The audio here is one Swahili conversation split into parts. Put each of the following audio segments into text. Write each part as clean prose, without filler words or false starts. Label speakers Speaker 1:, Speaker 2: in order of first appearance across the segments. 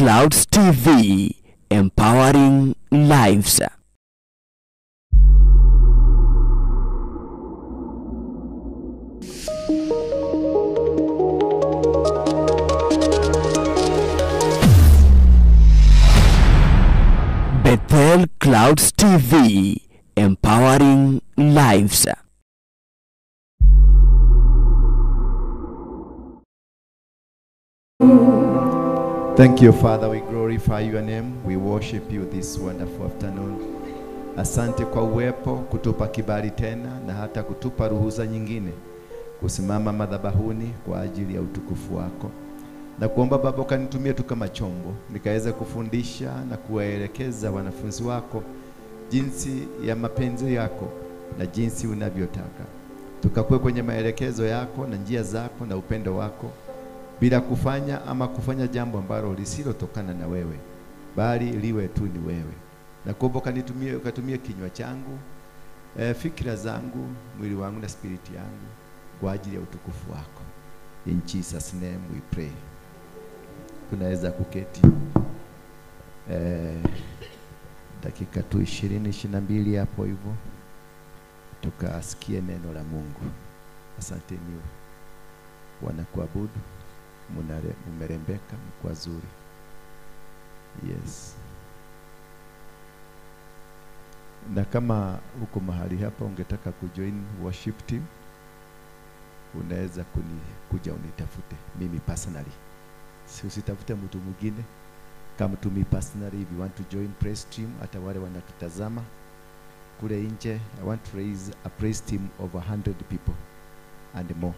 Speaker 1: Clouds TV, empowering lives. Bethel Clouds TV, empowering lives.
Speaker 2: Thank you, Father. We glorify your name. We worship you this wonderful afternoon. Asante kwa uwepo, kutupa kibali tena na hata kutupa ruhusa nyingine kusimama madhabahuni kwa ajili ya utukufu wako. Na kuomba Baba ukanitumie tu kama chombo, nikaweza kufundisha na kuwaelekeza wanafunzi wako jinsi ya mapenzi yako na jinsi unavyotaka. Tukakue kwenye maelekezo yako na njia zako na upendo wako, bila kufanya ama kufanya jambo ambalo lisilotokana na wewe, bali liwe tu ni wewe. Na kuomba ukanitumie, ukatumie kinywa changu, fikra zangu, mwili wangu na spiriti yangu kwa ajili ya utukufu wako. In Jesus name we pray. Tunaweza kuketi dakika tu 20, 22 hapo hivyo, tukasikie neno la Mungu. Asante niwe wanakuabudu, mmerembeka, mko wazuri. Yes. Na kama uko mahali hapa ungetaka kujoin worship team, unaweza kuja unitafute mimi personally. Si usitafute mtu mwingine. Come to me personally if you want to join praise team. Hata wale wanatutazama kule nje, I want to raise a praise team of 100 people and more.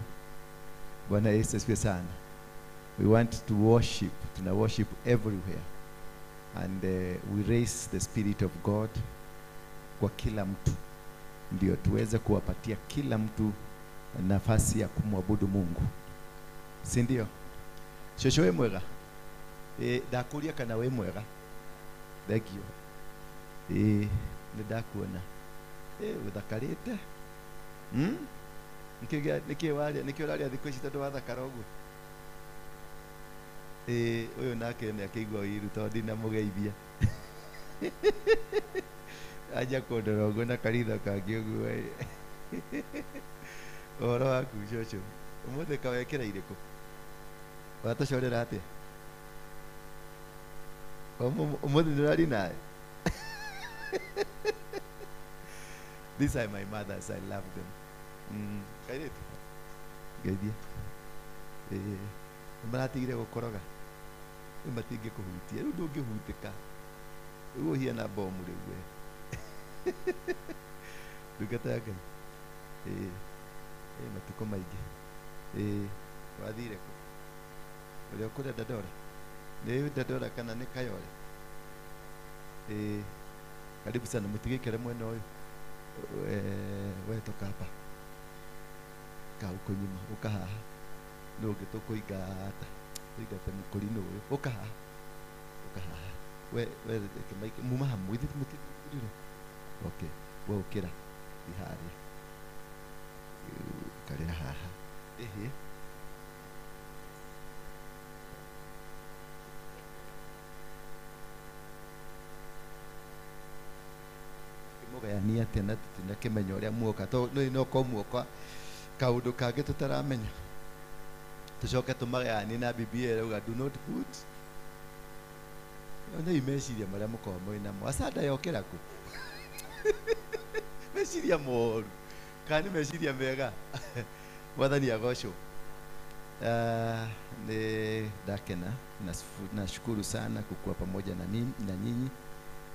Speaker 2: Bwana Yesu asifiwe sana. We want to worship. Tuna worship everywhere. And we raise the spirit of God kwa kila mtu, ndio tuweze kuwapatia kila mtu nafasi ya kumwabudu Mungu. Si ndio? Shosho we mwega. Ndakuria kana we mwega. Thank you. Ndakuona. Uthakarite. Niki waria, niki uraria thiku ici tondu wathakara uguo. Uyu nake ni akĩigua ũiru tondu ndinamũgeithia. Aja kũndora ũguo na karitho kangĩ ũguo. Ũhoro waku cũcũ, ũmũthĩ kawekĩra irĩkũ? Watũcorera atĩa? Ũmũthĩ ndũrari nawe? These are my mothers, I love them. Kairĩtu, ngeithia. Nĩmaratigire gũkoroga. Rĩu matingĩkũhutia, rĩu ndũngĩhutĩka. Rĩu ũhiana bomu rĩu we. Ndungata ya Ngai. Matukũ maingĩ. Wathire kũ? Ũrĩa ũkũrĩa Dandora? Nĩ Dandora kana nĩ Kayole? Karibu sana, mũtigĩikare mwena ũyũ. We toka hapa. Kaa huko nyuma, uka haha. Nũ ũngĩ tũkũingata. Tũingate mũkũrinũ ũyũ. Ũka haha. Ũka haha. We reke maike muma hamwe ithuĩ mũtirire. Okay, we ũkĩra. Thiĩ harĩa. Ikarĩra haha. Ĩhĩ. Mũgayania atĩa na tũtinakĩmenya ũrĩa muoka, tondũ no korwo muoka kaũndũ kangĩ tũtaramenya. Tucoke tũmagayanie na Biblia ĩrauga do not put. Nĩ meciria marĩa mũkoragwo mwĩ namo. Acanda yokĩra kũ? Meciria moru kana nĩ meciria mega? Mwathani agocwo. Nĩ ndakena, nashukuru sana kukuwa pamoja na mimi na nyinyi.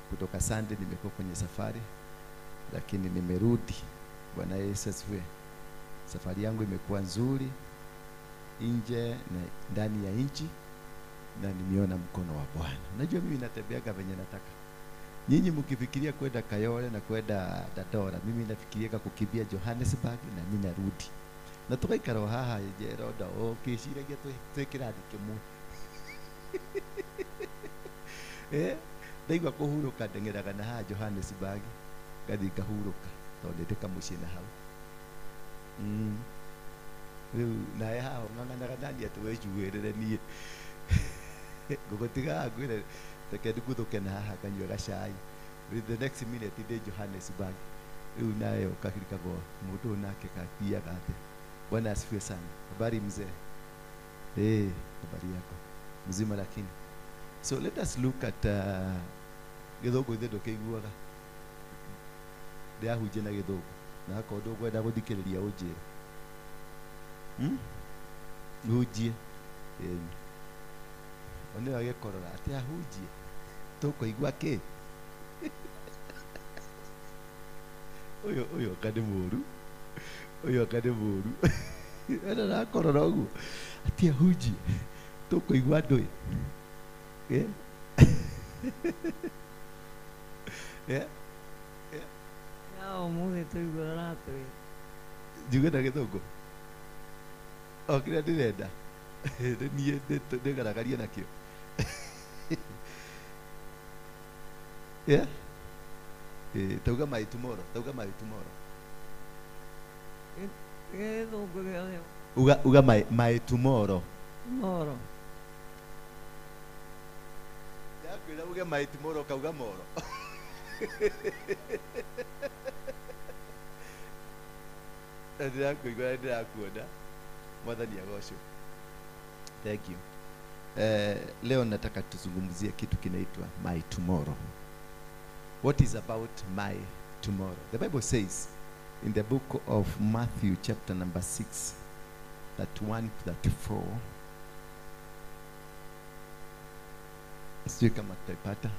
Speaker 2: Kutoka Sunday nimekuwa kwenye safari, lakini nimerudi. Bwana Yesu asifiwe. Safari yangu imekuwa nzuri nje na ndani ya nchi, na nimeona mkono wa Bwana. Najua mimi natembeaga venye nataka. Nyinyi mkifikiria kwenda Kayole na kwenda Dandora, mimi nafikiria kukimbia Johannesburg na mimi narudi. Na tugaikara haha Roda ukiciragia twĩ kĩrathi kĩmwe. Ndaigua kũhurũka ndeng'eraga na haha Johannesburg, ngathiĩ ngahurũka tondũ ndĩ kamũciĩ na hau. Rĩu nawe haha ũng'ang'anaga nani atĩ wĩnjuĩrĩre niĩ. Ngũgũtiga ngwĩre reke ndiguthũke na haha nganyue gacai. With the next minute ndĩ Johannesburg. Rĩu nawe ũkakirikagwo mũndũ ũyũ nake kathiaga atĩa. Bwana asifiwe sana. Habari mzee? Habari yako? Mzima lakini. So let us look at gĩthũngũ ithe ndũkĩiguaga. Ndĩrahunjia na gĩthũngũ. Na akorwo ndũkwenda gũthikĩrĩria ũnjĩre. Hunjie. One agĩkorora atĩ ahunjie. Tũkũigua kĩ? Ũyũ anga nĩ mũũru. Ũyũ anga nĩ mũũru. Ena arakorora ũguo. Atĩ ahunjie. Tũkũigua ndũĩ.
Speaker 3: Ya ũmũthĩ tũigua ũratwĩra.
Speaker 2: Njuge na gĩthũngũ. O kĩrĩa ndĩrenda. Nĩ niĩ ndĩgaragarie nakĩo. Yeah? Tauga my tomorrow. Tauga my tomorrow.
Speaker 3: Gĩthũngũ gĩothe.
Speaker 2: Uga my tomorrow.
Speaker 3: Tomorrow.
Speaker 2: Ndakwĩra uge my tomorrow kauga moro. Na ndĩrakũigua na ndĩrakuona. Mwathani agocwo. Thank you. Leo nataka tuzungumzie kitu kinaitwa my tomorrow. What is about my tomorrow? The Bible says in the book of Matthew chapter number 6, 31 to 34. Sijui kama tutaipata.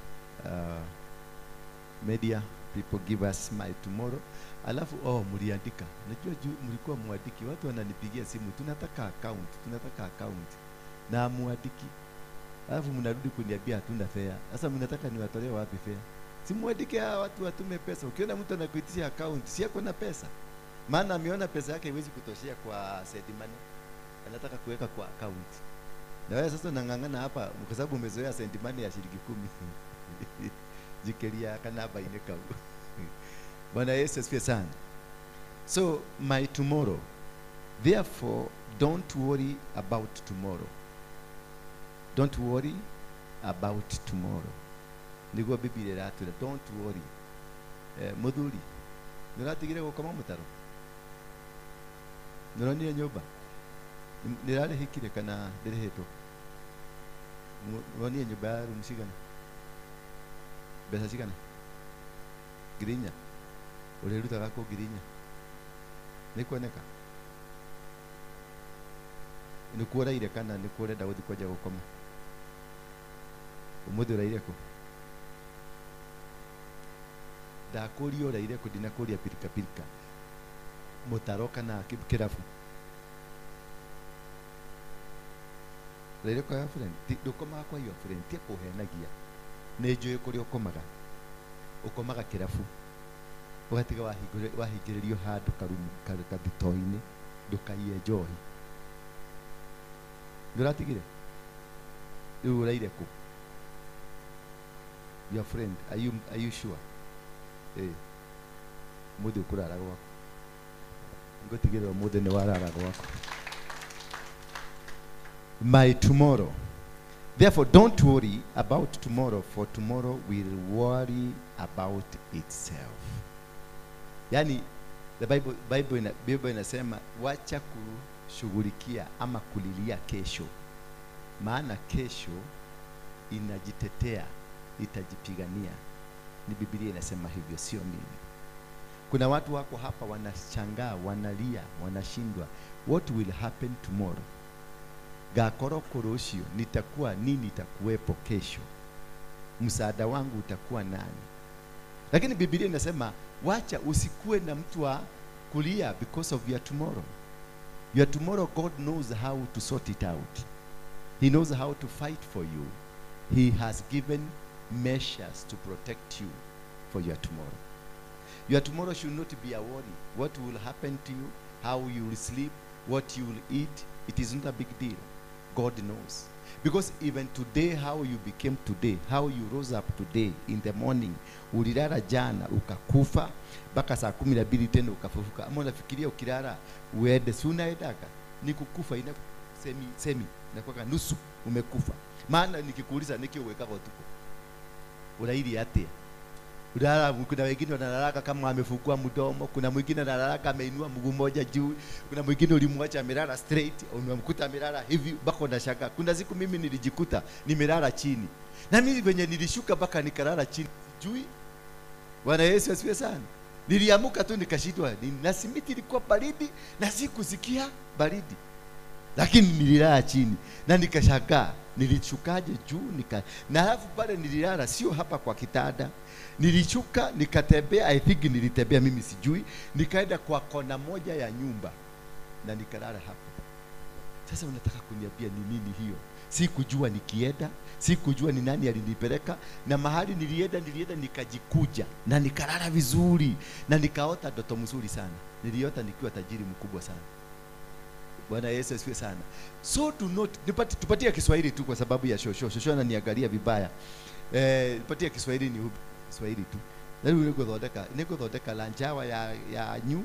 Speaker 2: Media people give us my tomorrow. Alafu mliandika. Najua mlikuwa muandiki. Watu wananipigia simu, tunataka account, tunataka account. Na muandiki. Alafu mnarudi kuniambia hatuna fare. Sasa mnataka niwatolee wapi fare? Si muandike hawa watu watume pesa. Ukiona mtu anakuitisha account, si yako na pesa. Maana ameona pesa yake haiwezi kutoshea kwa send money. Anataka kuweka kwa account. Na wewe sasa unang'ang'ana hapa kwa sababu umezoea send money ya shilingi 10. Jikeria kanaba ine kau. Bwana Yesu asifiwe sana. So my tomorrow. Therefore don't worry about tomorrow. Don't worry about tomorrow. Niguo Biblia iratwĩra don't worry. Mũthuri, nĩũratigire gũkoma mũtaro? Nĩũronire nyũmba? Nĩrarĩhĩkire kana ndĩrĩhĩtwo? Ũronire nyũmba ya rumu cigana? Mbeca cigana? 4,000. Ũrĩrutaga kũ 4,000? Nĩkuoneka? Nĩkuo ũraire kana nĩkuo ũrenda gũthiĩ kwanja gũkoma? Ũmũthĩ ũraire kũ? Ndakũria ũraire kũ, ndinakũria pirika pirika. Mũtaro kana kĩrabu? Ũraire kwa your friend? Ndũkomaga kwa your friend, ti kũhenagia. Nĩ njũĩ kũrĩa ũkomaga. Ũkomaga kĩrabu. Ũgatiga wahingĩrĩrio handũ karumu kathito-inĩ, ndũkaiye njohi. Ndũratigire? Rĩu ũraire kũ? Your friend, are you sure? Mũthĩ ũkũrara gwaku. Ngũtigĩrĩra ũmũthĩ nĩ warara gwaku. My tomorrow. Therefore, don't worry about tomorrow, for tomorrow will worry about itself. Yani, the Bible inasema wacha kushughulikia ama kulilia kesho. Maana kesho inajitetea, itajipigania. Ni Biblia inasema hivyo, sio mimi. Kuna watu wako hapa wanashangaa, wanalia, wanashindwa. What will happen tomorrow? Gakoro koroshio, nitakuwa nini, itakuwepo kesho? Msaada wangu utakuwa nani? Lakini Biblia inasema wacha usikue na mtu wa kulia because of your tomorrow. Your tomorrow, God knows how to sort it out. He knows how to fight for you. He has given measures to protect you for your tomorrow. Your tomorrow should not be a worry. What will happen to you, how you will sleep, what you will eat, it is not a big deal. God knows. Because even today, how you became today, how you rose up today in the morning, ulilala jana ukakufa mpaka saa 12 tena ukafufuka. Ama unafikiria ukilala uende, si unaendaka? Ni kukufa, ina semi Inakuwa nusu umekufa. Maana nikikuuliza niki uwekako tuko. Uraili atia. Ulala, kuna wengine wanalalaka kama amefungua mdomo, kuna mwingine analalaka ameinua mguu mmoja juu, kuna mwingine ulimwacha amelala straight, unamkuta amelala hivi mpaka unashangaa. Kuna siku mimi nilijikuta nimelala chini. Na mimi venye nilishuka mpaka nikalala chini, sijui. Bwana Yesu asifiwe sana. Niliamuka tu nikashindwa, na simiti ilikuwa baridi na sikusikia baridi. Lakini nililala chini na nikashangaa nilishukaje juu na halafu pale nililala sio hapa kwa kitanda. Nilishuka nikatembea, I think nilitembea mimi sijui, nikaenda kwa kona moja ya nyumba na nikalala hapo. Sasa unataka kuniambia ni nini hiyo? Sikujua nikienda, sikujua ni nani alinipeleka, na mahali nilienda nikajikuja na nikalala vizuri na nikaota ndoto mzuri sana. Niliota nikiwa tajiri mkubwa sana. Bwana Yesu asifiwe sana. So do not, tupatie Kiswahili tu kwa sababu ya shosho. Shosho ananiangalia vibaya. Tupatie Kiswahili, ni Kiswahili tu. Leo nikuthondeka lanjawa ya nyu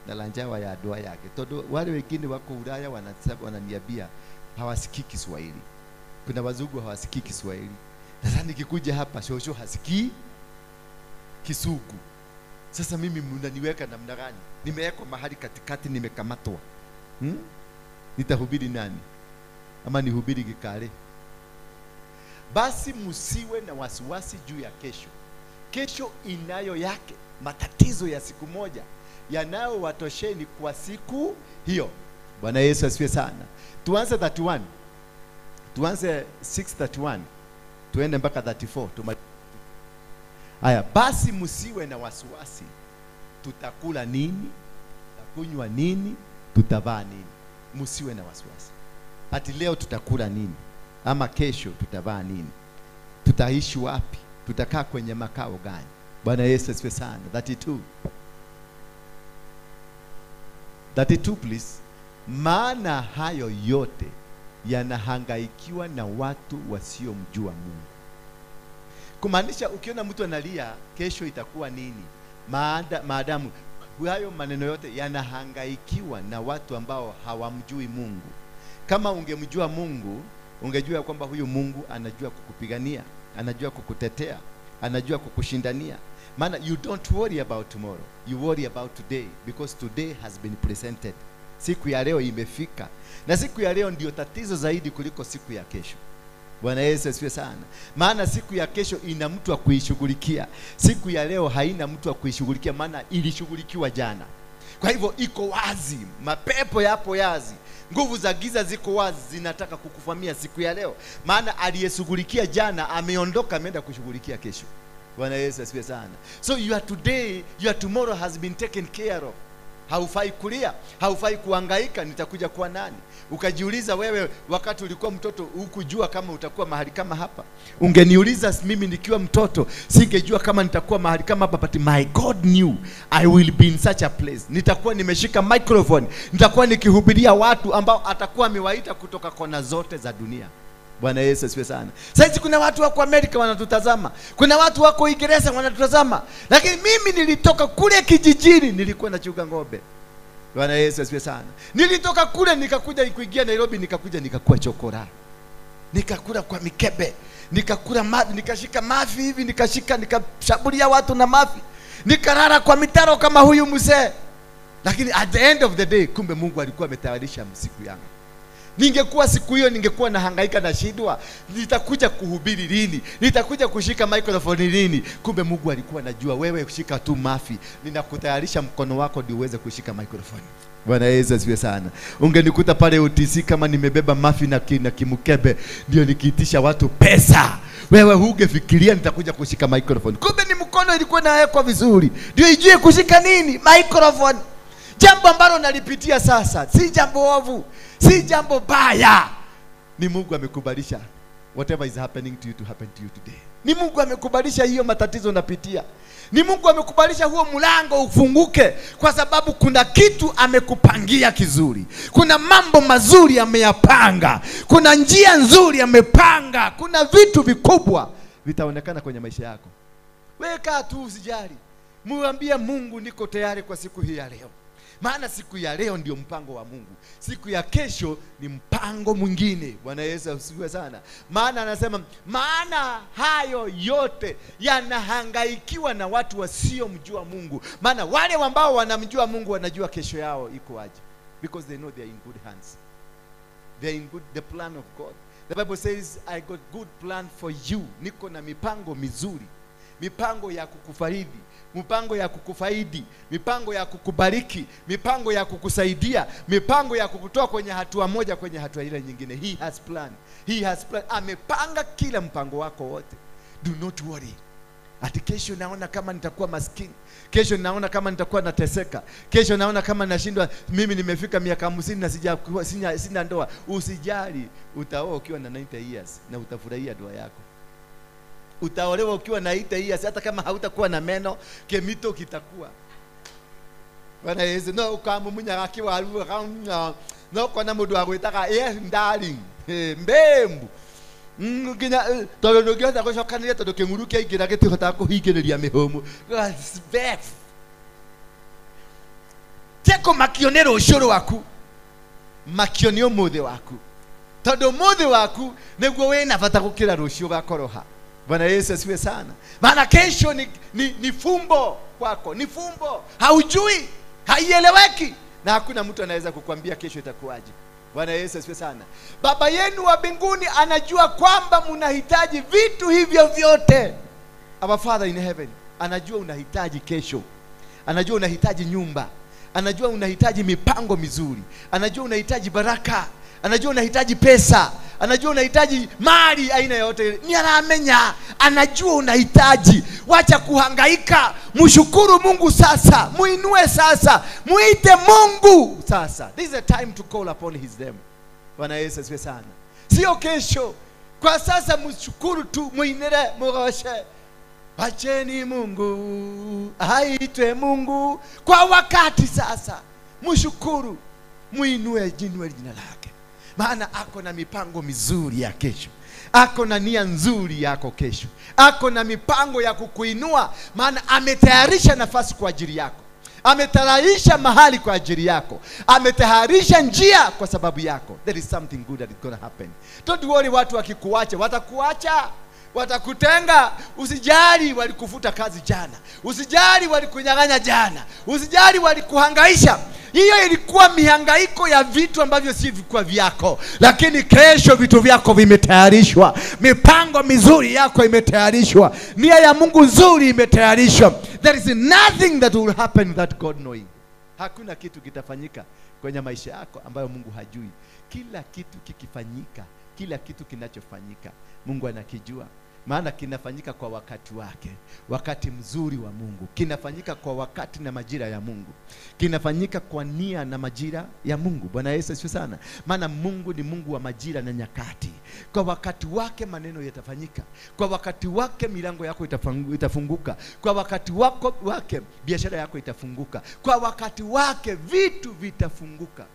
Speaker 2: na lanjawa ya doa yake. Todo wale wengine wako Ulaya wananiambia hawasikii Kiswahili. Kuna wazungu hawasikii Kiswahili. Sasa nikikuja hapa shosho hasikii Kisugu. Sasa mimi mnaniweka namna gani? Nimewekwa mahali katikati, nimekamatwa. Nitahubiri nani? Ama nihubiri Gikale? Basi msiwe na wasiwasi juu ya kesho. Kesho inayo yake, matatizo ya siku moja yanayo watosheni kwa siku hiyo. Bwana Yesu asifiwe sana. Tuanze 31. Tuanze 6:31. Tuende mpaka 34. Haya, basi msiwe na wasiwasi. Tutakula nini? Tutakunywa nini? Tutavaa nini? Msiwe na wasiwasi. Ati leo tutakula nini? Ama kesho tutavaa nini? Tutaishi wapi? Tutakaa kwenye makao gani? Bwana Yesu asifiwe sana. 32. 32 please. Maana hayo yote yanahangaikiwa na watu wasiomjua Mungu. Kumaanisha ukiona mtu analia kesho itakuwa nini? Maadamu hayo maneno yote yanahangaikiwa na watu ambao hawamjui Mungu. Kama ungemjua Mungu, ungejua kwamba huyu Mungu anajua kukupigania, anajua kukutetea, anajua kukushindania. Maana you don't worry about tomorrow, you worry about today, because today has been presented. Siku ya leo imefika. Na siku ya leo ndio tatizo zaidi kuliko siku ya kesho. Bwana Yesu asifiwe sana. Maana siku ya kesho ina mtu wa kuishughulikia. Siku ya leo haina mtu wa kuishughulikia, maana ilishughulikiwa jana. Kwa hivyo iko wazi, mapepo yapo wazi, nguvu za giza ziko wazi, zinataka kukufamia siku ya leo. Maana aliyeshughulikia jana ameondoka, ameenda kushughulikia kesho. Bwana Yesu asifiwe sana. So your today, your tomorrow has been taken care of. Haufai kulia, haufai kuhangaika, nitakuja kuwa nani? Ukajiuliza wewe wakati ulikuwa mtoto hukujua kama utakuwa mahali kama hapa. Ungeniuliza mimi nikiwa mtoto, singejua kama nitakuwa mahali kama hapa, but my God knew I will be in such a place. Nitakuwa nimeshika microphone, nitakuwa nikihubiria watu ambao atakuwa amewaita kutoka kona zote za dunia. Bwana Yesu asifiwe sana. Sasa kuna watu wako Amerika wanatutazama, kuna watu wako Uingereza wanatutazama, lakini mimi nilitoka kule kijijini, nilikuwa nachunga ng'ombe. Bwana Yesu asifiwe sana. Nilitoka kule nikakuja kuingia Nairobi, nikakuja nikakuwa chokora. Nikakula kwa mikebe, nikakula mafi, nikashika mafi hivi, nikashika nikashambulia watu na mafi. Nikalala kwa mitaro kama huyu mzee. Lakini at the end of the day, kumbe Mungu alikuwa ametayarisha siku yangu. Ningekuwa siku hiyo ningekuwa nahangaika na shidwa, nitakuja kuhubiri lini? Nitakuja kushika microphone lini? Kumbe Mungu alikuwa anajua wewe kushika tu mafi, ninakutayarisha mkono wako ndio uweze kushika microphone. Bwana Yesu asifiwe sana. Ungenikuta pale UTC kama nimebeba mafi na kimukebe ndio nikiitisha watu pesa. Wewe hungefikiria nitakuja kushika microphone. Kumbe ni mkono ilikuwa inawekwa vizuri ndio ijue kushika nini? Microphone. Jambo ambalo nalipitia sasa si jambo ovu, si jambo baya. Ni Mungu amekubalisha whatever is happening to you to happen to you today. Ni Mungu amekubalisha hiyo matatizo unapitia. Ni Mungu amekubalisha huo mlango ufunguke, kwa sababu kuna kitu amekupangia kizuri. Kuna mambo mazuri ameyapanga. Kuna njia nzuri amepanga. Kuna vitu vikubwa vitaonekana kwenye maisha yako. Wewe kaa tu usijali. Mwambie Mungu niko tayari kwa siku hii ya leo. Maana siku ya leo ndio mpango wa Mungu, siku ya kesho ni mpango mwingine. Bwana Yesu asifiwe sana. Maana anasema, maana hayo yote yanahangaikiwa na watu wasiomjua Mungu. Maana wale ambao wanamjua Mungu wanajua kesho yao iko aje, because they know they are in good hands. They are in good, the plan of God. The Bible says, I got good plan for you. Niko na mipango mizuri, mipango ya kukufaridi, mipango ya kukufaidi, mipango ya kukubariki, mipango ya kukusaidia, mipango ya kukutoa kwenye hatua moja kwenye hatua ile nyingine. He has plan. He has plan. Amepanga kila mpango wako wote. Do not worry. Ati kesho naona kama nitakuwa maskini, kesho naona kama nitakuwa nateseka, kesho naona kama nashindwa, mimi nimefika miaka 50 na sina ndoa. Usijali, utaoa ukiwa na 90 years na utafurahia ndoa yako. Utaolewa ukiwa na 80 years, hata kama hautakuwa na meno, kemito kitakuwa. Bwana Yesu no ukamumunya akiwa aruga no kona mundu agwitaga yes darling mbembu nginya tondu ndungihota gucokanĩria tondu kĩng'uru kĩaingĩra gĩtihotaga kũhingĩrĩria mĩhũmũ. Tiga kũmakio nĩ rũciũ rwaku, makio nĩ ũmũthĩ waku, tondu ũmũthĩ waku nĩguo wĩna bata gũkĩra rũciũ gakoroha. Bwana Yesu asifiwe sana. Maana kesho ni fumbo kwako, ni fumbo, haujui, haieleweki, na hakuna mtu anaweza kukwambia kesho itakuwaje. Bwana Yesu asifiwe sana. Baba yenu wa mbinguni anajua kwamba mnahitaji vitu hivyo vyote. Our Father in heaven anajua unahitaji kesho, anajua unahitaji nyumba, anajua unahitaji mipango mizuri, anajua unahitaji baraka, anajua unahitaji pesa, anajua unahitaji mali aina yote. Ni anamenya, anajua unahitaji. Wacha kuhangaika, mshukuru Mungu sasa, muinue sasa, muite Mungu sasa. This is a time to call upon his name. Bwana Yesu asifiwe sana. Sio kesho. Kwa sasa mshukuru tu, muinere, muroshe. Wacheni Mungu aitwe Mungu kwa wakati sasa. Mshukuru, muinue jinue jina lake. Maana ako na mipango mizuri ya kesho, ako na nia nzuri yako kesho, ako na mipango ya kukuinua. Maana ametayarisha nafasi kwa ajili yako, ametayarisha mahali kwa ajili yako, ametayarisha njia kwa sababu yako. There is something good that is gonna happen. Don't worry, watu wakikuacha, watakuacha, watakutenga. Usijali walikufuta kazi jana, usijali walikunyang'anya jana, usijali walikuhangaisha. Hiyo ilikuwa mihangaiko ya vitu ambavyo si vilikuwa vyako, lakini kesho vitu vyako vimetayarishwa, mipango mizuri yako imetayarishwa, nia ya Mungu nzuri imetayarishwa. There is nothing that will happen without God knowing. Hakuna kitu kitafanyika kwenye maisha yako ambayo Mungu hajui. Kila kitu kikifanyika, kila kitu kinachofanyika Mungu anakijua. Maana kinafanyika kwa wakati wake, wakati mzuri wa Mungu. Kinafanyika kwa wakati na majira ya Mungu. Kinafanyika kwa nia na majira ya Mungu. Bwana Yesu asifiwe sana. Maana Mungu ni Mungu wa majira na nyakati. Kwa wakati wake maneno yatafanyika. Kwa wakati wake milango yako itafunguka. Kwa wakati wake biashara yako itafunguka. Kwa wakati wake vitu vitafunguka.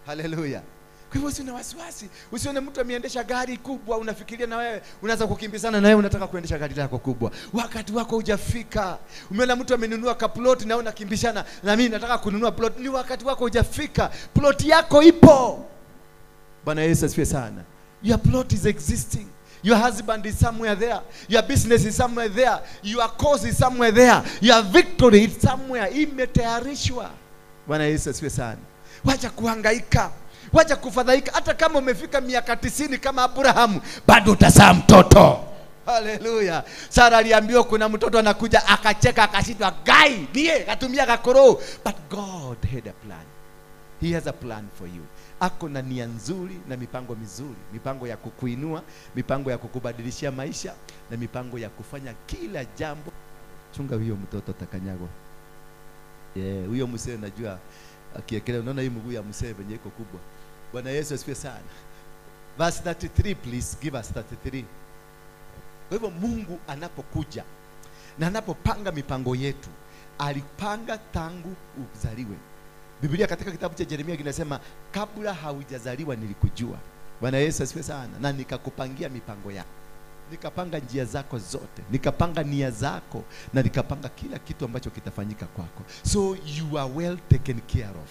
Speaker 2: Haleluya. Kwa hivyo usiwe na wasiwasi. Usione mtu ameendesha gari kubwa unafikiria na wewe unaanza kukimbizana na yeye, unataka kuendesha gari lako kubwa. Wakati wako hujafika. Umeona mtu amenunua kaplot na unakimbishana na mimi nataka kununua plot. Ni wakati wako hujafika. Plot yako ipo. Bwana Yesu asifiwe sana. Your plot is existing. Your husband is somewhere there. Your business is somewhere there. Your cause is somewhere there. Your victory is somewhere. Imetayarishwa. Bwana Yesu asifiwe sana. Wacha kuhangaika. Wacha kufadhaika. Hata kama umefika miaka 90 kama Abrahamu, bado utazaa mtoto. Haleluya. Sara aliambiwa kuna mtoto anakuja, akacheka akashindwa, gai ndiye akatumia kakoro. But God had a plan. He has a plan for you. Ako na nia nzuri na mipango mizuri, mipango ya kukuinua, mipango ya kukubadilishia maisha, na mipango ya kufanya kila jambo. Chunga huyo mtoto atakanyagwa. Yeah, huyo mzee najua akiekelea, unaona hii mguu ya mzee venye iko kubwa. Bwana Yesu asifiwe sana. Verse 33, please give us 33. Kwa hivyo Mungu anapokuja na anapopanga mipango yetu, alipanga tangu uzaliwe. Biblia katika kitabu cha Yeremia kinasema, kabla haujazaliwa nilikujua. Bwana Yesu asifiwe sana. Na nikakupangia mipango yako. Nikapanga njia zako zote, nikapanga nia zako, na nikapanga kila kitu ambacho kitafanyika kwako. So you are well taken care of.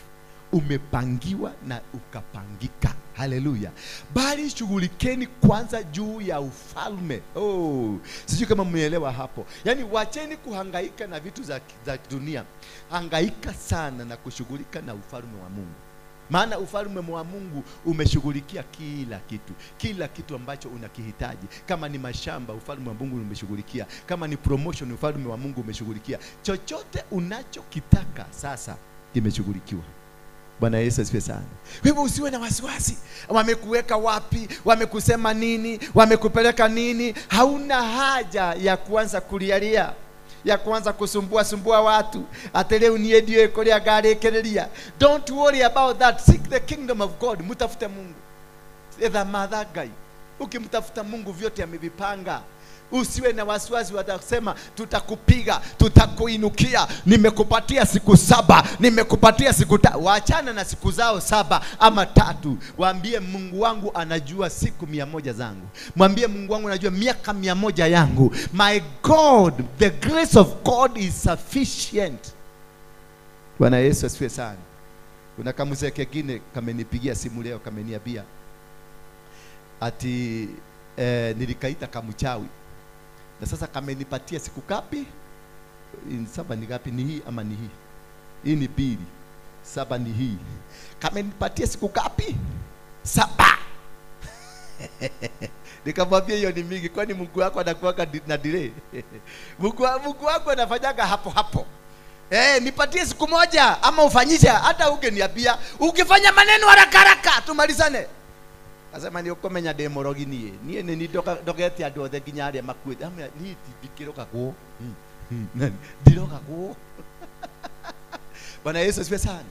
Speaker 2: Umepangiwa na ukapangika. Haleluya. Bali shughulikeni kwanza juu ya ufalme. Oh, sijui kama mmeelewa hapo. Yaani wacheni kuhangaika na vitu za dunia. Hangaika sana na kushughulika na ufalme wa Mungu. Maana ufalme wa Mungu umeshughulikia kila kitu. Kila kitu ambacho unakihitaji. Kama ni mashamba, ufalme wa Mungu umeshughulikia. Kama ni promotion, ufalme wa Mungu umeshughulikia. Chochote unachokitaka sasa kimeshughulikiwa. Bwana Yesu asifiwe sana. Kwa hivyo usiwe na wasiwasi. Wamekuweka wapi? Wamekusema nini? Wamekupeleka nini? Hauna haja ya kuanza kulialia, ya kuanza kusumbua sumbua watu. Ate leo ni edio ekoria gari ekereria. Don't worry about that. Seek the kingdom of God. Mtafute Mungu. Etha mathagai. Ukimtafuta Mungu vyote amevipanga. Usiwe na wasiwasi watasema tutakupiga, tutakuinukia, nimekupatia siku 7, nimekupatia siku 3. Waachana na siku zao 7 ama 3. Waambie Mungu wangu anajua siku 100 zangu. Mwambie Mungu wangu anajua miaka 100 yangu. My God, the grace of God is sufficient. Bwana Yesu asifiwe sana. Kuna kamzee kengine kamenipigia simu leo, kameniambia ati nilikaita kamchawi. Na sasa kamenipatia siku ngapi? 7 ni ngapi? Ni hii ama ni hii? Hii ni 2. 7 ni hii. Kamenipatia siku ngapi? 7. Nikamwambia hiyo ni mingi, kwani Mungu wako anakuwa na delay? Mungu wako anafanyaga hapo hapo. Nipatie siku moja ama ufanyishe, hata ungeniambia, ukifanya maneno haraka haraka tumalizane. Asema ni ukomenya ndimorogi nie. Nie ni ndogete andu othe nginya aria makuite. Amya ni ndikirogagwo. Ndirogagwo. Bwana Yesu asifiwe sana.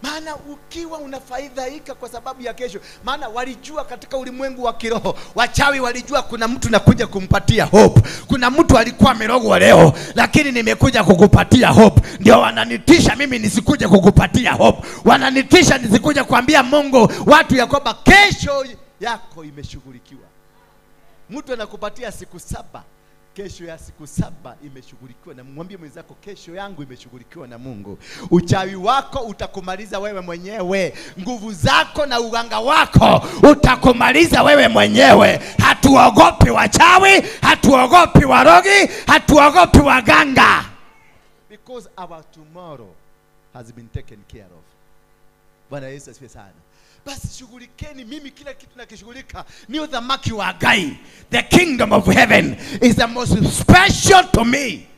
Speaker 2: Maana ukiwa unafaidhaika kwa sababu ya kesho. Maana walijua katika ulimwengu wa kiroho, wachawi walijua kuna mtu nakuja kumpatia hope. Kuna mtu alikuwa amerogwa leo, lakini nimekuja kukupatia hope. Ndio wananitisha mimi nisikuje kukupatia hope. Wananitisha nisikuje kuambia Mungu watu ya kwamba kesho yako imeshughulikiwa. Mtu anakupatia siku 7. Kesho ya siku 7 imeshughulikiwa na mwambie mwenzako kesho yangu imeshughulikiwa na Mungu. Uchawi wako utakumaliza wewe mwenyewe. Nguvu zako na uganga wako utakumaliza wewe mwenyewe. Hatuogopi wachawi, hatuogopi warogi, hatuogopi waganga. Because our tomorrow has been taken care of. Bwana Yesu asifiwe sana. Basi shughulikeni, mimi kila kitu nakishughulika. Ni uthamaki wa Ngai. The kingdom of heaven is the most special to me.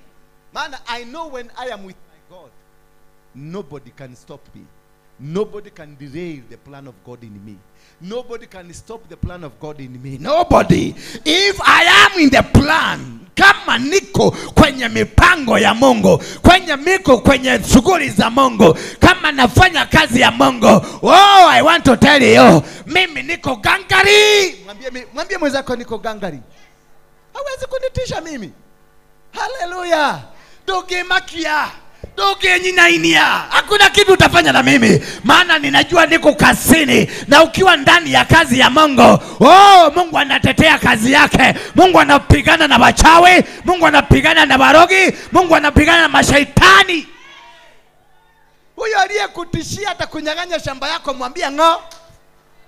Speaker 2: Maana I know when I am with my God, nobody can stop me. Nobody can derail the plan of God in me. Nobody can stop the plan of God in me. Nobody. If I am in the plan, kama niko kwenye mipango ya Mungu, kwenye miko kwenye shughuli za Mungu, kama nafanya kazi ya Mungu, oh, I want to tell you, mimi niko gangari. Mwambie mwenzako niko gangari. Hawezi kunitisha mimi. Hallelujah. Dogemakia. Doge nyinainia. Hakuna kitu utafanya na mimi. Maana ninajua niko kazini. Na ukiwa ndani ya kazi ya Mungu, oh, Mungu anatetea kazi yake. Mungu anapigana na wachawi, Mungu anapigana na warogi, Mungu anapigana na mashaitani. Huyo aliyekutishia atakunyang'anya shamba yako, mwambie ngo.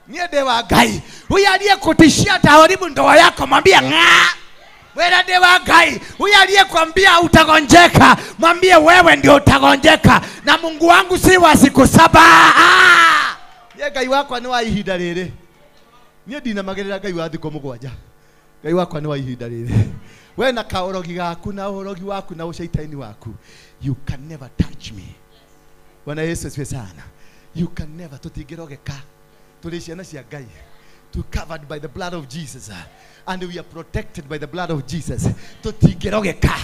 Speaker 2: Niende wa Ngai. Huyo aliyekutishia ataharibu ndoa yako, mwambie nga. Wewe ndiye wa Ngai. Huyo aliyekwambia utagonjeka, mwambie wewe ndio utagonjeka. Na Mungu wangu si wa siku 7. Ah! Ye Ngai wakwa ni wa ihinda riri. Nie ndinamagerera Ngai wa thikũ 7. Ngai wakwa ni wa ihinda riri. We na kaũrogi gaku na ũrogi waku na ũcaitani waku. You can never touch me. Bwana Yesu asifiwe sana. You can never, tutingirogeka. Tuli ciana cia Ngai. To covered by the blood of Jesus, and we are protected by the blood of Jesus. Tutingirogeka,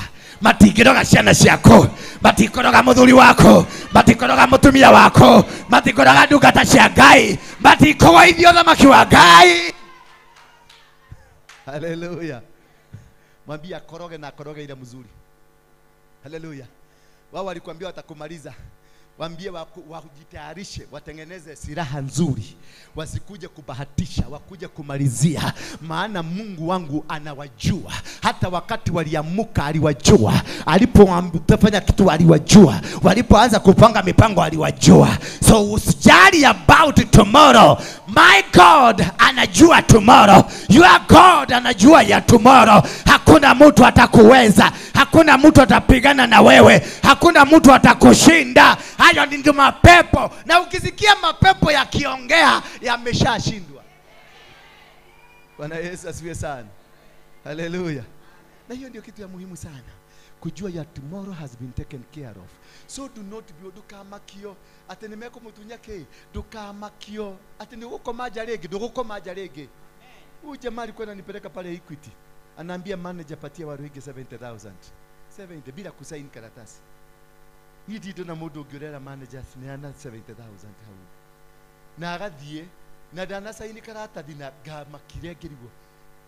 Speaker 2: matingiroga ciana ciako, matikoroga muthuri wako, matikoroga mutumia wako, matikoroga ndungata cia Ngai, matikogoithio thamaki wa Ngai. Hallelujah. Mwambie akoroge na akoroge ile mzuri. Hallelujah. Wao walikwambia watakumaliza. Waambie wajitayarishe, watengeneze silaha nzuri, wasikuje kubahatisha, wakuje kumalizia. Maana Mungu wangu anawajua. Hata wakati waliamuka aliwajua, alipofanya kitu aliwajua, walipoanza kupanga mipango aliwajua.
Speaker 4: So usijali about tomorrow. My God anajua tomorrow. Your God anajua ya tomorrow. Hakuna mtu atakuweza, hakuna mtu atapigana na wewe, hakuna mtu atakushinda. Hayo ndio mapepo.
Speaker 2: Na ukisikia mapepo yakiongea, yameshashindwa. Bwana Yesu asifiwe sana. Haleluya. Na hiyo ndio kitu ya muhimu sana, kujua ya tomorrow has been taken care of. So do not be ndukamakio ati nimekumutunya ki, ndukamakio ati nigukoma nja ringi, ndugukoma nja ringi. Huyu jamaa alikuwa ananipeleka pale Equity, anaambia manager patia Waruinge 70,000. 70 bila kusaini karatasi. Hii ndio na mundu ungiurera manager neana 70,000 hau. Na agathie na ndanasaini karatathi na ngamakire ngirigwo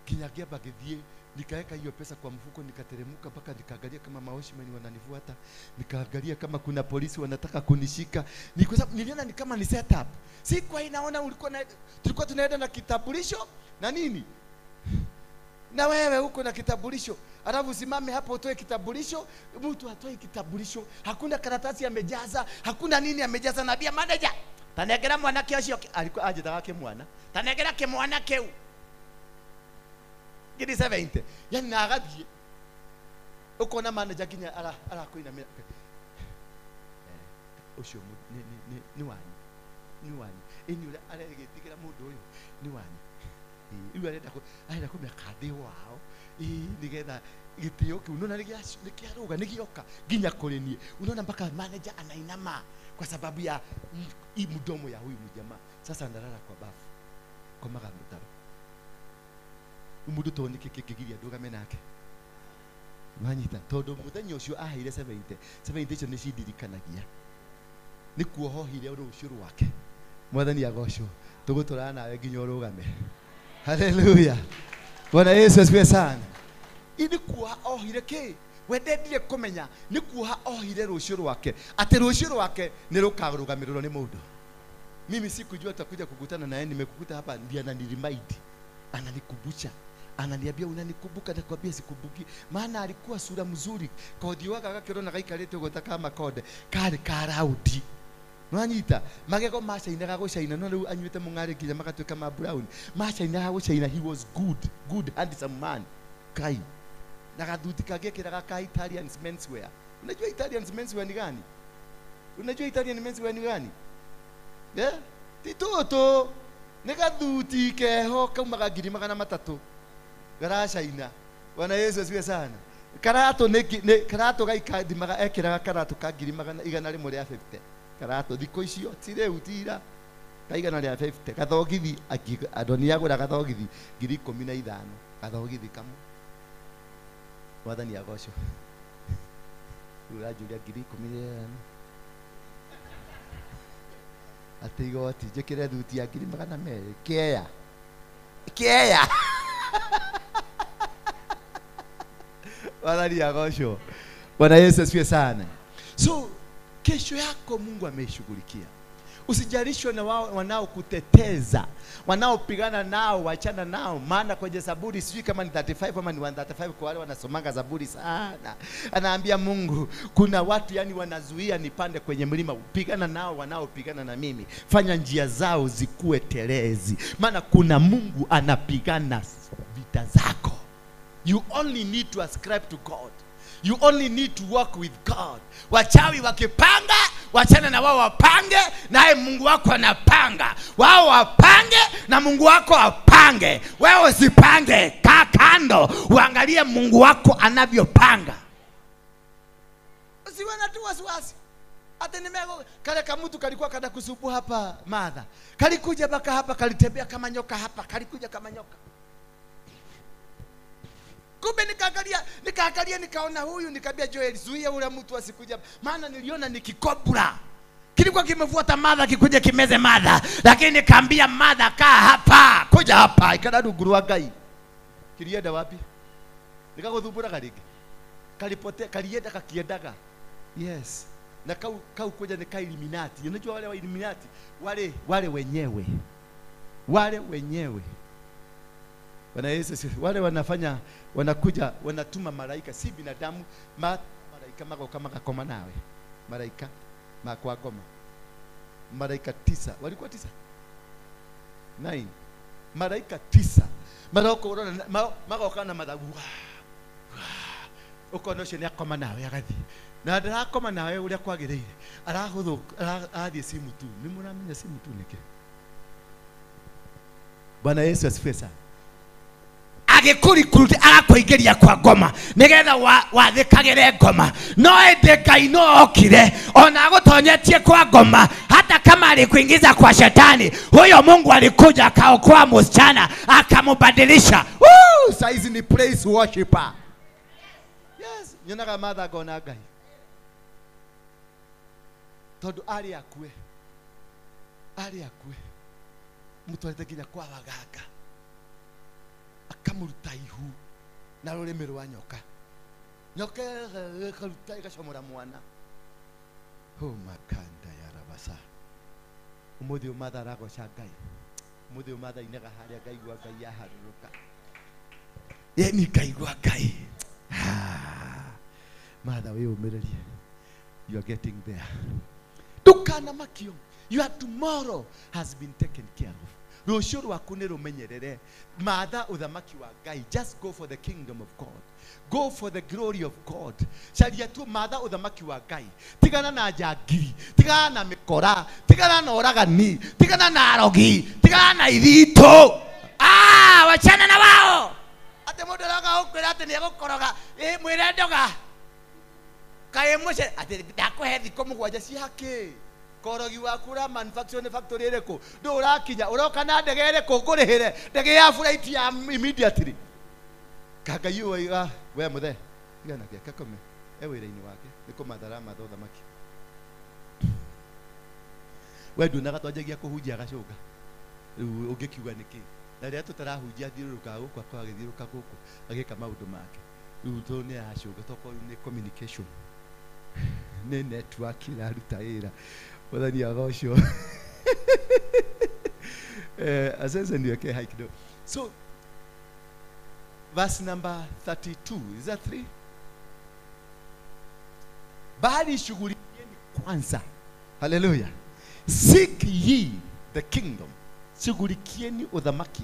Speaker 2: nginya ngiamba ngithie, nikaweka hiyo pesa kwa mfuko, nikateremuka mpaka nikaangalia kama maoshimeni wananifuata, nikaangalia kama kuna polisi wanataka kunishika. Ni kwa sababu niliona ni kama ni setup. Sikuwa inaona ulikuwa na, tulikuwa tunaenda na kitambulisho na nini? Na wewe huko na kitambulisho, alafu usimame hapo utoe kitambulisho, mtu atoe kitambulisho, hakuna karatasi amejaza, hakuna nini amejaza. Naambia manager, tanegera mwana kio, alikuwa aje take mwana, tanegera ke mwana keu. Ngiri 70. Yani na agathie. Ukona manager nginya arakuinamira. Ucio ni wanyu. Ni wanyu. Ini uria aregitigira mundu uyu ni wanyu. Riu arenda kumenya kathi wao. Nigetha gitio kiu unaona nikiaruga nigioka nginya kuri nie. Unaona mpaka manager anainama kwa sababu ya hii mdomo ya huyu mjamaa. Sasa analala kwa bafu. Komaga mutaro. Umundu to niki kingigiria ndugame nake. Wanyita tondu muthenya ucio aheire 70 70 icio ni cindirikanagia ni kuohohire rucio rwake. Mwathani agocwo, tuguturana nawe nginya urugame. Haleluya. Bwana Yesu asifiwe sana. Ini kuoha ohire ki wendendire kumenya ni kuoha ohire rucio rwake, ati rucio rwake ni rukarugamirwo ni mundu. Mimi sikujua tutakuja kukutana naye, nimekukuta hapa ndiye ananiremind, ananikumbusha, ananiambia unanikumbuka, nakwambia sikumbuki. Maana alikuwa sura mzuri, kothi waka gakirona gaikarite uguo ta kama konde kari karaudi. Nwanyita magego macainaga gucaina, no riu anyuite mung'ari nginya magatuika ma brown. Macainaga gucaina, he was good, good handsome man. Kai na gathuti kangĩkĩraga ka Italian menswear. Unajua Italian menswear ni gani? Unajua Italian menswear ni gani? Eh? Ti tũtũ nĩ gathuti keho kaumaga 300,000 garacaina. Bwana Yesu asifiwe sana. Karatu nĩ karatu gaikathimaga, ekĩraga karatu ka 150,000. Karatu thikũ icio ti rĩu tira ka 150 kathogithi, Adonia agũra kathogithi 15,000 kathogithi kamwe. Mwathani agocwo. Ũranjũria 15,000 ati igoti njĩkĩre thuti ya 200,000 kĩeya kĩeya. Mwathani agocwo. Bwana Yesu asifiwe sana. So kesho yako Mungu ameishughulikia. Usijalishwe na wao wanaokuteteza, wanaopigana nao, wachana nao. Maana kwenye Zaburi sijui kama ni 35 ama ni 135 kwa wale wanasomanga Zaburi sana, anaambia Mungu kuna watu yani wanazuia nipande kwenye mlima, pigana nao wanaopigana na mimi, fanya njia zao zikuwe telezi. Maana kuna Mungu anapigana vita zako. You only need to ascribe to God. You only need to work with God.
Speaker 4: Wachawi wakipanga, wachana na wao wapange, naye Mungu wako anapanga. Wao wapange na Mungu wako apange. Wewe usipange, kaa kando, uangalie Mungu wako anavyopanga.
Speaker 2: Usiwe na tu wasiwasi. Ate nimego kale kamutu kalikuwa kada kusubu hapa madha. Kalikuja baka hapa, kalitembea kama nyoka hapa, kalikuja kama nyoka. Kumbe nikaangalia nikaona huyu, nikaambia Joel zuia ule mtu asikuja. Maana niliona ni kikobra.
Speaker 4: Kilikuwa kimefuata madha kikuja kimeze madha, lakini nikaambia madha kaa hapa, kuja hapa.
Speaker 2: Ikara ruguru wa Ngai. Kilienda wapi? Nikaguthumbura kariki. Kalipotea, kalienda kakiendaga. Yes. Na kau kuja ni ka Illuminati. Unajua wale wa Illuminati, wale wenyewe. Wale wenyewe. Bwana Yesu, wale wanafanya, wanakuja, wanatuma malaika, si binadamu, malaika magoka magakoma nawe. Malaika makwagoma. Malaika 9, walikuwa 9? 9. Malaika 9. Magoka na mathagu. Ukona ucio ni akoma nawe agathi. Na ndarakoma nawe uria kwagiriire. Arahuthuka, arathiĩ simu tu. Ni muramenya simu tu niki? Bwana Yesu asifiwe sana.
Speaker 4: Agĩkũrikuruti agakũingĩria kwa ngoma nĩgetha wathĩkagĩre ngoma. No ĩndĩ Ngai no okire ona agũtonyetie kwa ngoma, hata kama alikuingiza kwa shetani, huyo Mungu alikuja akaokoa msichana akamubadilisha.
Speaker 2: Woo, saizi ni praise worshiper. Yes, nyonaga Martha ngona Ngai. Tondu ari akue. Ari akue. Mutwarite nginya kwa waganga. Akamuruta ihu na rurimi rwa nyoka. Nyoka ĩkaruta ĩgacomora mwana. Oh makanda ya rabasa. Umuthi Martha aragoca Ngai. Umuthi Martha inaga haria ngaigua Ngai yaharũrũka. Yeni ngaigua Ngai. Martha wĩyũmĩrĩrie. You are getting there. Ndũkana makio. Your tomorrow has been taken care of. Rũciũ rwaku nĩ rũmenyerere. Matha ũthamaki wa Ngai. Just go for the kingdom of God. Go for the glory of God. Caria tu matha ũthamaki wa Ngai. Tigana na njangiri, tigana na mĩkora, tigana na ũragani, tigana na arogi, tigana na ithitũ.
Speaker 4: Ah, wachana na wao. Atĩ mũndũ aroka gũkwĩra atĩ nĩegũkoroga, ĩ mwĩre ndoga. Kaĩ mũce atĩ ndakũhe thikũ 7
Speaker 2: cia kĩ? Korogi waku ra manufacturing factory ĩrĩkũ? Ndũrakinya, ũroka na ndege ĩrĩkũ ngũrĩhĩre? Ndege ya flight ya immediately. Kanga yu waiga we muthe. Tigana nake kakome. E wĩra-inĩ wake nĩ kũmathara matha ũthamaki. We nduonaga twanjagia kũhunjia agacũnga. Rĩu ũngĩkiuga nĩkĩ? Na rĩrĩa tũtarahunjia athiũrũrũkaga gũkũ akorwo agĩthiũrũrũka gũkũ agĩka maũndũ make. Rĩu tondũ nĩ aracũnga tokorwo rĩu nĩ communication. Nĩ network iraruta wĩra. Mwathani agocwo. Asese niwekee hai kidogo. So verse number 32, is that 3? Bali shughulikieni kwanza. Hallelujah. Seek ye the kingdom. Shughulikieni uthamaki.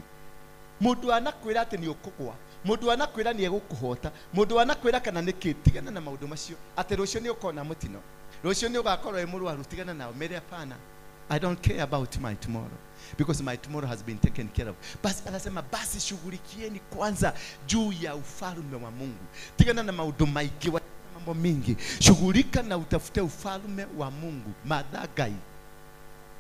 Speaker 2: Mundu anakwira ati ni ukugwa, mundu anakwira ni egukuhota, mundu anakwira kana niki, tigana na maundu macio ati rucio ni ukona mutino. Rucio ni ugakorwo wi murwaru, tigana nao, mere hapana. I don't care about my tomorrow because my tomorrow has been taken care of. Basi anasema basi shughulikieni kwanza juu ya ufalme wa Mungu. Tigana na maundu maingi, mambo mingi. Shughulika na utafute ufalme wa Mungu. Madhagai.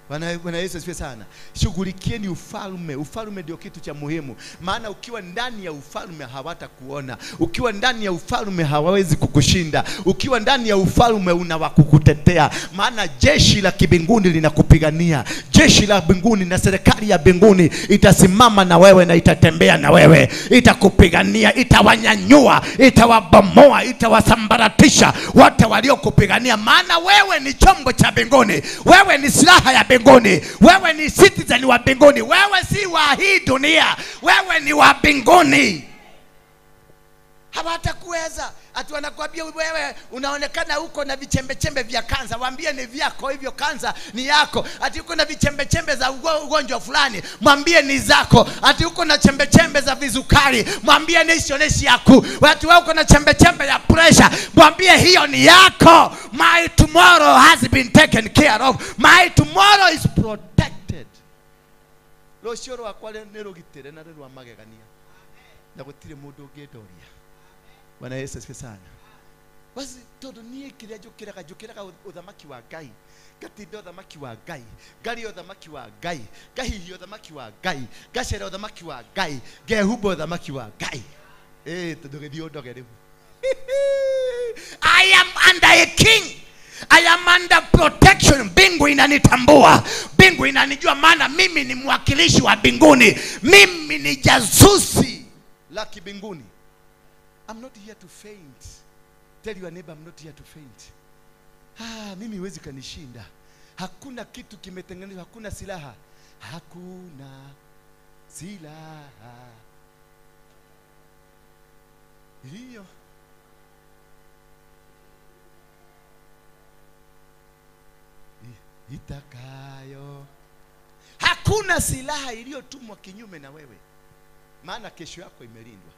Speaker 2: Bwana Yesu asifiwe sana. Shughulikieni ufalme. Ufalme ndio kitu cha muhimu. Maana ukiwa ndani ya ufalme hawatakuona. Ukiwa ndani ya ufalme hawawezi kukushinda. Ukiwa ndani ya ufalme una wa kukutetea. Maana jeshi la kibinguni linakupigania. Jeshi la mbinguni na serikali ya mbinguni itasimama na wewe na itatembea na wewe.
Speaker 4: Itakupigania, itawanyanyua, itawabomoa, itawasambaratisha wote waliokupigania. Maana wewe ni chombo cha mbinguni. Wewe ni silaha ya mbinguni. Wewe ni citizen wa mbinguni. Wewe si wa hii dunia. Wewe ni wa mbinguni. Hawatakuweza. Ati wanakuambia wewe unaonekana uko na vichembe-chembe vya kansa, waambie ni vyako hivyo, kansa ni yako. Ati uko na vichembe-chembe za ugonjwa fulani, mwambie ni zako. Ati uko na chembe-chembe za vizukari, mwambie ni shonesi yako. Ati wewe uko na chembe-chembe ya pressure, mwambie hiyo ni yako. My tomorrow has been taken care of. My tomorrow is protected.
Speaker 2: Rũciũ rwakwa nĩ rũgitĩre na nĩ rwa magegania. Na gũtirĩ mũndũ ũngĩndoria. Bwana Yesu asifiwe sana. Basi tondu niĩ kĩrĩa njũkĩraga, njũkĩraga ũthamaki wa Ngai. Ngatinda ũthamaki wa Ngai, ngaria ũthamaki wa Ngai, ngahihia ũthamaki wa Ngai, ngacera ũthamaki wa Ngai, ngehumba ũthamaki wa Ngai. Tondũ gĩthiĩ ũndoge rĩu.
Speaker 4: I am under a king. I am under protection. Mbingu inanitambua, mbingu inanijua, maana mimi ni mwakilishi wa mbinguni. Mimi ni jasusi
Speaker 2: la kibinguni. I'm not here to faint. Tell your neighbor, I'm not here to faint. Mimi huwezi kanishinda. Hakuna kitu kimetengenezwa, hakuna silaha. Hakuna silaha hiyo itakayo. Hakuna silaha iliyotumwa kinyume na wewe, maana kesho yako imelindwa.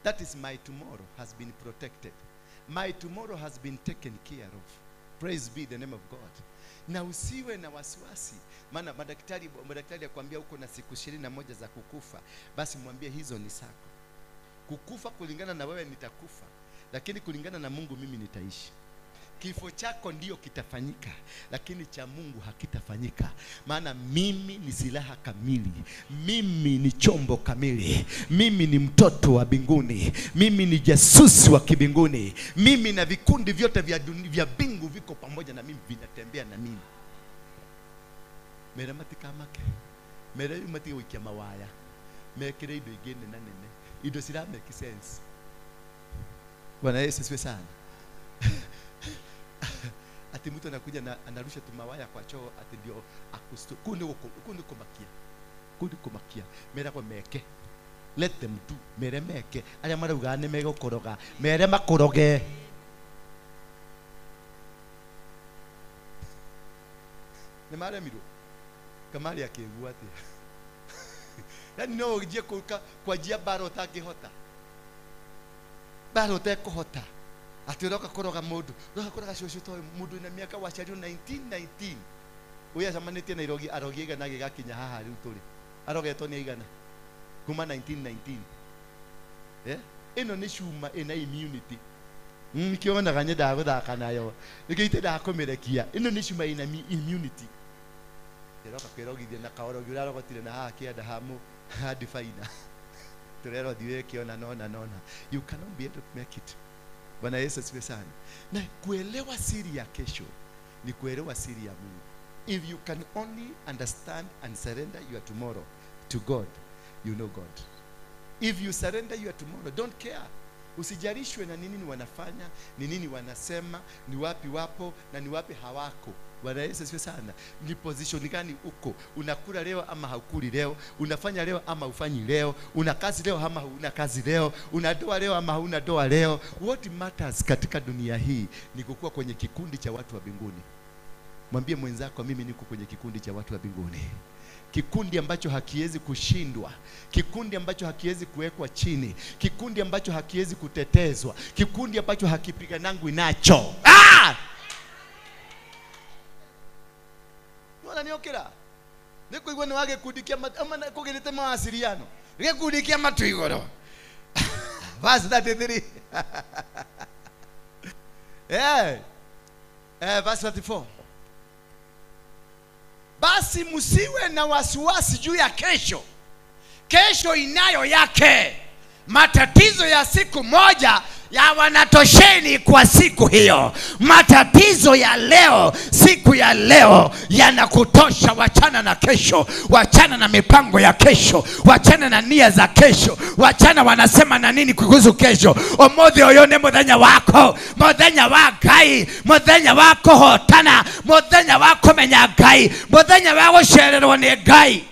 Speaker 2: That is, my tomorrow has been protected. My tomorrow has been taken care of. Praise be the name of God. Na usiwe na wasiwasi, maana madaktari yakwambia uko na siku 21 za kukufa, basi mwambie hizo ni zako. Kukufa kulingana na wewe nitakufa, lakini kulingana na Mungu mimi nitaishi. Kifo chako ndiyo kitafanyika, lakini cha Mungu hakitafanyika. Maana mimi ni silaha kamili, mimi ni chombo kamili, mimi ni mtoto wa mbinguni, mimi ni jasusi wa kibinguni, mimi na vikundi vyote vya mbingu viko pamoja na mimi, vinatembea na mimi. Mere matikamake, mere mati wikia mawaya, mekire indo ingĩ nene nene, indo cira make sense. Bwana Yesu asifiwe sana. Ati mtu anakuja na anarusha tumawaya kwa choo ati ndio akustu. Kundi kumakia. Mera kwa meke. Let them do. Mere meke. Aria marauga ni megũkoroga. Mere makoroge. Ni maremirwo. Kamari akĩigua atĩa? Yaani no ũnjie kwanjia mbara ũtangĩhota. Mbara ũtekũhota. Ati uroka koroga mundu, uroka koroga cucu to mundu na miaka waciarirwo 1919. Uyu acamanĩtie na irogi arogi igana gĩgakinya haha rĩu tũrĩ. Arogetwo nĩ igana kuma 1919. Ĩno nĩ cuma ĩna immunity. Nĩkĩo nyendaga gũthaka nayo. Nĩkĩo itendaga kũmĩrekia. Ĩno nĩ cuma ĩna immunity. Ĩroka kwĩrogithia na kaorogi ũrarogotire na haha kĩanda hamu ha difaina. Tũrerothi wĩkĩona nona. You cannot be able to make it. Bwana Yesu asifiwe sana. Na kuelewa siri ya kesho ni kuelewa siri ya Mungu. If you can only understand and surrender your tomorrow to God, you know God. If you surrender your tomorrow, don't care. Usijarishwe na nini wanafanya, ni nini wanasema, ni wapi wapo na ni wapi hawako. Bwana Yesu asifiwe sana. Ni position gani uko? Unakula leo ama haukuli leo? Unafanya leo ama ufanyi leo? Una kazi leo ama huna kazi leo? Una doa leo ama huna doa leo? What matters katika dunia hii ni kukua kwenye kikundi cha watu wa mbinguni. Mwambie mwenzako, mimi niko kwenye kikundi cha watu wa mbinguni. Kikundi ambacho hakiwezi kushindwa, kikundi ambacho hakiwezi kuwekwa chini, kikundi ambacho hakiwezi kutetezwa, kikundi ambacho hakipiganangwi nacho. Nona niokira. Nikuigua ni wage kudikia ama kugirite mawasiliano. Gikudikia matu igoro. Verse 33. Verse 34. Basi msiwe na wasiwasi juu ya kesho.
Speaker 4: Kesho inayo yake. Matatizo ya siku moja ya wanatosheni kwa siku hiyo. Matatizo ya leo, siku ya leo yanakutosha. Wachana na kesho, wachana na mipango ya kesho, wachana na nia za kesho, wachana wanasema na nini kuhusu kesho. Omothe oyo ni muthenya wako, muthenya wa Ngai, muthenya wa kuhotana, muthenya wa kumenya Ngai, muthenya wa gucererwo ni Ngai.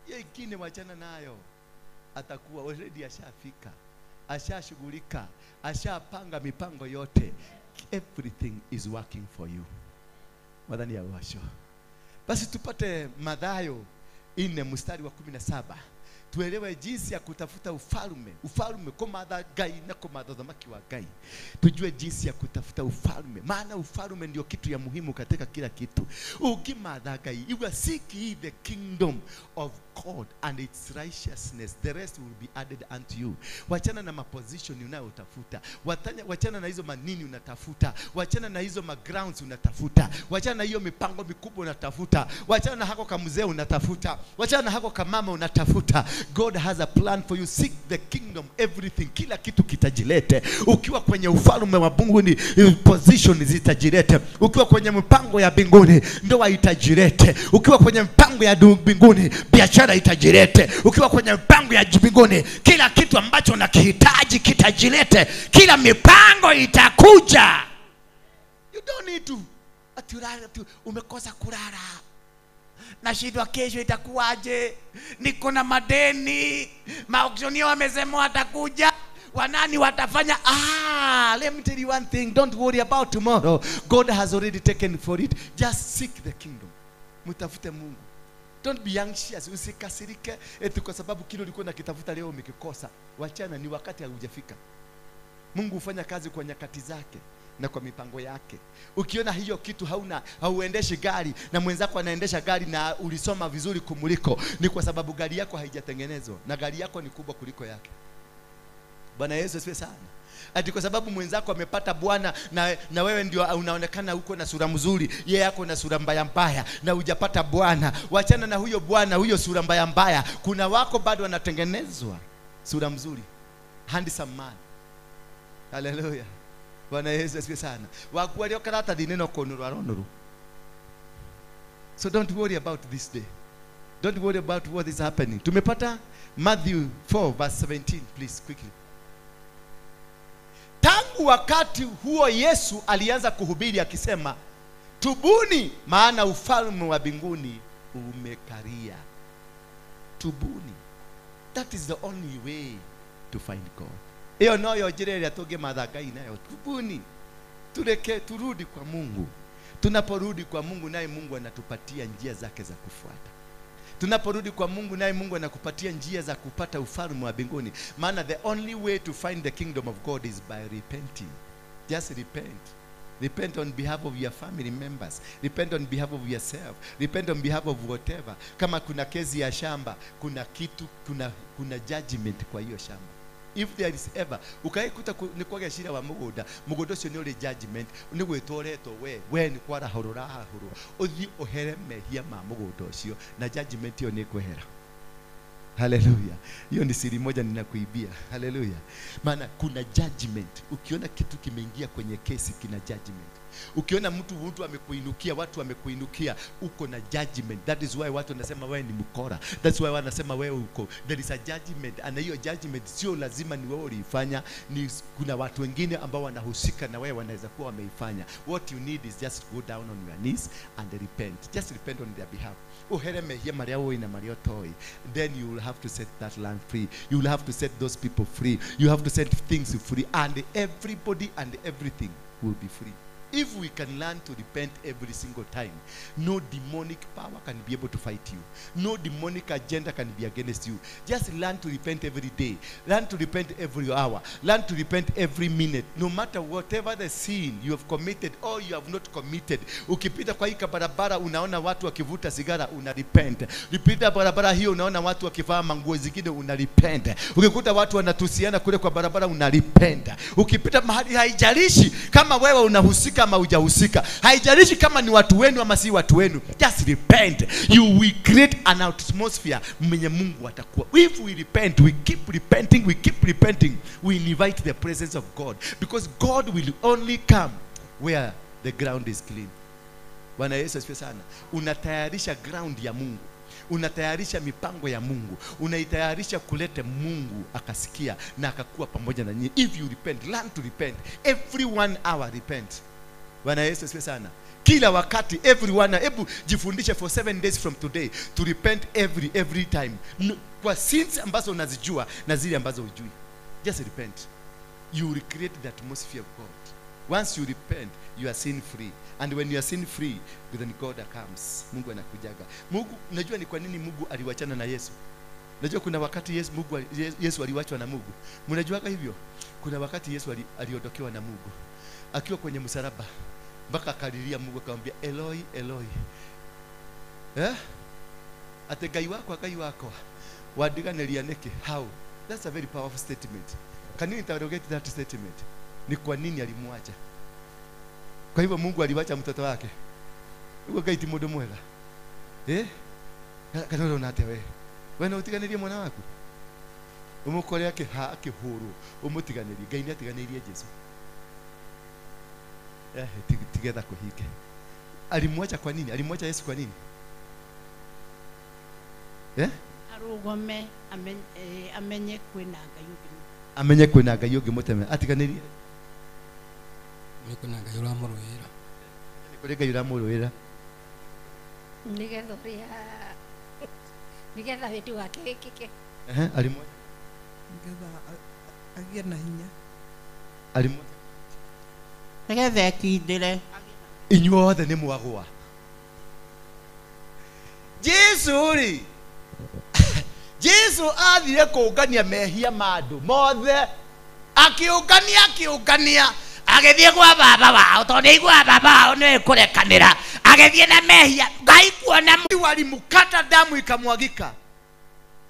Speaker 2: Yekine wachana nayo. Atakuwa already ashafika, ashashughulika, ashapanga mipango yote. Everything is working for you. Mwadhani ya washo. Basi tupate Mathayo 4 mstari wa 17. Tuelewe jinsi ya kutafuta ufalme. Ufalme kumatha Ngai na kumatha uthamaki wa Ngai. Tujue jinsi ya kutafuta ufalme. Maana ufalme ndio kitu ya muhimu katika kila kitu. Ukimatha Ngai, you are seek ye the kingdom of God and its righteousness, the rest will be added unto you. Wachana na maposition unayotafuta. Wachana na hizo manini unatafuta. Wachana na hizo magrounds unatafuta. Wachana na hiyo mipango mikubwa unatafuta. Wachana na hako kamzee unatafuta. Wachana na hako kamama unatafuta. God has a plan for you. Seek the kingdom, everything. Kila kitu kitajilete. Ukiwa kwenye ufalme wa mbinguni, position zitajilete. Ukiwa kwenye mipango ya mbinguni, ndoa itajilete. Ukiwa kwenye mipango ya mbinguni, biashara itajilete.
Speaker 4: Ukiwa kwenye mipango ya mbinguni, kila kitu ambacho unakihitaji kitajilete. Kila mipango itakuja.
Speaker 2: You don't
Speaker 4: need to ati ulale tu umekosa kulala. Nashindwa kesho itakuwaje? Niko na madeni. Maauctioneer wamesema watakuja. Wanani watafanya? Let me tell you one thing. Don't worry about tomorrow. God has already taken for it. Just seek the kingdom. Mtafute Mungu. Don't be anxious. Usikasirike eti kwa sababu kile ulikuwa unakitafuta leo umekikosa. Wachana, ni wakati haujafika. Mungu hufanya kazi kwa nyakati zake na kwa mipango yake. Ukiona hiyo kitu hauna, hauendeshi gari na mwenzako anaendesha gari na ulisoma vizuri kumuliko, ni kwa sababu gari yako haijatengenezwa na gari yako ni kubwa kuliko yake. Bwana Yesu asifiwe sana. Ati kwa sababu mwenzako amepata bwana na wewe ndio unaonekana uko na sura mzuri, yeye yako na sura mbaya mbaya na hujapata bwana. Wachana na huyo bwana, huyo sura mbaya mbaya. Kuna wako bado wanatengenezwa sura mzuri. Handsome man. Hallelujah. Bwana Yesu asifiwe sana. Wakuwa leo karata dineno konuru aronuru. So don't worry about this day. Don't worry about what is happening. Tumepata Matthew 4 verse 17, please quickly. Tangu wakati huo Yesu alianza kuhubiri akisema, tubuni maana ufalme wa mbinguni umekaria. Tubuni. That is the only way to find God. Iyo noyo njira ĩrĩa tũngĩmatha Ngai nayo. Tubuni. Tureke turudi kwa Mungu. Tunaporudi kwa Mungu naye Mungu anatupatia njia zake za kufuata. Tunaporudi kwa Mungu naye Mungu anakupatia njia za kupata ufalme wa mbinguni. Maana the only way to find the kingdom of God is by repenting. Just repent. Repent on behalf of your family members. Repent on behalf of yourself. Repent on behalf of whatever. Kama kuna kesi ya shamba, kuna kitu, kuna judgment kwa hiyo shamba. If there is ever, ukaikuta ni kwaga cira wa mugunda, mugunda ucio ni uri judgment, ni gwitwo uretwo we ni kwarahũrwo ũrahũrwo, uthie uhere mehia ma mugunda ucio na judgment iyo ni kwehera. Hallelujah. Hiyo ni siri moja ninakuibia. Hallelujah. Maana kuna judgment. Ukiona kitu kimeingia kwenye kesi kina judgment. Ukiona mtu amekuinukia, watu wamekuinukia, uko na judgment. That is why watu wanasema wewe ni mkora. That's why wanasema wewe uko. There is a judgment, and hiyo judgment sio lazima ni wewe uliifanya, ni kuna watu wengine ambao wanahusika na wewe wanaweza kuwa wameifanya. What you need is just go down on your knees and repent. Just repent on their behalf. Uhere mehia maria woi na maria toi. Then you will have to set that land free. You will have to set those people free. You have to set things free, and everybody and everything will be free. If we can learn to repent every single time, no demonic power can be able to fight you. No demonic agenda can be against you. Just learn to repent every day. Learn to repent every hour. Learn to repent every minute. No matter whatever the sin you have committed or you have not committed. Ukipita kwa hii barabara unaona watu wakivuta sigara, una repent. Ukipita barabara hiyo unaona watu wakivaa manguo zingine, una repent. Ukikuta watu wanatusiana kule kwa barabara, una repent. Ukipita mahali, haijalishi kama wewe unahusika ama hujahusika, haijalishi kama ni watu wenu ama si watu wenu, just repent. You will create an atmosphere mwenye Mungu atakuwa. If we repent, we keep repenting, we keep repenting, we invite the presence of God, because God will only come where the ground is clean. Bwana Yesu asifiwe sana. Unatayarisha ground ya Mungu. Unatayarisha mipango ya Mungu. Unaitayarisha kulete Mungu akasikia na akakuwa pamoja na nyinyi. If you repent, learn to repent. Every 1 hour repent. Bwana Yesu asifiwe sana. Kila wakati, every one, hebu jifundishe for 7 days from today to repent every time. Kwa sins ambazo unazijua na zile ambazo hujui. Just repent. You recreate the atmosphere of God. Once you repent, you are sin free. And when you are sin free, then God comes. Mungu anakujaga. Mungu, unajua ni kwa nini Mungu aliwachana na Yesu? Unajua kuna wakati Yesu aliwachwa na Mungu. Mnajuaga hivyo? Kuna wakati Yesu aliondokewa na Mungu. Akiwa kwenye msalaba, mpaka akalilia Mungu akamwambia Eloi Eloi. Ate Ngai wakwa Ngai wakwa wandiganiria niki? How? That's a very powerful statement. Can you interrogate that statement? Ni kwa nini alimwacha? Kwa hivyo Mungu aliwacha mtoto wake. Ugo Ngai ti mundu mwega. Kana urona atia we? We no utiganirie mwana waku? Umukore akihurwo, umutiganirie. Ngai nĩatiganĩirie Jesu. Tigetha kuhinge. Alimwacha kwa nini? Alimwacha Yesu kwa nini?
Speaker 5: Arugome amenye kwina Ngai ungi.
Speaker 2: Amenye kwina Ngai ungi muteme. Atiganirie.
Speaker 6: Amenye kwina Ngai uramurwira.
Speaker 2: Kũrĩ Ngai ũramũrũĩra.
Speaker 5: Nĩgetha ũrĩa nĩgetha wendi wake wĩkĩke.
Speaker 2: Arimũ.
Speaker 6: Nĩgetha agĩe na hinya.
Speaker 2: Arimũ.
Speaker 7: Nĩgetha ekindĩre.
Speaker 2: Inyuothe nĩ mwagũa. Jesu rĩ, Jesu athire kũngania mehia ma andũ mothe,
Speaker 4: akĩũngania agĩthiĩ kwa baba wao tondũ nĩaiguaga baba wao nĩwe kũrekanĩra, agĩthiĩ na mehia. Ngai kuona
Speaker 2: walimkata, damu ikamwagika,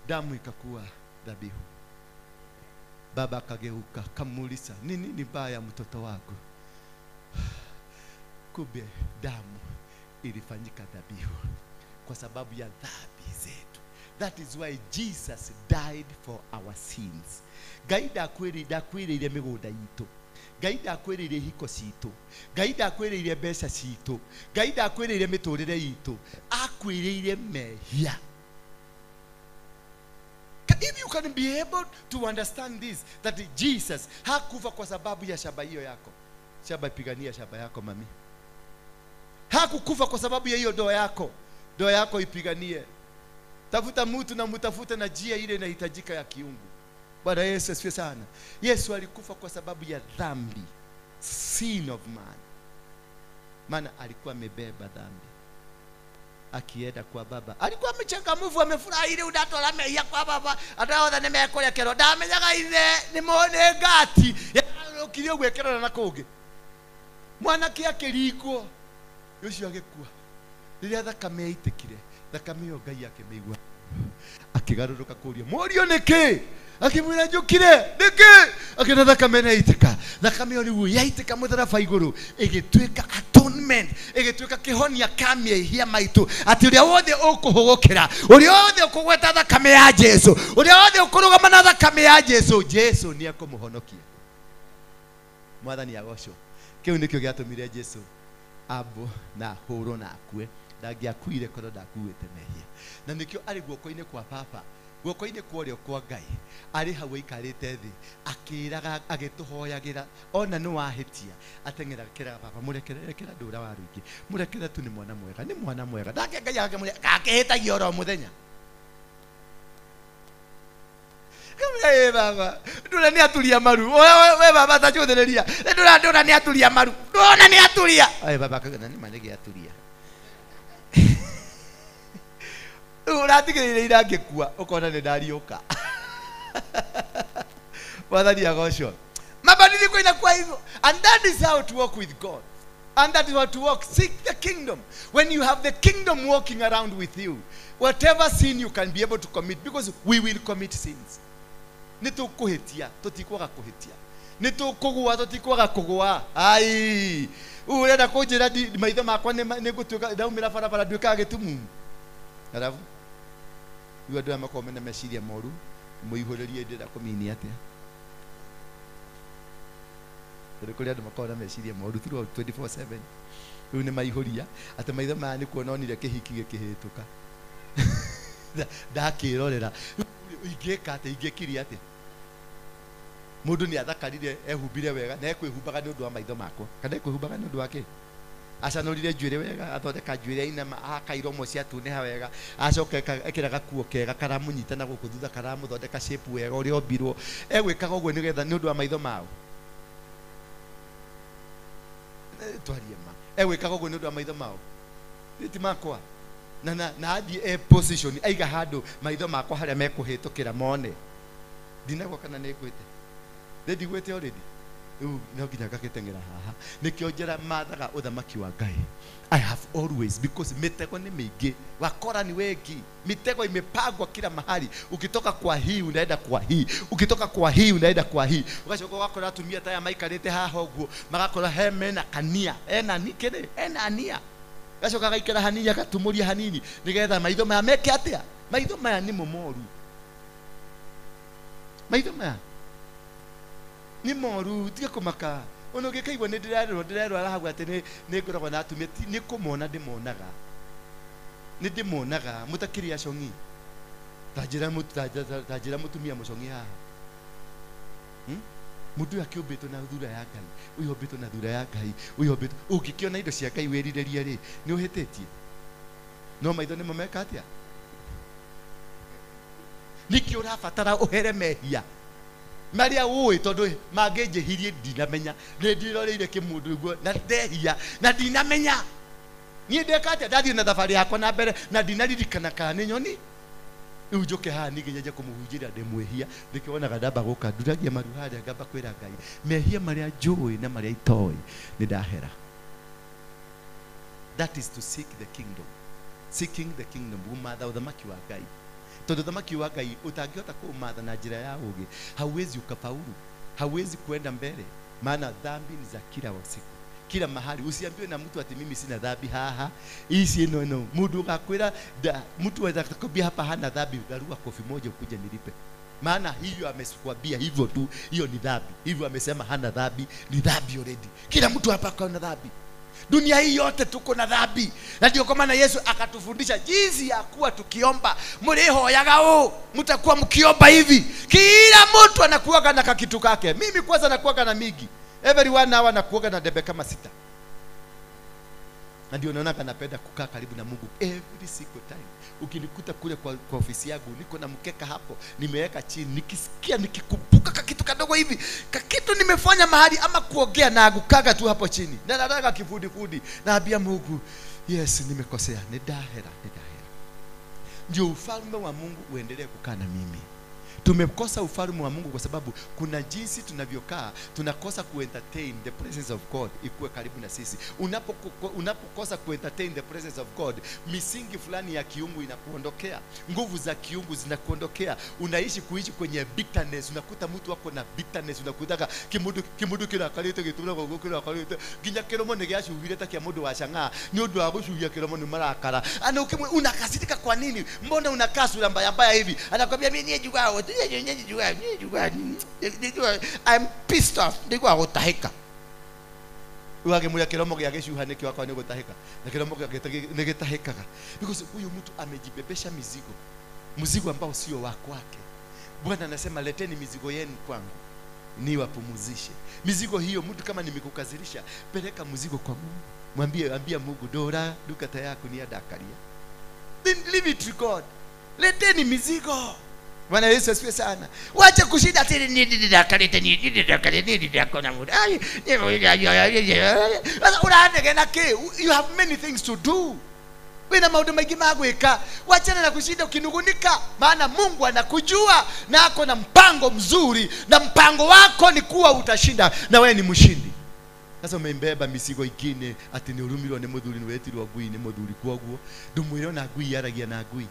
Speaker 2: damu ikakuwa dhabihu. Baba akageuka akamuuliza, nini ni baya mtoto wangu? Kumbe damu ilifanyika dhabihu kwa sababu ya dhambi zetu. That is why Jesus died for our sins. Ngai ndakwĩrĩire mĩgũnda itũ, Ngai ndakwĩrĩire ihiko citũ, Ngai ndakwĩrĩire mbeca citũ, Ngai ndakwĩrĩire mĩtũrĩre itũ, akwĩrĩire mehia. If you can be able to understand this, that Jesus hakufa kwa sababu ya shamba hiyo yako. Shamba, pigania shamba yako mami. Hakukufa kwa sababu ya hiyo ndoa yako. Ndoa yako ipiganie. Tafuta mtu na mtafute na njia ile inahitajika ya kiungu. Bwana Yesu asifiwe sana. Yesu alikufa kwa sababu ya dhambi, sin of man. Maana alikuwa amebeba dhambi. Akienda kwa baba alikuwa amechangamfu, amefurahi ile udatwara mehia kwa baba, ata othe nĩ mekũrekerwo. Ndamenyaga ithe nĩ mone ngati yarũkire ũguo ĩkĩrora na kũngĩ. Mwanake akĩringwo ũcio agĩkua. Rĩrĩa thakame yaitĩkire, thakame ĩyo Ngai akĩmĩigua, akĩgarũrũka kũria mũriũ nĩkĩ, akĩmwĩra njũkire nĩkĩ, akĩona thakame nĩyaitĩka. Thakame ĩyo rĩu yaitĩka mũtharaba igũrũ ĩgĩtuĩka atonement, ĩgĩtuĩka kĩhonia ka mehia maitũ, atĩ ũrĩa wothe ũkũhũgũkĩra, ũrĩa wothe ũkũgweta thakame ya Jesu, ũrĩa wothe ũkũrũgama na thakame ya Jesu, Jesu nĩekũmũhonokia. Mwathani agocwo. Kĩu nĩkĩo gĩatũmire Jesu ambwo na ahũrwo na akue. Ndangĩakuire korwo ndakuĩte mehia. Na nĩkĩo arĩ guoko-inĩ kwa baba, guoko-inĩ kwa ũrĩo kwa Ngai, arĩ hau aikarĩte thĩ akĩraga, agĩtũhoyagĩra. Ona nĩ wahĩtia ateng'eraga kĩraga baba, mũrekere, rekera ndũra wa rũingĩ, mũrekere tu, nĩ mwana mwega, nĩ mwana mwega. Nake Ngai akĩhĩtagia oro mũthenya. Hey, baba ndũra nĩ aturia maru, we baba tacũthĩrĩria, ndũra nĩ aturia maru, ndũra nĩ aturia. Ai baba akauga nĩ ma nĩ gĩaturia. Ũratigĩrĩire ira ngĩkua ũkona nĩ ndariũka. Mwathani agocwo. Mabadiliko inakuwa hivyo. And that is how to walk with God. And that is how to walk. Seek the kingdom. When you have the kingdom walking around with you, whatever sin you can be able to commit, because we will commit sins. Nĩ tũkũhĩtia, tũtikwaga kũhĩtia. Nĩ tũkũgũa, tũtikwaga kũgũa. Ai, ũrenda kũnjĩra maitho makwa nĩ ngũtuĩka ndaumĩra barabara nduĩkaga gĩtumumu. Alafu rĩu andũ aya makoragwo mena meciria moru, mũihũrĩrie ndĩrenda kũmini atĩa. Tondũ kũrĩ andũ makoragwo na meciria moru throughout 24/7. Rĩu nĩ maihũria atĩ maitho maya nĩ kuona onire kĩhiki gĩkĩhĩtũka. Ndakĩrorera ingĩka atĩa, ingĩkiria atĩa. Mũndũ nĩ athakarire, ehumbire wega, na ekwĩhumbaga nĩ ũndũ wa maitho makwa, kana ekwĩhumbaga nĩ ũndũ wa kĩ? Acanũrire njuĩrĩ wega, athondeka njuĩrĩ ainama, ahaka iromo ciatunĩha wega, acoka ekĩra gakuo kega karamũnyita na gũkũ thutha, karamũthondeka shape wega ũrĩa ombirwo. Egwĩkaga ũguo nĩgetha nĩ ũndũ wa maitho mao. Twarie ma. Egwĩkaga ũguo nĩ ũndũ wa maitho mao. Ti makwa. Na athiĩ e position, aiga handũ maitho makwa harĩa mekũhĩtũkĩra mone. Ndinagwa kana nĩ ngwĩte. Ndigwĩte already. Rĩu no nginya ngagĩteng'era haha. Nĩkĩo njĩra mathaga ũthamaki wa Ngai. I have always, because mitego ni mingi, wakora ni wengi, mitego imepangwa kila mahali. Ukitoka kwa hii unaenda kwa hii, ukitoka kwa hii unaenda kwa hii. Ugacoka ugakora atumia ta aya maikarĩte haha ũguo, magakora he mena kania, ena nikĩrĩ, ena nia. Gacoka gaikara hanini agatumũria hanini nĩgetha maitho maya meke atĩa? Maitho maya nĩmo moru. Maitho maya nĩ moru, tiga kũmaka. Ona ũngĩkaigua nĩ ndĩrerwo hau atĩ nĩ ngoragwo na atumia, nĩ kũmona ndĩmonaga. Nĩ ndĩmonaga mũtakĩrĩ acong'i. Ta njĩra mũtumia mũcong'i haha. Mundu akiumbitwo na thura ya Ngai, uyu ombitwo na thura ya Ngai, uyu ombitwo ungikiona indo cia Ngai wirirerie ri ni uhititie. No maitho nimo meka atia? Niki urabatara uhere mehia maria ui tondu mangĩnjĩhirie ndinamenya, nĩ ndiroreire kĩmũndũ guo na ndehia na ndinamenya. Niĩ ndeka atĩa? Ndathiĩ na thabarĩ yakwa na mbere na ndinaririkana kana nĩ nyoni. Rĩu njũke haha ningĩ nyanjie kũmũhunjĩria ndĩ mwĩhia, nĩkĩo ndamba gũka nduragia maru harĩa ngamba kwĩra Ngai mehia marĩa njũĩ na marĩa itoĩ nĩ ndahera. That is to seek the kingdom. Seeking the kingdom, gũmatha ũthamaki wa Ngai. Tondu ũthamaki wa Ngai utangĩhota kũũmatha na njĩra ya ũũgĩ, hauwezi ukafaulu, hauwezi kuenda mbele, maana dhambi ni za kila siku, kila mahali. Usiambiwe na mtu ati mimi sina dhambi haha isi no no. Mtu akakwira mtu atakwambia hapa hana dhambi, garua kofi moja ukuje nilipe. Maana hiyo amesikwambia hivyo tu, hiyo ni dhambi. Hivyo amesema hana dhambi, ni dhambi already. Kila mtu hapa ana dhambi. Dunia hii yote tuko na dhambi. Na ndio kwa maana Yesu akatufundisha jinsi ya kuwa tukiomba. Mlihoyaga o, mtakuwa mkiomba hivi. Kila mtu anakuaga na kakitu kake. Mimi kwanza nakuaga na migi. Everyone hawa nakuaga na debe kama 6. Na ndio naona kanapenda kukaa karibu na Mungu every single time. Ukinikuta kule kwa ofisi yangu niko na mkeka hapo, nimeweka chini, nikisikia nikikumbuka kakitu kadogo hivi, kakitu nimefanya mahali ama kuongea na agukaga tu hapo chini. Na nataka kifudi-fudi, naambia Mungu, yes nimekosea, ni dahera, ni dahera. Ndio ufalme wa Mungu uendelee kukaa na mimi. Tumekosa ufalme wa Mungu kwa sababu kuna jinsi tunavyokaa, tunakosa kuentertain the presence of God ikuwe karibu na sisi. Unapokosa kuentertain the presence of God, misingi fulani ya kiungu inakuondokea, nguvu za kiungu zinakuondokea. Unaishi kuishi kwenye bitterness. Unakuta mtu wako na bitterness, unakutaka kimundu kirakarite gitura gogo kirakarite nginya kiromo ni giacuhire ta kia mundu wa chang'aa ni undu wa gucuhia kiromo ni marakara. Ana unakasirika kwa nini? Mbona unakaa sura mbaya mbaya hivi? Anakwambia mimi ni jugao I'm pissed off. Ndigwa gutahika. Uwagemuria kiromo gya gicuha nikio akwa ni gutahika. Na kiromo gya ni gitahikaga. Because huyu mtu amejibebesha mizigo. Mzigo ambao sio wa kwake. Bwana anasema leteni mizigo yenu kwangu niwapumuzishe. Mizigo hiyo mtu kama nimekukazirisha, peleka mzigo kwa Mungu. Mwambie, ambia Mungu dora duka yako ni adakaria. Then leave it to God. Leteni mizigo. Bwana Yesu asifiwe sana. Wacha kushinda ati ni dakalete ni dakalete ni dakona muda. Ai, unaanegena ke, you have many things to do. Wena maundu maingi ma gwika. Wachana na kushinda ukinugunika, maana Mungu anakujua na ako na mpango mzuri, na mpango wako ni kuwa utashinda na wewe ni mshindi. Sasa umembeba misigo ingine ati ni urumirwo ni muthuri ni wetirwo ngui ni muthuri kwoguo ndumwire na ngui yaragia na ngui.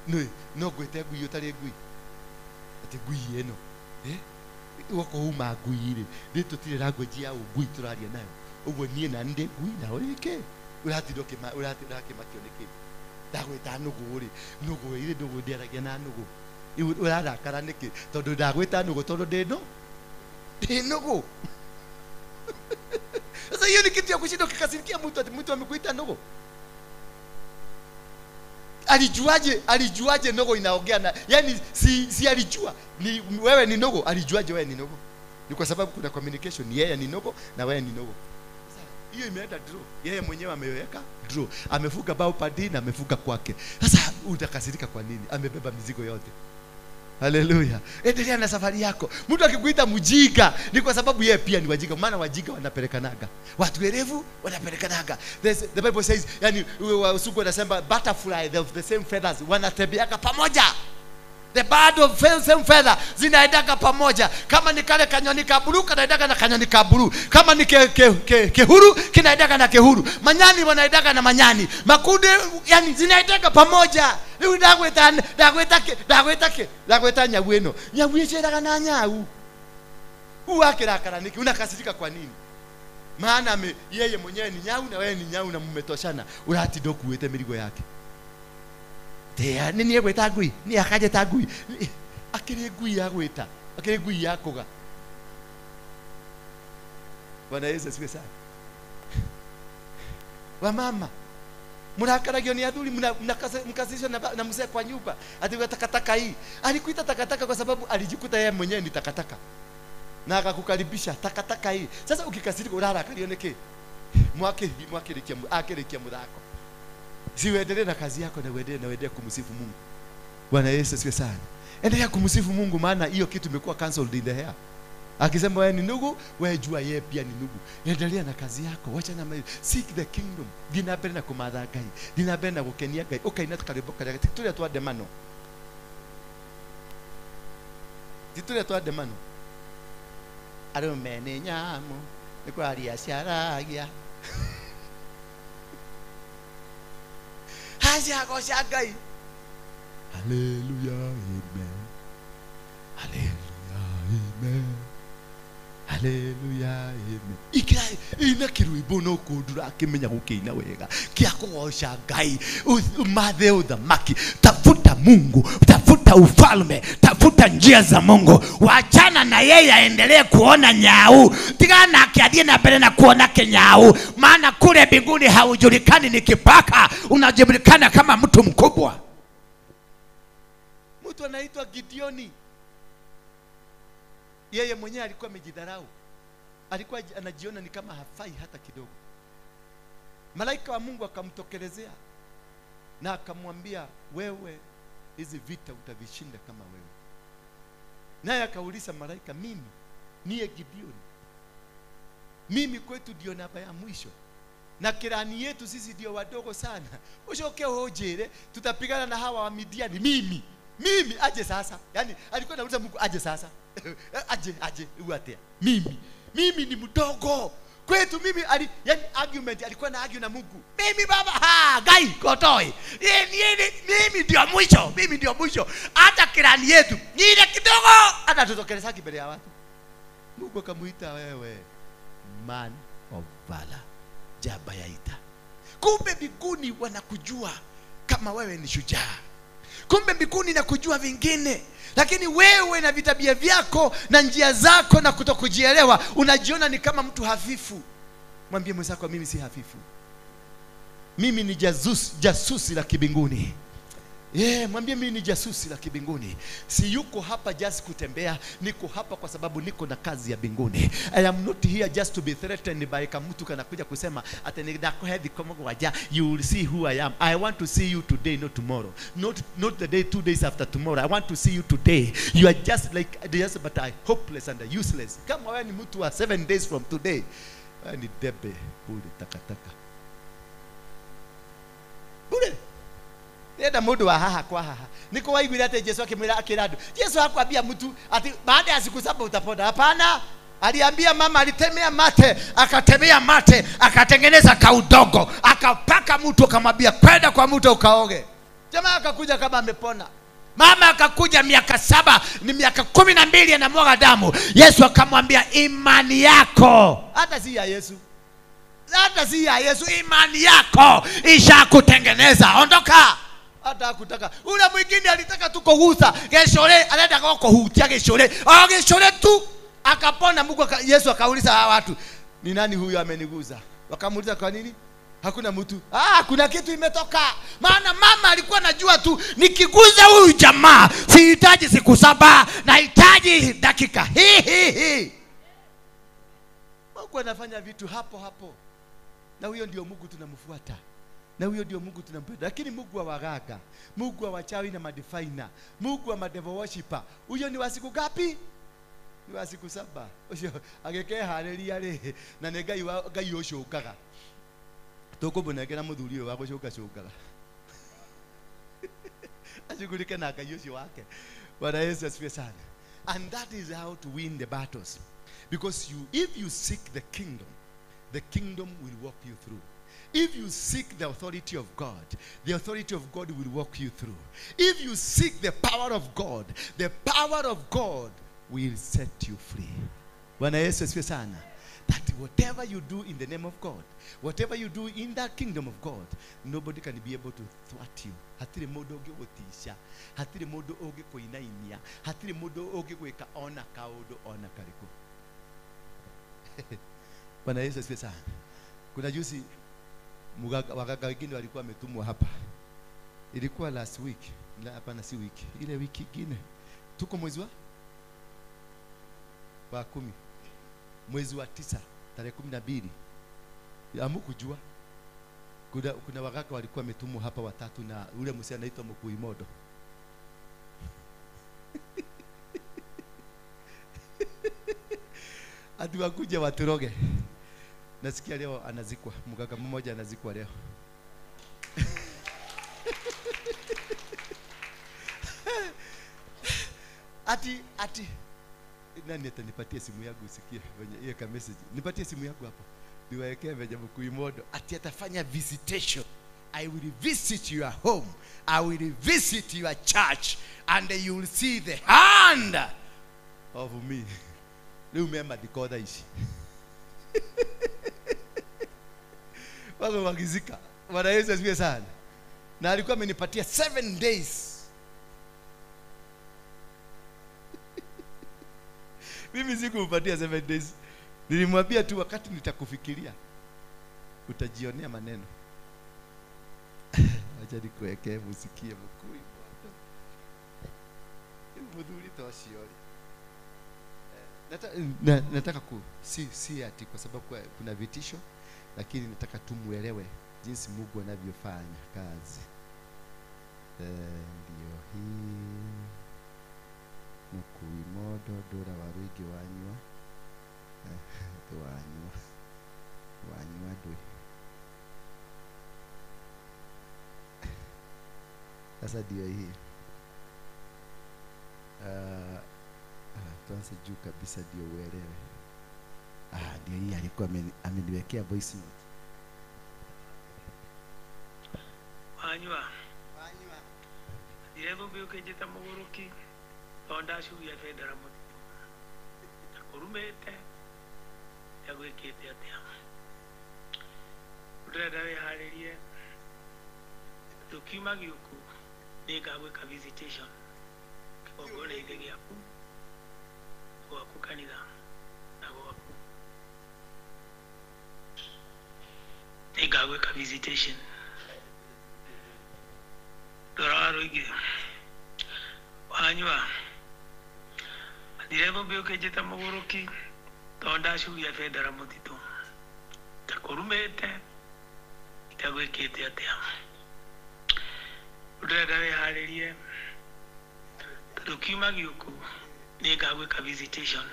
Speaker 2: Nĩ no ngwĩte ngui ũtarĩ ngui atĩ ngui ĩno wako uma ngui rĩ rĩ tũtirĩ language ya ngui tũraria nayo ũguo niĩ na ndĩ ngui na ũrĩkĩ ũratinda ũrakĩmakio nĩkĩ ndagwĩta nũgũ rĩ nũgũ ĩrĩ nũgũ ndĩaragia na nũgũ ũrarakara nĩkĩ tondũ ndagwĩta nũgũ tondũ ndĩ no ndĩ nũgũ. Sasa hiyo ni kitu ya kushinda ukikasirikia mtu ati mtu amekuita nũgũ. Alijuaje nogo inaongea na yani si alijua ni wewe ni nogo, alijuaje wewe ni nogo? Ni kwa sababu kuna communication, yeye ni nogo na wewe ni nogo. Sasa hiyo imeenda draw, yeye mwenyewe ameweka draw, amefuka bao padi na amefuka kwake. Sasa utakasirika kwa nini? Amebeba mizigo yote. Haleluya. Endelea na safari yako. Mtu akikuita mjinga ni kwa sababu yeye pia ni wajinga, maana wajinga wanapelekanaga. Watu werevu wanapelekanaga. The Bible says, yani usuku wanasema butterfly of the same feathers wanatembeaga pamoja. The bird of the same feather zinaendaga pamoja. Kama ni kale kanyoni ka blue kanaendaga na kanyoni ka blue. Kama ni kehuru kinaendaga na kehuru. Manyani wanaendaga na manyani. Makundi yani zinaendaga pamoja. Riu ndagweta ndagweta nyau ĩno. Nyau ĩceraga na nyau. Uwakirakara niki? Unakasirika kwa nini? Maana yeye mwenyewe ni nyau na wewe ni nyau na mmetoshana. Uratinda ũkuĩte mĩrigo yake. Tea nini egweta ngui ni akajeta ngui akiri ngui ya gwita akiri ngui ya kuga. Bwana Yesu asifiwe sana. Wamama Mnakaragio ni adhuri, mkasirishwa na mzee kwa nyumba. Ati takataka hii. Alikuita takataka kwa sababu alijikuta yeye mwenyewe ni takataka. Na akakukaribisha takataka hii. Sasa ukikasirika urarakario niki? Mwakirikia akirikia muthako. Si uendelee na kazi yako na uendelee kumsifu Mungu. Bwana Yesu asifiwe sana. Endelea kumsifu Mungu, maana hiyo kitu imekuwa cancelled in the hair. Akisema wewe ni ndugu, wewe jua yeye pia ni ndugu. Endelea na kazi yako, wacha na seek the kingdom. Dina mbere na kumatha Ngai, dina mbere na gukenia Ngai. Ukaina tukarĩmbo karĩa tituria twa ndemano. Tituria twa ndemano. Arũme nĩ nyamũ, nĩ kwaria ciaragia. Hacia goca Ngai. Hallelujah, amen. Hallelujah, amen. Hallelujah, amen. Ikira ina kirwimbo no kundura akimenya gukiina wega kia kugoca Ngai, umathe uthamaki.
Speaker 4: Tafuta Mungu, tafuta ufalme, tafuta njia za Mungu. Wachana na yeye aendelee kuona nyau. Tigana akiadie na mbele na kuona kenyau. Maana kule mbinguni haujulikani ni kipaka, unajulikana kama mtu mkubwa.
Speaker 2: Mtu anaitwa Gideoni. Yeye mwenyewe alikuwa amejidharau. Alikuwa anajiona ni kama hafai hata kidogo. Malaika wa Mungu akamtokelezea na akamwambia, wewe hizi vita utavishinda kama wewe. Naye akauliza malaika, mimi niye Gideoni? Mimi kwetu ndio namba ya mwisho, na kirani yetu sisi ndio wadogo sana. Ushoke hojere tutapigana na hawa wa Midiani. Mimi aje sasa? Yani alikuwa anauliza Mungu aje sasa? Aje uatea. Mimi ni mdogo. Kwetu mimi yani argument alikuwa na argue na Mungu.
Speaker 4: Mimi baba ha gai kotoi. Mimi ndio mwisho, mimi ndio mwisho. Hata kirani yetu ni ile kidogo,
Speaker 2: hata tutokeleza mbele ya watu. Mungu akamuita, wewe man of valor, jaba yaita.
Speaker 4: Kumbe mbinguni wanakujua kama wewe ni shujaa. Kumbe mbinguni nakujua vingine. Lakini wewe na vitabia vyako na njia zako na kutokujielewa, unajiona ni kama mtu hafifu.
Speaker 2: Mwambie mwenzako, mimi si hafifu. Mimi ni jasusi la kibinguni. Mwambie mimi ni jasusi la kibinguni. Si yuko hapa just kutembea, niko hapa kwa sababu niko na kazi ya binguni. I am not here just to be threatened by kamutu kanakuja kusema ati nitakuhedi kama waja. You will see who I am. I want to see you today, not tomorrow. Not the day 2 days after tomorrow. I want to see you today. You are just like just but I hopeless and useless. Kama wewe ni mtu wa 7 days from today, wewe ni debe bure takataka. Bure. Nenda mundu wa haha kwa haha. Niko waiguire ati Yesu akimwira akira andu. Yesu hakwambia mtu ati baada ya siku 7 utapona. Hapana.
Speaker 4: Aliambia mama, alitemea mate, akatemea mate, akatengeneza kaudogo, akapaka mtu, akamwambia kwenda kwa mtu ukaoge. Jamaa akakuja kama amepona. Mama akakuja miaka 7, ni miaka 12 anamwaga damu. Yesu akamwambia imani yako,
Speaker 2: hata si ya Yesu.
Speaker 4: Hata si ya Yesu, imani yako ishakutengeneza. Ondoka.
Speaker 2: Hata hakutaka.
Speaker 4: Ule mwingine alitaka tu kugusa. Geshore, anaenda kwa kuhutia geshore. Ah, geshore tu akapona. Mungu Yesu akauliza hawa watu,
Speaker 2: ni nani huyu ameniguza? Wakamuuliza kwa nini? Hakuna mtu. Ah, kuna kitu imetoka.
Speaker 4: Maana mama alikuwa anajua tu nikiguza huyu jamaa sihitaji siku 7, nahitaji dakika hii.
Speaker 2: Mungu anafanya vitu hapo hapo. Na huyo ndio Mungu tunamfuata. Na huyo ndio Mungu tunampenda. Lakini Mungu wa waganga, Mungu wa wachawi na madifaina, Mungu wa madevil worshiper, huyo ni wa siku ngapi? Ni wa siku 7. Ucio agikeharĩria rĩ, na nĩ Ngai wa Ngai ũcũkaga. Tũkũmũnengera mũthuri ũyũ wa gũcũka cũkaga. Ashughulike na Ngai ũcio wake. Bwana Yesu asifiwe sana. And that is how to win the battles. Because if you seek the kingdom will walk you through. If you seek the authority of God, the authority of God will walk you through. If you seek the power of God, the power of God will set you free. Bwana Yesu asifiwe sana. That whatever you do in the name of God, whatever you do in that kingdom of God, nobody can be able to thwart you. Hatiri mundu ũngĩgũtisha, hatiri mundu ũngĩkũinainia, hatiri mundu ũngĩgwĩka ona kaũndũ ona karĩkũ. Bwana Yesu asifiwe sana. Kuna juzi Waganga wengine walikuwa wametumwa hapa. Ilikuwa last week. La, hapana si wiki. Ile wiki ingine. Tuko mwezi wa 10. Mwezi wa 9 tarehe 12. Hamkujua. Kuna waganga walikuwa wametumwa hapa watatu na ule msichana anaitwa Mkuimodo. Ati wakuja waturoge. Nasikia leo anazikwa, mganga mmoja anazikwa leo. Ati nani atanipatia simu yangu usikie venye hiyo ka message. Nipatie simu yangu hapo. Niwaekee venye Mkuimodo ati atafanya visitation. I will visit your home. I will visit your church and you will see the hand of me. Leo mema dikoda ishi. Wako wakizika. Bwana Yesu asifiwe sana. Na alikuwa amenipatia 7 days. Mimi sikumpatia 7 days. Nilimwambia tu wakati nitakufikiria utajionea maneno. Acha nikuwekee msikie Mkuimodo. Mudhuri toshiori. Nataka si ati kwa sababu kuna vitisho, lakini nataka tumuelewe jinsi Mungu anavyofanya kazi. Ndio hii Mkuimodo dora warigi wanywa. Wanywa doi. Sasa ndio hii. Tuanze juu kabisa ndio uelewe. Ndio hii alikuwa ameniwekea voice note.
Speaker 8: Wanywa. Dirego biuke jeta muguruki tonda shuya federa mutitu. Takurumete yagwikite atia. Ndĩrenda wĩharĩrie tũkiuma gĩũku nĩngagwĩka visitation kĩgongona-inĩ gĩaku, gwaku kanitha na gwaku. Nĩngagwĩka visitation. Ndora wa rũingĩ wanyua thire thũmbĩ ũkĩnjĩta mũgũrũki tondũ ndacuria bendera mũtitũ takũrumĩte itagwĩkĩte atĩa. Ndĩrenda wĩharĩrie tondũ kiuma gĩũku nĩngagwĩka visitation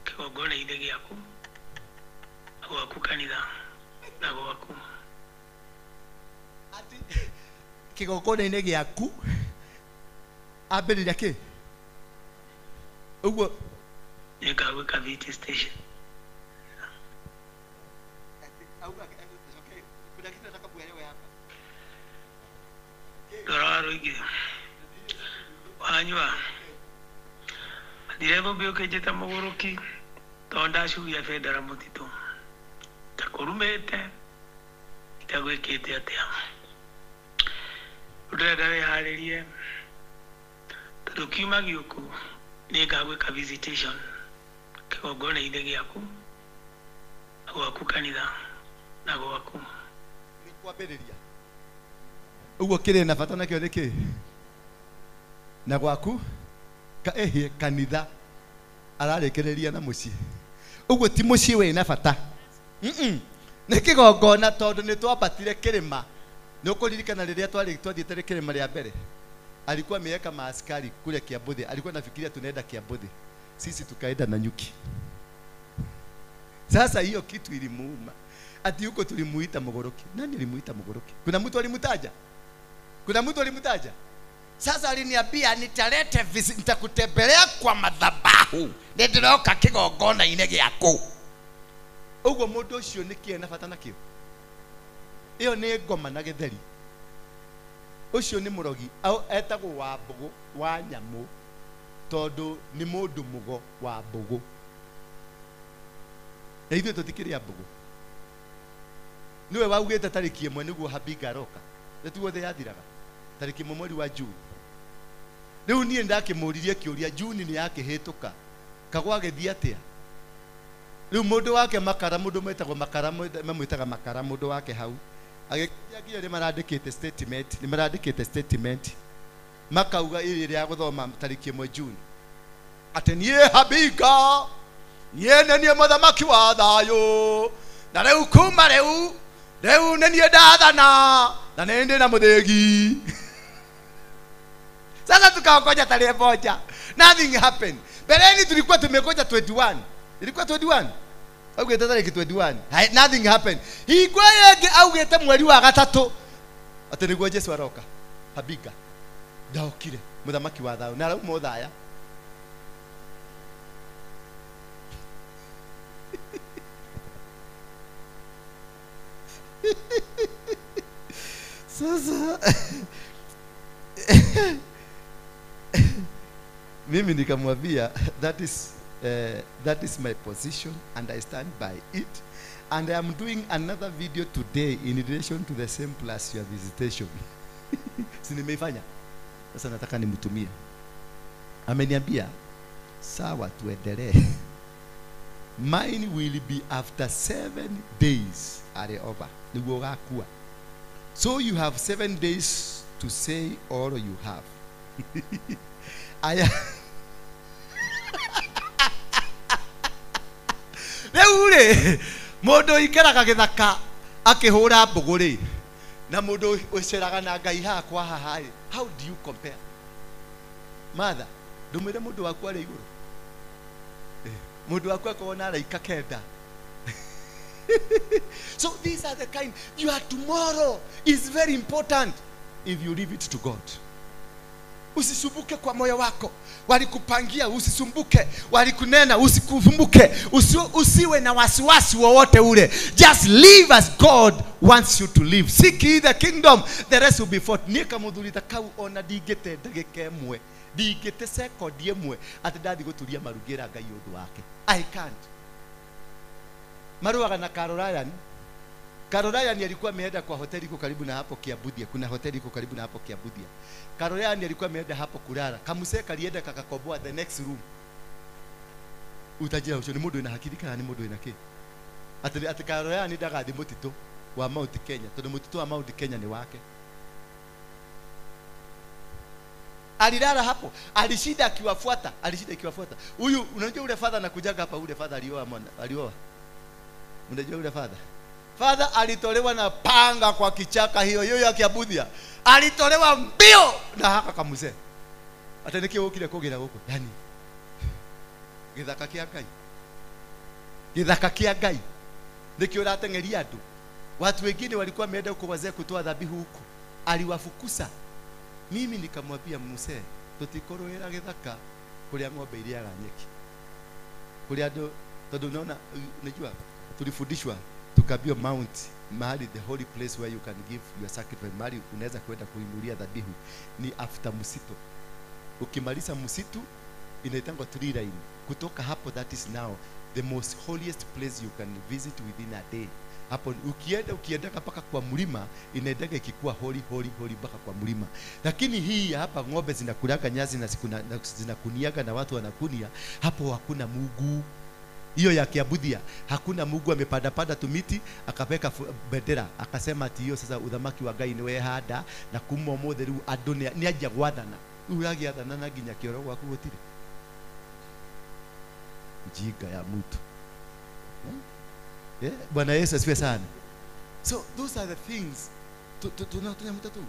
Speaker 8: kĩgongona-inĩ gĩaku, gwaku kanitha na gwaku.
Speaker 2: Ati kĩgongona-inĩ gĩaku ambĩrĩria kĩ ũguo
Speaker 8: nĩngagwĩka visitation.
Speaker 2: Kuna kitu nataka kuelewa hapa.
Speaker 8: Ndora wa rũingĩ wanyua thire thũmbĩ ũkĩnjĩta mũgũrũki tondũ ndacuria bendera mũtitũ takũrumĩte itagwĩkĩte atĩa. Ndĩrenda wĩharĩrie tondũ kiuma gĩũku nĩngagwĩka visitation kĩgongona-inĩ gĩaku, gwaku kanitha na gwaku.
Speaker 2: Nĩ kwambĩrĩria ũguo kĩrĩ na bata nakĩo nĩ kĩ na gwaku kanitha ararĩkĩrĩria na mũciĩ. Ũguo ti mũciĩ wĩ na bata. Nĩ kĩgongona tondũ nĩ twambatire kĩrĩma. Nĩ ũkũririkana rĩrĩa twathiĩte kĩrĩma rĩa mbere, alikuwa ameweka maaskari kule Kiambuthi. Alikuwa anafikiria tunaenda Kiambuthi, sisi tukaenda na nyuki. Sasa hiyo kitu ilimuuma. Ati huko tulimuita mogoroki. Nani alimuita mogoroki? Kuna mtu alimtaja? Kuna mtu alimtaja? Sasa aliniambia nitalete nitakutembelea kwa madhabahu. Nĩndĩroka kĩgongona-inĩ gĩaku. Ũguo mũndũ ũcio nĩkĩ ena bata nakĩo? Ĩyo nĩ ngoma na gĩtheri. Ũcio nĩ mũrogi, etagwo wa mbũgũ wa nyamũ tondũ nĩ mũndũ mũgo wa mbũgũ. Na ithuĩ tũtikĩrĩa mbũgũ. Nĩwe waugĩte tarĩki 1 nĩguo Habinga aroka. Nĩtiguo thĩ yathiraga. Tarĩki 1 mweri wa Juni. Rĩu niĩ ndakĩmũririe kĩũria, Juni nĩ yakĩhĩtũka. Kagwa agĩthiĩ atĩa? Rĩu mũndũ wake Makara, mũndũ mwĩtagwo Makara, mamwĩtaga Makara, mũndũ wake hau. Agĩkinya nĩ marandĩkĩte statement, nĩ marandĩkĩte statement makauga ĩrĩ rĩa gũthoma tarĩki 1 June atĩ niĩ Habiga niĩ nĩ niĩ mũthamaki wa thayũ na rĩu kuma rĩu rĩu nĩ niĩ ndathana na nĩ ndĩ na mũthĩgi. Sasa tukaongoja tarehe 1, nothing happened. Mbeleni tulikuwa tumegoja 21, ilikuwa 21 augĩte tarĩki 21, nothing happened. Hingo ĩngĩ augĩte mweri wa 3 atĩ nĩguo Jesu aroka. Habiga ndaokire mũthamaki wa thayũ na arauma ũthaya. Sasa mimi nikamwambia that is my position and I stand by it, and I am doing another video today in relation to the same plus your visitation. Si nimeifanya sasa, nataka nimtumie. Ameniambia sawa, tuendelee. Mine will be after 7 days are over. Niguo gakua. So you have 7 days to say all you have. Aya. Rĩu rĩ, mũndũ ũikaraga gĩthaka akĩhũra mbũgũ rĩ, na mũndũ ũceraga na Ngai haha kwa haha rĩ, how do you compare? Mother, ndũmwĩre mũndũ waku arĩ igũrũ. Mũndũ waku akorwo na araika 9. So these are the kind, your tomorrow is very important if you leave it to God. Usisumbuke kwa moyo wako. Walikupangia usisumbuke, walikunena usikusumbuke, usiwe na wasiwasi wowote ule. Just live as God wants you to live. Seek ye the kingdom, the rest will be fought. Niĩ kamũthuri ta kau ona ndingĩte ndagĩka ĩmwe, ndingĩte sekondi ĩmwe atĩ ndathi gũturia maru ngĩra Ngai ũndũ wake. I can't. Marũaga na Carol Ryan. Carol Ryan alikuwa ameenda kwa hoteli iko karibu na hapo Kiabudia. Kuna hoteli iko karibu na hapo Kiabudia. Carol Ryan alikuwa ameenda hapo kulala. Kamuse kalienda kakakoboa the next room. Utajira ucio ni mundu ina hakiri kana ni mundu ina ki? Ati Carol Ryan ndagathi mutitu wa Mount Kenya tondu mutitu wa Mount Kenya ni wake. Alilala hapo, alishinda akiwafuata, alishinda akiwafuata. Huyu unajua ule father anakujaga hapa, ule father alioa mwana, alioa. Unajua ule father? Father alitolewa na panga kwa kichaka hiyo hiyo ya Kiabudia. Alitolewa mbio na haka kamuse. Ate nikio ukire kugira guku. Yani githaka kia Ngai. Githaka kia Ngai. Nikio uratengeria andu. Watu wengine walikuwa wameenda huko wazee kutoa dhabihu huko. Aliwafukusa. Mimi nikamwambia muse, tutikorwera githaka kuria ng'ombe iriaga nyeki. Kuria andu tondu unaona, unajua tulifundishwa tukaambiwa mount mahali, the holy place where you can give your sacrifice, mahali unaweza kwenda kuinulia dhabihu ni after msitu. Ukimaliza msitu inaitangwa tree line. Kutoka hapo, that is now the most holiest place you can visit within a day. Hapo ukienda ukienda mpaka kwa mlima, inaendaga ikikuwa holy holy holy mpaka kwa mlima. Lakini hii hapa ng'ombe zinakulaga nyasi na zinakuniaga na watu wanakunia, hapo hakuna Mungu. Hiyo ya Kiabudia hakuna Mungu. Amepanda panda tumiti akaweka bendera akasema ati hiyo sasa uthamaki wa Ngai niwe hada na kuma umothe riu andu ni anjia gwathana. Riu uragiathana na nginya kioro gwaku gutire ujinga ya mtu. Yeah, Bwana Yesu asifiwe sana. So those are the things tunamta tu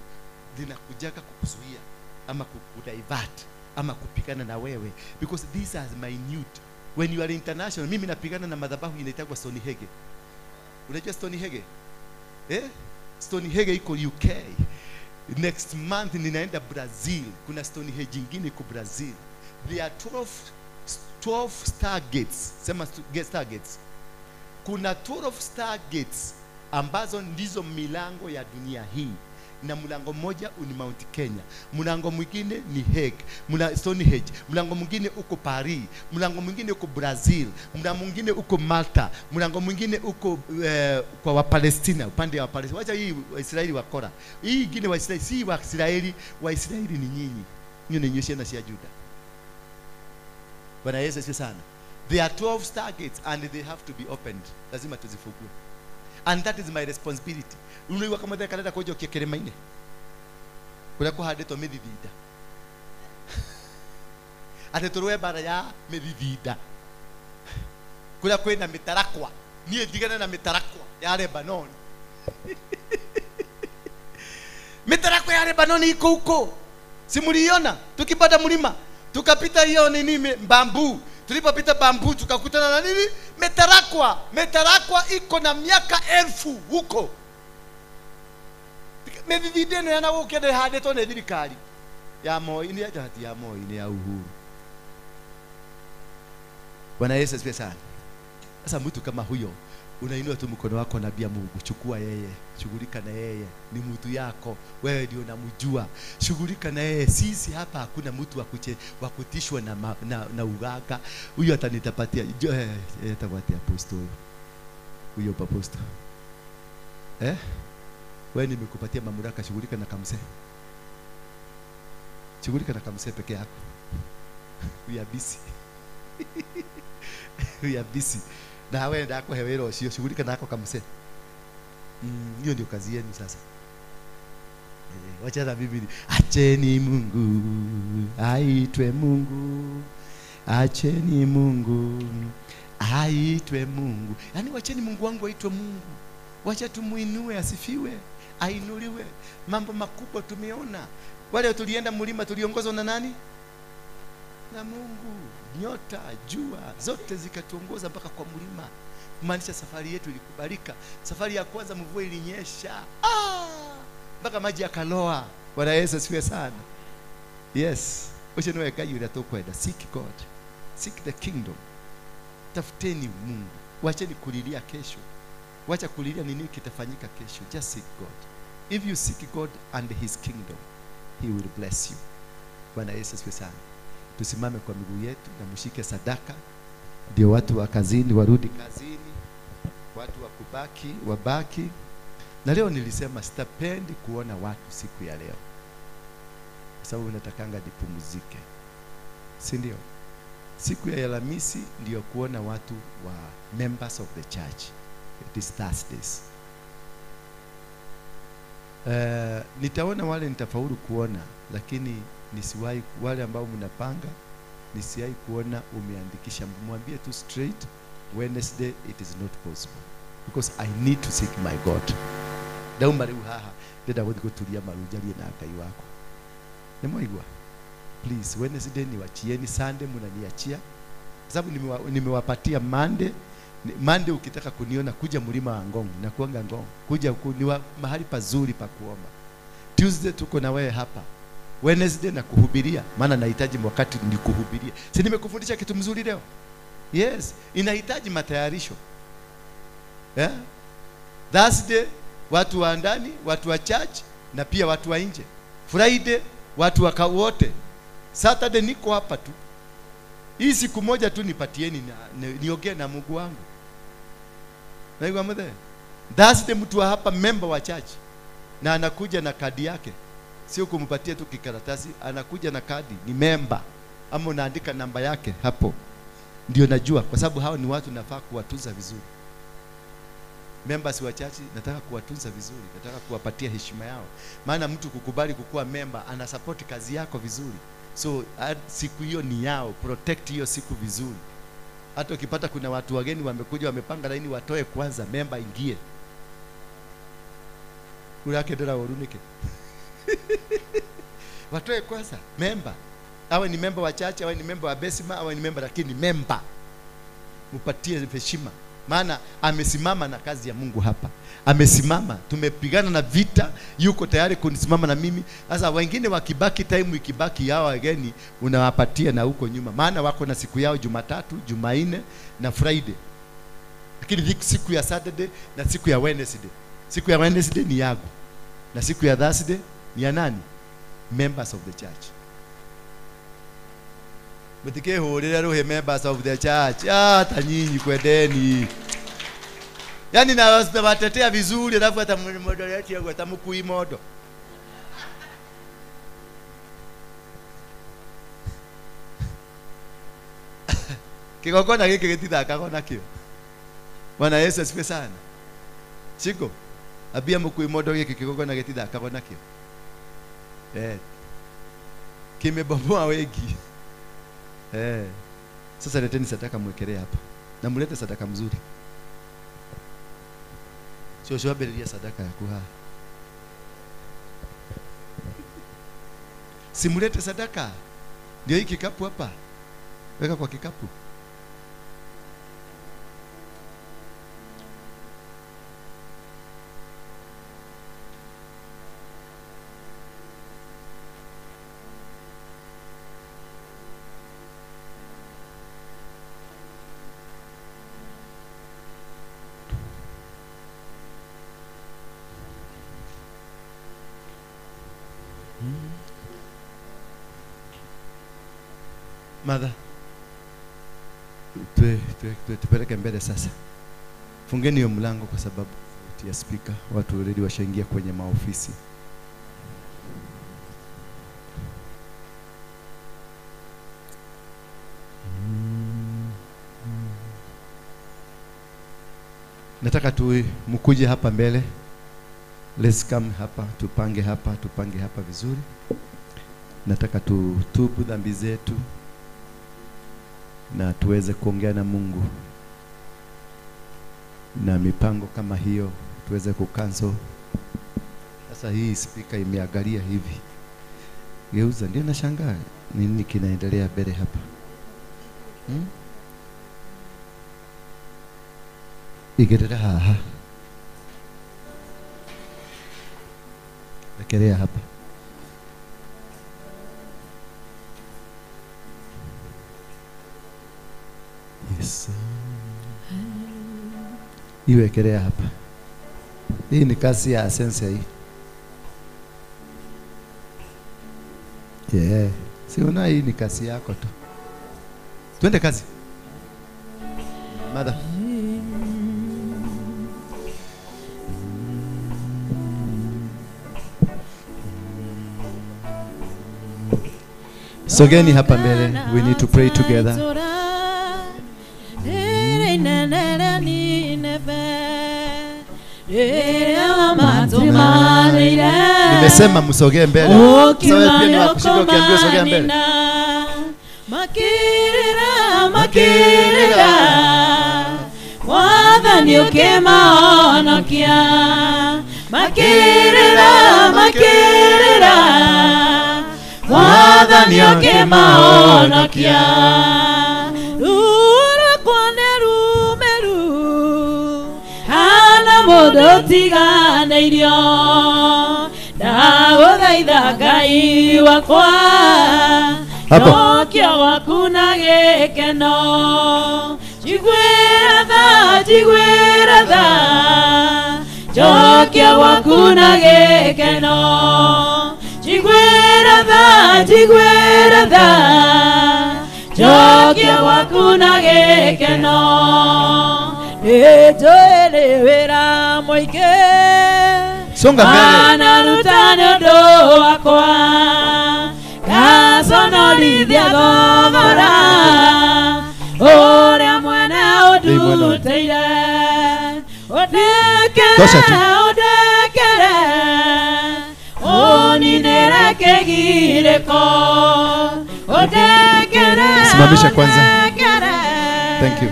Speaker 2: zinakujaga kukuzuia ama kukudivert ama kupigana na wewe, because these are minute. When you are international, mimi napigana na madhabahu inaitwa Stonehenge. Unajua Stonehenge? Eh? Stonehenge iko UK. Next month ninaenda Brazil. Kuna Stonehenge nyingine iko Brazil. There are 12 star gates. Sema star gates. Kuna 12 star gates ambazo ndizo milango ya dunia hii. Na mlango mmoja ni Mount Kenya, mlango mwingine ni Hague, Stonehenge, mlango mwingine uko Paris, mlango mwingine uko Brazil, mlango mwingine uko Malta, mlango mwingine uko kwa Wapalestina, upande wa Palestina. Wacha hii Israeli wakora. Hii ingine wa Israeli, si wa Israeli, wa Israeli ni nyinyi. Nyinyi ni nyinyi na Juda. Bwana Yesu asifiwe sana. There are 12 star gates and they have to be opened. Lazima tuzifungue. And that is my responsibility. Unaigua kama theka karenda kũnjokia kĩrĩma-inĩ kũrĩa kũhandĩtwo mĩthithinda, atĩ tũrũe mbara ya mĩthithinda kũrĩa kwĩna mĩtarakwa. Niĩ ndigane na mĩtarakwa ya Lebanon. Mĩtarakwa ya Lebanon iko huko, si mliiona tukipanda mlima tukapita hiyo nini bambu. Tulipopita bambu tukakutana na nini? Mitarakwa. Mitarakwa iko na miaka 1000 huko. Mithithindĩ ĩno yana gũkĩa ndĩhandĩtwo nĩ thirikari ya Moi, nĩ ya ya Moi, nĩ ya Uhuru. Bwana Yesu asifiwe sana. Sasa mtu kama huyo unainua tu mkono wako naambia Mungu, chukua yeye, shughulika na yeye, ni mtu yako, wewe ndio unamjua, shughulika na yeye. Sisi hapa hakuna mtu wa kutishwa na uganga. Huyo atanitapatia atapatia apostle huyo apostle. Wewe nimekupatia mamlaka, shughulika na kamse. Shughulika na kamse peke yako. We are busy. We are busy. Na wewe ndako wĩra ũcio, shughulika nako kamse. Hiyo ndio kazi yenu sasa. Wacha na mimi. Acheni Mungu aitwe Mungu. Acheni Mungu aitwe Mungu. Yaani wacheni Mungu wangu aitwe Mungu. Wacha tumuinue, asifiwe, ainuliwe. Mambo makubwa tumeona. Wale tulienda mlima tuliongozwa na nani? Na Mungu. Nyota, jua, zote zikatuongoza mpaka kwa mlima. Kumaanisha safari yetu ilikubalika. Safari ya kwanza mvua ilinyesha. Mpaka maji yakaloa. Bwana Yesu asifiwe sana. Yes. Ucio niwe Ngai uria tukwenda. Seek God. Seek the kingdom. Tafuteni Mungu. Wacheni kulilia kesho. Wacha kulilia nini kitafanyika kesho. Just seek God. If you seek God and his kingdom, he will bless you. Bwana Yesu asifiwe sana. Tusimame kwa miguu yetu na mshike sadaka. Ndio watu wa kazini warudi kazini, watu wa kubaki wabaki. Na leo nilisema sitapendi kuona watu siku ya leo, kwa sababu natakanga nipumzike, si ndio? Siku ya Alhamisi ndio kuona watu wa members of the church. It is Thursdays. Nitaona wale nitafaulu kuona, lakini nisiwahi wale ambao mnapanga, nisiwahi kuona umeandikisha. Mwambie tu straight, Wednesday it is not possible because I need to seek my God. Ndauma riu haha ndenda guthi guturia maru njarie na Ngai wako. Nĩmwaigua? Please, Wednesday niwachieni, Sunday mnaniachia. Kwa sababu nimewapatia Monday. Monday ukitaka kuniona kuja mlima wa Ngong, na kuanga Ngong. Kuja niwa mahali pazuri pa kuomba. Tuesday tuko na wewe hapa. Wednesday na kuhubiria, maana nahitaji wakati nikuhubiria. Si nimekufundisha kitu mzuri leo? Yes, inahitaji matayarisho. Yeah? Thursday watu wa ndani, watu wa church na pia watu wa nje. Friday watu wa wote. Saturday niko hapa tu. Hii siku moja tu nipatieni niongee na Mungu wangu. Naigwa mzee. Thursday mtu wa hapa member wa church na anakuja na kadi yake. Sio kumpatia tu kikaratasi, anakuja na kadi, ni member. Ama unaandika namba yake hapo. Ndio najua kwa sababu hao ni watu nafaa kuwatunza vizuri. Members wa church nataka kuwatunza vizuri, nataka kuwapatia heshima yao. Maana mtu kukubali kukuwa member ana support kazi yako vizuri. So siku hiyo ni yao, protect hiyo siku vizuri. Hata ukipata kuna watu wageni wamekuja wamepanga laini, watoe kwanza, member ingie. Urake dola urunike. Watoe kwanza member. Awe ni member wa church, awe ni member wa Besima, awe ni member, lakini member mpatie heshima. Maana amesimama na kazi ya Mungu hapa. Amesimama, tumepigana na vita, yuko tayari kunisimama na mimi. Sasa wengine wakibaki time ikibaki yao wageni unawapatia na huko nyuma. Maana wako na siku yao Jumatatu, Jumanne na Friday. Lakini siku ya Saturday na siku ya Wednesday. Siku ya Wednesday ni yangu. Na siku ya Thursday ni ya nani? Members of the church. Mtikehurira ruhe members of the church. Hata nyinyi kwendeni. Yaani na watetea vizuri alafu hata moderate yangu atamkui modo. Kigongona giki gitithakago nakio. Bwana Yesu asifiwe sana. Chiko abia mukui modo giki kigongona gitithakagwo nakio. Kimebomoa wengi. Sasa leteni sadaka mwekelee hapa. Na mlete sadaka mzuri. Sio sio abelia sadaka ya kuha. Simulete sadaka. Ndio hii kikapu hapa. Weka kwa kikapu. Mother, tupeleke mbele sasa. Fungeni hiyo mlango kwa sababu ya speaker, watu already washaingia kwenye maofisi. Nataka tu mkuje hapa mbele. Let's come hapa, tupange hapa vizuri. Nataka tutubu dhambi zetu na tuweze kuongea na Mungu, na mipango kama hiyo tuweze kucancel. Sasa hii speaker imeangalia hivi, geuza, ndio nashangaa nini kinaendelea mbele hapa. Igerera haha, wekelea hapa. Yes. Iwekelea hapa. Hii ni kazi ya sensei. Yeah. Siona hii ni kazi yako tu. Twende kazi. Mother. Sogeni hapa mbele. We need to pray together. Nimesema msogee mbele. Sasa pia ni wakushinda ukiambiwa sogea mbele.
Speaker 9: Makirira, makirira, Mwathani ũkĩmahonokia. Makirira, makirira, Mwathani ũkĩmahonokia. Ruo rwakwa nĩ rumeru, hana mũndũ ũtiganĩirio. Ndagũthaitha Ngai wakwa, njokia gwaku na gĩkeno. Njiguĩra tha, njiguĩra tha, njokia gwaku na gĩkeno. Njiguĩra tha, njiguĩra tha, njokia gwaku na gĩkeno. Nĩnjũĩ nĩ wĩra mũingĩ
Speaker 2: Songa mbele.
Speaker 9: Anaruta nĩ ũndũ wakwa, ngaconorithia thogora ũrĩa mwene ũndutĩire. Ũndekere, ũndekere, ũninĩre kĩgirĩko. Ũndekere,
Speaker 2: simamisha kwanza. Thank you.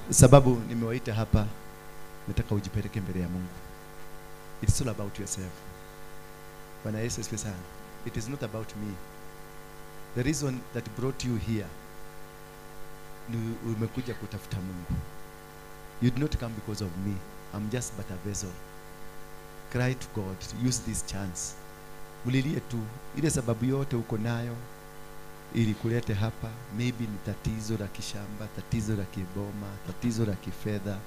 Speaker 2: Sababu nimewaita hapa, nataka ujipeleke mbele ya Mungu. It's all about yourself. Bwana Yesu asifiwe sana. It is not about me. The reason that brought you here ni umekuja kutafuta Mungu. You did not come because of me. I'm just but a vessel. Cry to God. Use this chance. Mulilie tu ile sababu yote uko nayo ili kulete hapa. Maybe ni tatizo la kishamba, tatizo la kiboma, tatizo la kifedha.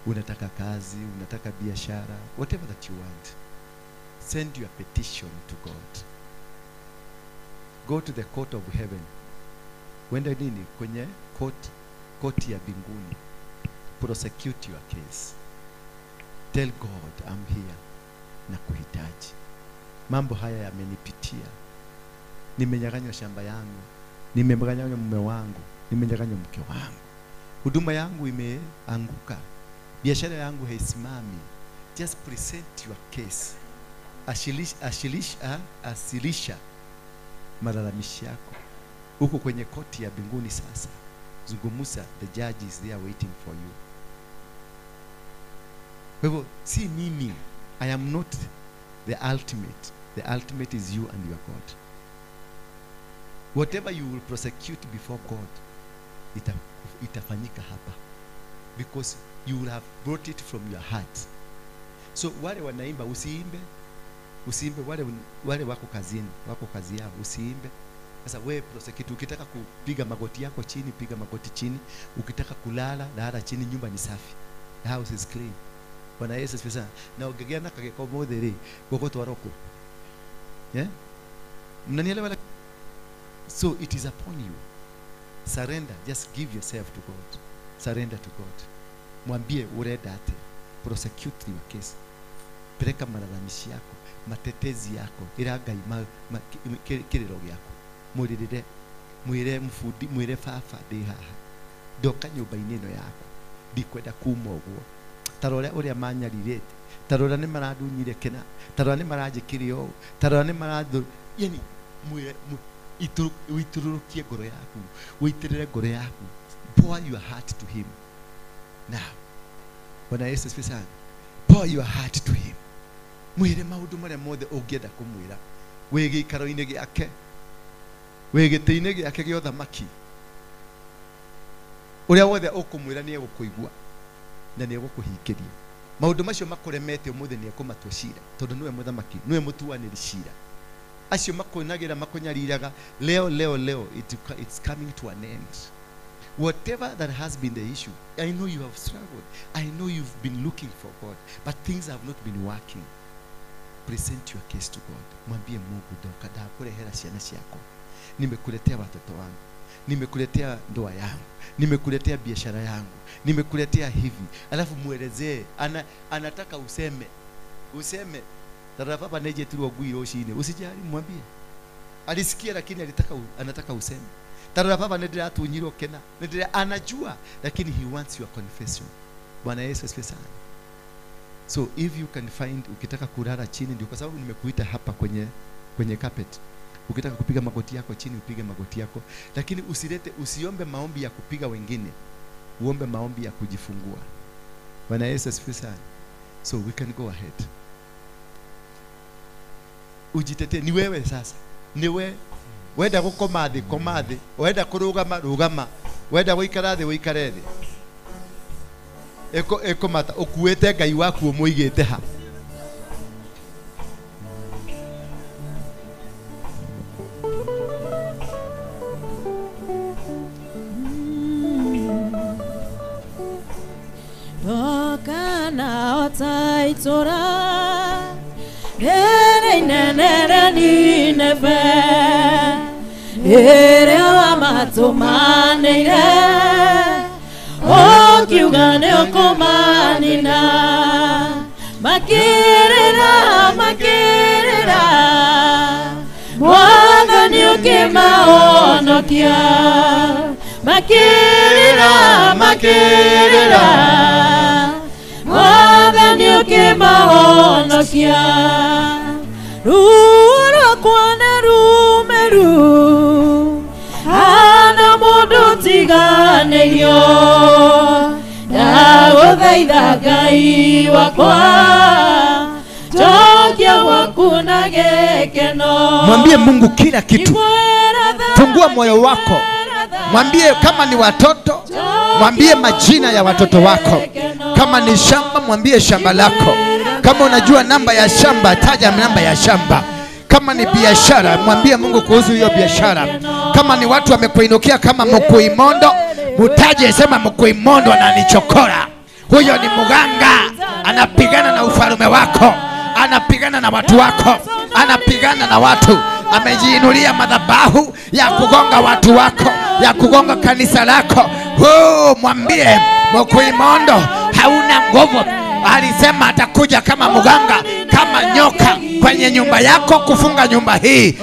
Speaker 2: Unataka kazi, unataka biashara, whatever that you want. Send your petition to God. Go to the court of heaven. Wenda nini? Kwenye court ya mbinguni. Prosecute your case. Tell God, I'm here. Na kuhitaji. Mambo haya yamenipitia. Nimenyang'anywa shamba yangu. Nimenyang'anywa mume wangu. Nimenyang'anywa mke wangu. Huduma yangu imeanguka. Biashara yangu haisimami. Just present your case. Asilisha malalamishi yako. Uko kwenye koti ya mbinguni sasa. Zungumza, the judge is there waiting for you. Kwa hivyo si mimi, I am not the ultimate. The ultimate is you and your God. Whatever you will prosecute before God, itafanyika hapa. Because you will have brought it from your heart. So wale wanaimba usiimbe. Usiimbe wale wako kazini, wako kazi yao, usiimbe. Sasa wewe prosecute, ukitaka kupiga magoti yako chini, piga magoti chini. Ukitaka kulala, lala chini, nyumba ni safi. The house is clean. Bwana Yesu asifiwe sana. Na ugegeana kageko mothere gogotwara uko. Yeah? Mnanielewa? So it is upon you. Surrender, just give yourself to God. Surrender to God. Mwambie urenda ate. Prosecute your case. Peleka malalamishi yako, matetezi yako, ira Ngai kiriro giaku. Muririre, mwire mfundi, mwire baba ndi haha. Ndoka nyumba-inĩ ĩno yaku. Ndikwenda kuma ũguo. Tarora ũrĩa manyarirĩte, tarora nĩ marandunyire kĩna, tarora nĩ maranjĩkire ũũ, tarora nĩ marathu, yani mwire uitururukie ngoro yaku, uitirire ngoro yaku. Pour your heart to him. Now, Bwana Yesu asifiwe sana. Pour your heart to him. Mwire maundu maria mothe ũngĩenda kũmwĩra. Wĩ gĩikaro-inĩ gĩake, wĩ gĩtĩ-inĩ gĩake gĩa ũthamaki. Ũrĩa wothe ũkũmwĩra nĩ egũkũigua na nĩ egũkũhingĩria. Maũndũ macio makũremete ũmũthĩ nĩ ekũmatua cira, tondũ nĩwe mũthamaki, nĩwe mũtuanĩri cira. Acio makuonagĩra makũnyariraga, leo leo leo, it's coming to an end. Whatever that has been the issue, I know you have struggled. I know you've been looking for God, but things have not been working. Present your case to God. Mwambie Mungu, ndoka ndakurehera ciana ciakwa. Nimekuletea watoto wangu. Nimekuletea ndoa yangu. Nimekuletea biashara yangu. Nimekuletea hivi. Alafu muelezee, anataka useme. Useme. Tara papa nejetirwo ngui rũcinĩ. Usijali, mwambie. Alisikia lakini anataka useme. Tara papa nĩndĩratunyirwo kena. Anajua lakini he wants your confession. Bwana Yesu asifiwe sana. So if you can find, ukitaka kulala chini, ndio kwa sababu nimekuita hapa kwenye carpet. Ukitaka kupiga magoti yako chini, upige magoti yako. Lakini usilete, usiombe maombi ya kupiga wengine. Uombe maombi ya kujifungua. Bwana Yesu asifiwe sana. So we can go ahead. Ujitetee, ni wewe sasa. Ni wewe. Wenda gukoma thi, koma thi. Wenda kurugama, rugama. Wenda guikara thi, guikare thi. Eko mata ukuite Ngai waku umuigite ha.
Speaker 9: Okana otaitora nere nere nineve ere amatumaneire okiuga nĩ ũkũmanina makĩrĩra makĩrĩra Mwathani ũkĩmahonokia makĩrĩra makĩrĩra Mwathani ũkĩmahonokia ruo rwakwa nĩ rumeru hana mũndũ tiganĩirio ndagũthaitha Ngai wakwa njokia gwaku na gĩkeno.
Speaker 4: Mwambie Mungu kila kitu. Fungua moyo wako. Mwambie kama ni watoto, mwambie majina ya watoto wako. Kama ni shamba, mwambie shamba lako. Kama unajua namba ya shamba, taja namba ya shamba. Kama ni biashara, mwambie Mungu kuhusu hiyo biashara. Kama ni watu wamekuinukia kama Mkuimondo, mutaje, sema Mkuimondo ananichokora. Huyo ni muganga, anapigana na ufalme wako, anapigana na watu wako, anapigana na watu. Amejiinulia madhabahu ya kugonga watu wako, ya kugonga kanisa lako. Mwambie Mkuimondo hauna nguvu. Alisema atakuja kama muganga, kama nyoka kwenye nyumba yako kufunga nyumba hii.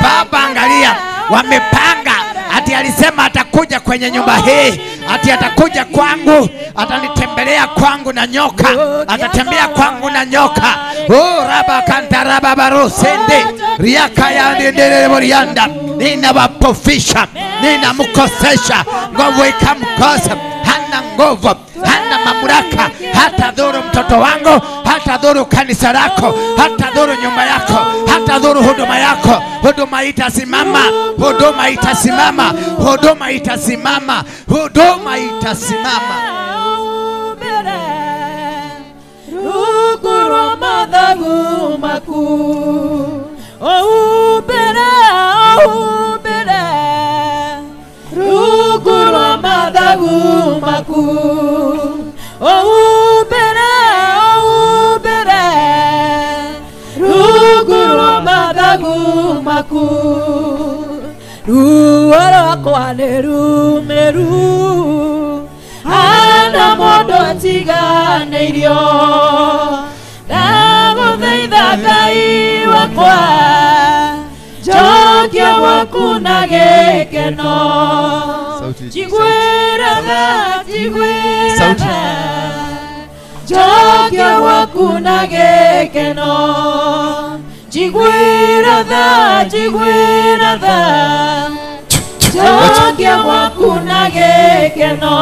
Speaker 4: Baba angalia, wamepanga ati alisema atakuja kwenye nyumba hii, Ati atakuja kwangu, atanitembelea kwangu na nyoka, atatembea kwangu na nyoka. Oh, raba kantaraba barosende riaka ya nderere ninawapofisha, ninamkosesha nguvu, ikamkosa. Hana nguvu, hana mamlaka, hata dhuru mtoto wangu, hata dhuru kanisa lako, hata dhuru nyumba yako, hata dhuru huduma yako. Huduma itasimama, huduma itasimama, huduma itasimama, huduma itasimama.
Speaker 9: Ruo rwakwa nĩ rumĩru, hana mũndũ atiganĩirio. Ndagũthaitha Ngai wakwa, njokia gwaku na gĩkeno. Njiguĩra tha, njiguĩra tha, njokia gwaku na gĩkeno. Njiguĩra tha, njiguĩra tha, njokia gwaku na gĩkeno.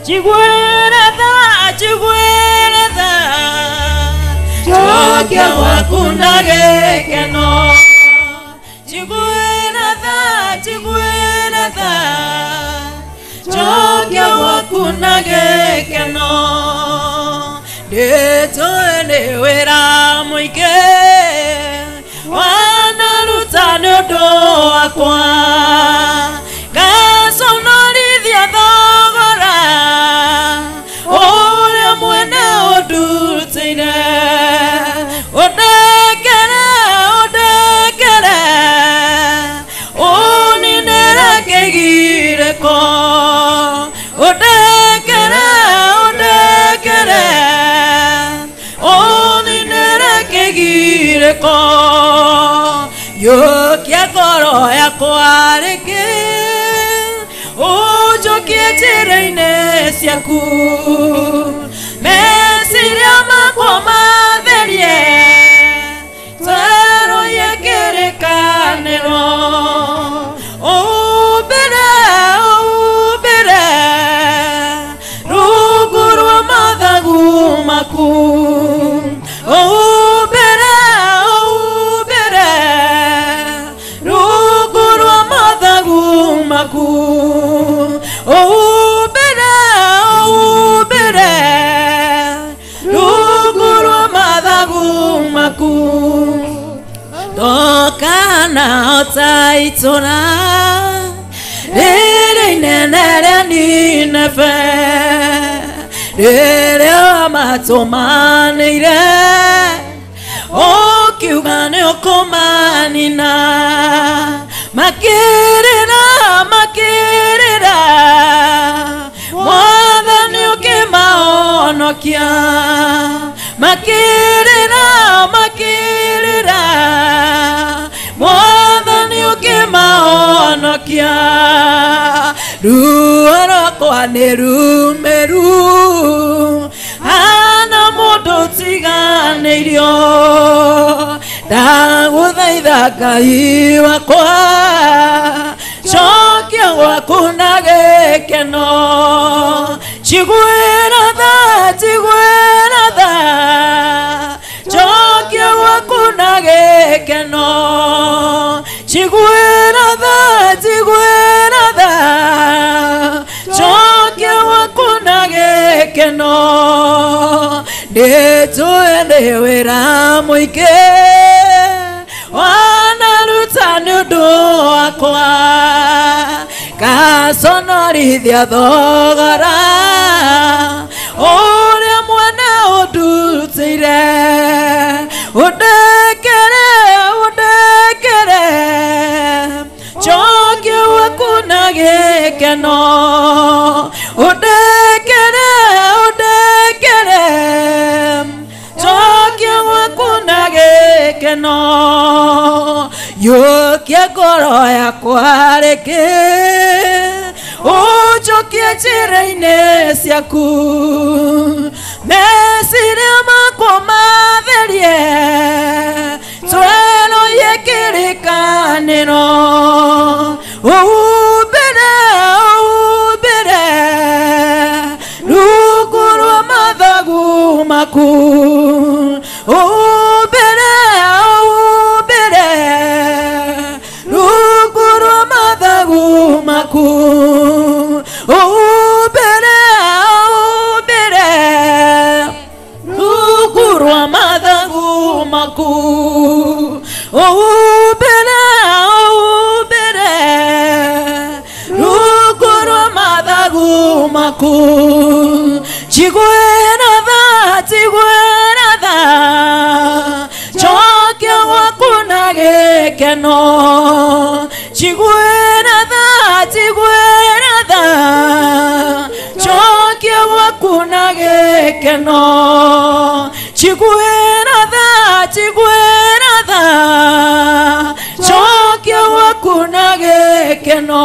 Speaker 9: Njiguĩra tha, njiguĩra tha, njokia gwaku na gĩkeno. Njiguĩra tha, njiguĩra tha, njokia gwaku na gĩkeno. Ndĩtũĩ nĩ wĩra mũingĩ wanaruta nĩ ũndũ wakwa, ngaconorithia thogora ũrĩa mwene ũndutĩire. Ũndekere, ũndekere, ũninĩre kĩgirĩko. Ũndekere, ũndekere, ũninĩre kĩgirĩko. Yũkia ngoro yakwa rĩngĩ, ũnjokie njĩra-inĩ ciaku. Meciria makwa matherie, twerũhie kĩrĩkanĩro. Ũmbĩre, ũmbĩre, rungu rwa mathagu maku. Ũmbĩre, ũmbĩre, rungu rwa mathagu maku. Ũmbĩre, ũmbĩre, rungu rwa mathagu maku. Ndokana ota itũra rĩrĩ inene rĩa Nineve, rĩrĩa wamatũmanĩire ũkiuga nĩ ũkũmanina. Makĩrĩra, makĩrĩra, Mwathani ũkĩmahonokia. Makĩrĩra, makĩrĩra, Mwathani ũkĩmahonokia. Ruo rwakwa nĩ rumĩru, hana mũndũ ũtiganĩirio. Ndagũthaitha Ngai wakwa, cokia gwaku na gĩkeno. Njiguĩra tha, njiguĩra tha, cokia gwaku na gĩkeno. Njiguĩra tha, njiguĩra tha, cokia gwaku na gĩkeno. Ndĩtũĩ nĩ wĩra mũingĩ wanaruta nĩ ũndũ wakwa, ngaconorithia thogora ũrĩa mwene ũndutĩire. Ũndekere, ũndekere, njokia gwaku na gĩkeno. Ũndekere, ũndekere, njokia gwaku na gĩkeno. Yũkia ngoro yakwa rĩngĩ, ũnjokie Njĩra-inĩ ciaku meciria makwa matherie tweroie kĩrĩkanĩro umbĩre umbĩre rungu rwa mathagu maku umbĩre umbĩre rungu rwa mathagu maku umbĩre umbĩre rungu rwa mathagu maku umbĩre umbĩre rungu rwa mathagu maku njiguĩra tha njiguĩra tha cokia gwaku na gĩkeno njiguĩra tha njiguĩra tha cokia gwaku na gĩkeno njiguĩra tha njiguĩra tha cokia gwaku na gĩkeno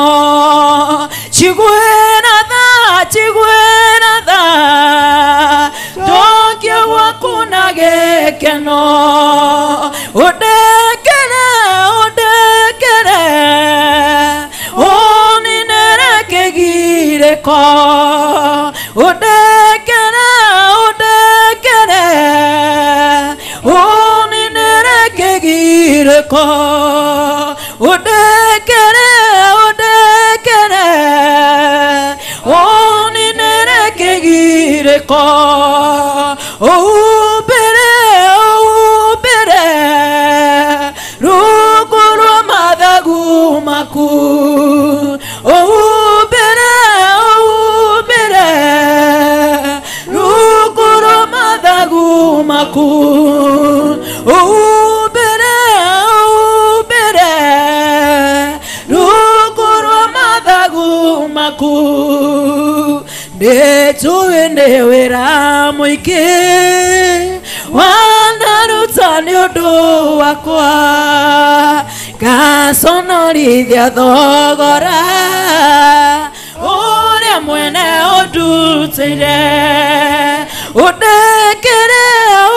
Speaker 9: njiguĩra tha njiguĩra tha cokia gwaku na gĩkeno ũndekere ũndekere ũninĩre kĩgirĩko ũndekere ũndekere ũninĩre kĩgirĩko ũndekere ũndekere ũninĩre kĩgirĩko umbĩre umbĩre rungu rwa mathagu maku umbĩre umbĩre rungu rwa mathagu maku umbĩre umbĩre rungu rwa mathagu maku ndĩnjũĩ nĩ wĩra mũingĩ wanaruta nĩ ũndũ wakwa ngaconorithia thogora ũrĩa mwene ũndutĩire ũndekere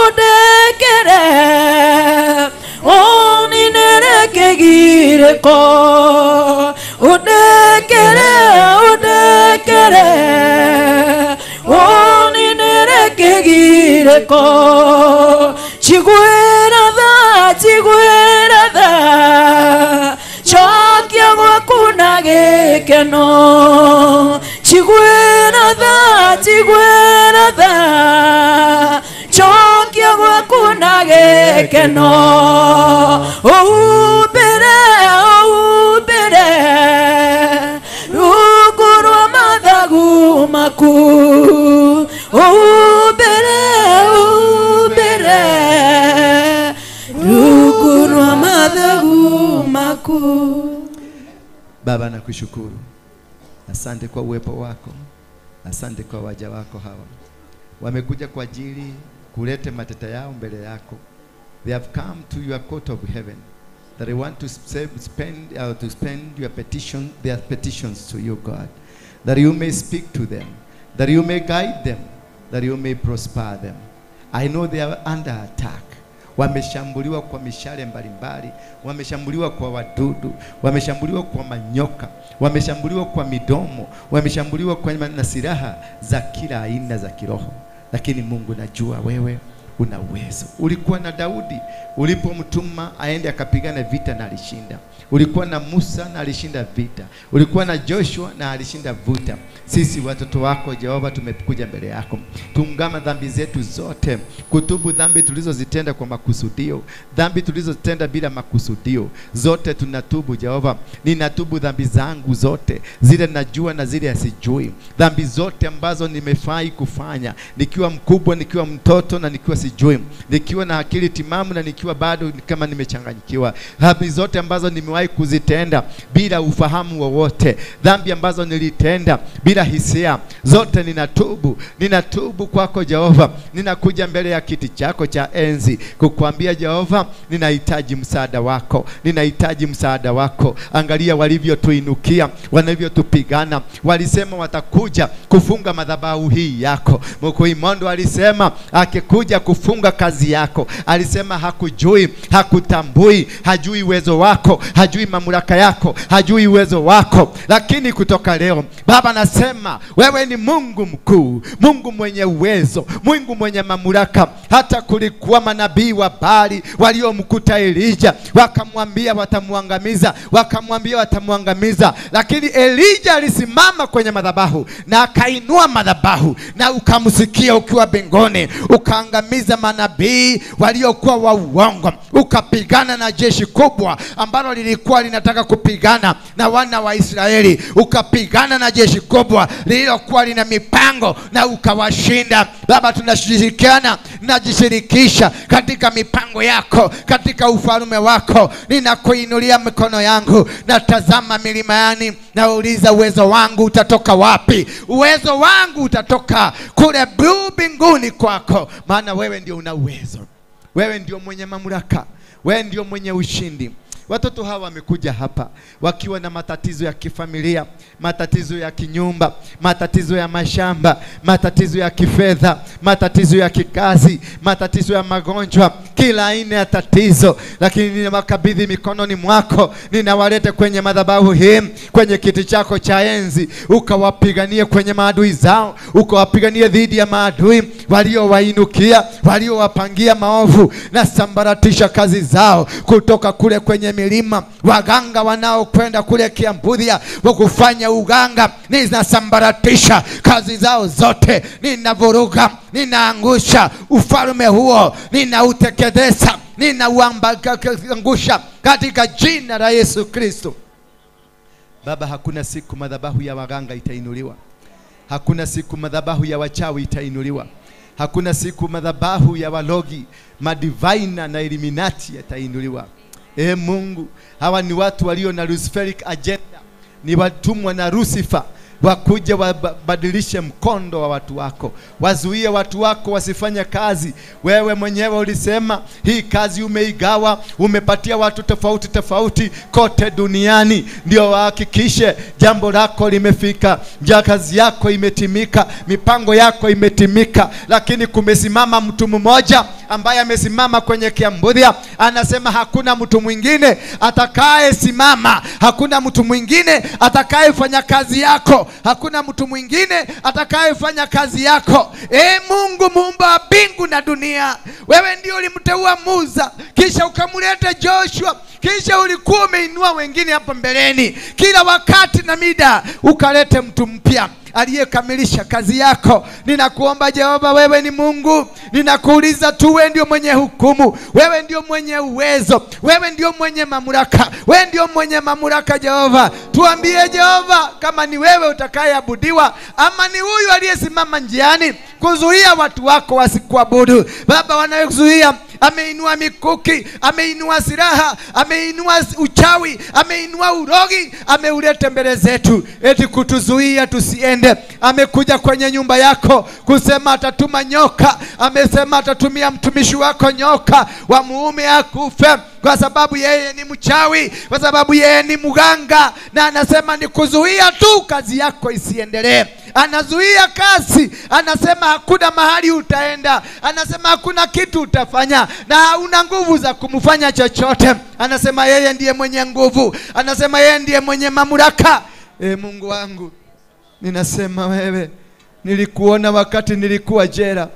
Speaker 9: ũndekere ũninĩre kĩgirĩko ũndekere ũndekere ũninĩre kĩgirĩko njiguĩra tha njiguĩra tha cokia gwaku na gĩkeno njiguĩra tha njiguĩra tha cokia gwaku na gĩkeno umbĩre umbĩre rungu rwa mathagu maku umbĩre umbĩre rungu rwa mathagu maku.
Speaker 2: Baba, nakushukuru. Asante kwa uwepo wako. Asante kwa waja wako hawa. Wamekuja kwa ajili kulete mateta yao mbele yako. They have come to your court of heaven that they want to spend your petition, their petitions to you, God, that you may speak to them, that you may guide them, that you may prosper them. I know they are under attack. Wameshambuliwa kwa mishale mbalimbali, wameshambuliwa kwa wadudu, wameshambuliwa kwa manyoka, wameshambuliwa kwa midomo, wameshambuliwa kwa na silaha za kila aina za kiroho. Lakini Mungu, najua wewe una uwezo. Ulikuwa na Daudi ulipomtuma aende akapigana vita na alishinda. Ulikuwa na Musa na alishinda vita. Ulikuwa na Joshua na alishinda vita. Sisi watoto wako Jehova tumekuja mbele yako. Tuungama dhambi zetu zote, kutubu dhambi tulizozitenda kwa makusudio, dhambi tulizozitenda bila makusudio. Zote tunatubu Jehova. Ninatubu dhambi zangu zote, zile najua na zile asijui. Dhambi zote ambazo nimefai kufanya nikiwa mkubwa, nikiwa mtoto na nikiwa sijui, nikiwa na akili timamu na nikiwa bado kama nimechanganyikiwa, dhambi zote ambazo nimewahi kuzitenda bila ufahamu wowote, dhambi ambazo nilitenda bila hisia, zote ninatubu. Ninatubu kwako Jehova. Ninakuja mbele ya kiti chako cha enzi kukuambia Jehova, ninahitaji msaada wako, ninahitaji msaada wako. Angalia walivyotuinukia, wanavyotupigana. Walisema watakuja kufunga madhabahu hii yako. Mkuimondo alisema akikuja kufunga kazi yako, alisema hakujui, hakutambui, hajui uwezo wako, hajui mamlaka yako, hajui uwezo wako. Lakini kutoka leo Baba nasema wewe ni Mungu mkuu, Mungu mwenye uwezo, Mungu mwenye mamlaka. Hata kulikuwa manabii wa Baali waliomkuta Elija, wakamwambia watamuangamiza, wakamwambia watamuangamiza, lakini Elija alisimama kwenye madhabahu na akainua madhabahu, na ukamsikia ukiwa mbinguni, ukaangamiza manabii waliokuwa wa uongo, ukapigana na jeshi kubwa ambalo lilikuwa linataka kupigana na wana wa Israeli, ukapigana na jeshi kubwa lililokuwa lina mipango na ukawashinda. Baba, tunashirikiana, najishirikisha katika mipango yako, katika ufalme wako. Ninakuinulia mikono yangu, natazama milimani, nauliza uwezo wangu utatoka wapi? Uwezo wangu utatoka kule mbinguni kwako, maana wewe ndio una uwezo, wewe ndio mwenye mamlaka, wewe ndio mwenye ushindi. Watoto hawa wamekuja hapa wakiwa na matatizo ya kifamilia, matatizo ya kinyumba, matatizo ya mashamba, matatizo ya kifedha, matatizo ya kikazi, matatizo ya magonjwa, kila aina ya tatizo. Lakini ninawakabidhi mikononi mwako, ninawaleta kwenye madhabahu hii, kwenye kiti chako cha enzi, ukawapiganie kwenye maadui zao, ukawapiganie dhidi ya maadui waliowainukia, waliowapangia maovu, na sambaratisha kazi zao kutoka kule kwenye milima. Waganga wanaokwenda kule Kiambudhia wakufanya uganga, ninasambaratisha kazi zao zote, ninavuruga, ninaangusha ufalme huo, ninauteketeza, ninauangusha katika jina la Yesu Kristo. Baba, hakuna siku madhabahu ya waganga itainuliwa, hakuna siku madhabahu ya wachawi itainuliwa, hakuna siku madhabahu ya walogi, madivaina na illuminati yatainuliwa. E Mungu, hawa ni watu walio na Luciferic agenda, ni watumwa na Lucifer, wakuje wabadilishe mkondo wa watu wako, wazuie watu wako wasifanye kazi. Wewe mwenyewe ulisema hii kazi umeigawa, umepatia watu tofauti tofauti kote duniani, ndio wahakikishe jambo lako limefika, kazi yako imetimika, mipango yako imetimika. Lakini kumesimama mtu mmoja ambaye amesimama kwenye Kiambudhia, anasema hakuna mtu mwingine atakayesimama, hakuna mtu mwingine atakayefanya kazi yako, hakuna mtu mwingine atakayefanya kazi yako. E Mungu muumba mbingu na dunia, wewe ndio ulimteua Musa, kisha ukamleta Joshua, kisha ulikuwa umeinua wengine hapa mbeleni. Kila wakati na mida ukalete mtu mpya aliyekamilisha kazi yako. Ninakuomba Jehova, wewe ni Mungu, ninakuuliza tu, wewe ndio mwenye hukumu, wewe ndio mwenye uwezo, wewe ndio mwenye mamlaka, wewe ndio mwenye mamlaka Jehova. Tuambie Jehova kama ni wewe utakayeabudiwa ama ni huyu aliyesimama njiani kuzuia watu wako wasikuabudu. Baba, wanayozuia, ameinua mikuki, ameinua silaha, ameinua uchawi, ameinua urogi, ameuleta mbele zetu eti kutuzuia tusiende. Amekuja kwenye nyumba yako kusema atatuma nyoka, amesema atatumia mtumishi wako nyoka wa muume akufe, kwa sababu yeye ni mchawi, kwa sababu yeye ni mganga, na anasema ni kuzuia tu kazi yako isiendelee. Anazuia kazi, anasema hakuna mahali utaenda, anasema hakuna kitu utafanya, na hauna nguvu za kumfanya chochote. Anasema yeye ndiye mwenye nguvu, anasema yeye ndiye mwenye mamlaka. E Mungu wangu, ninasema wewe, nilikuona wakati nilikuwa jela,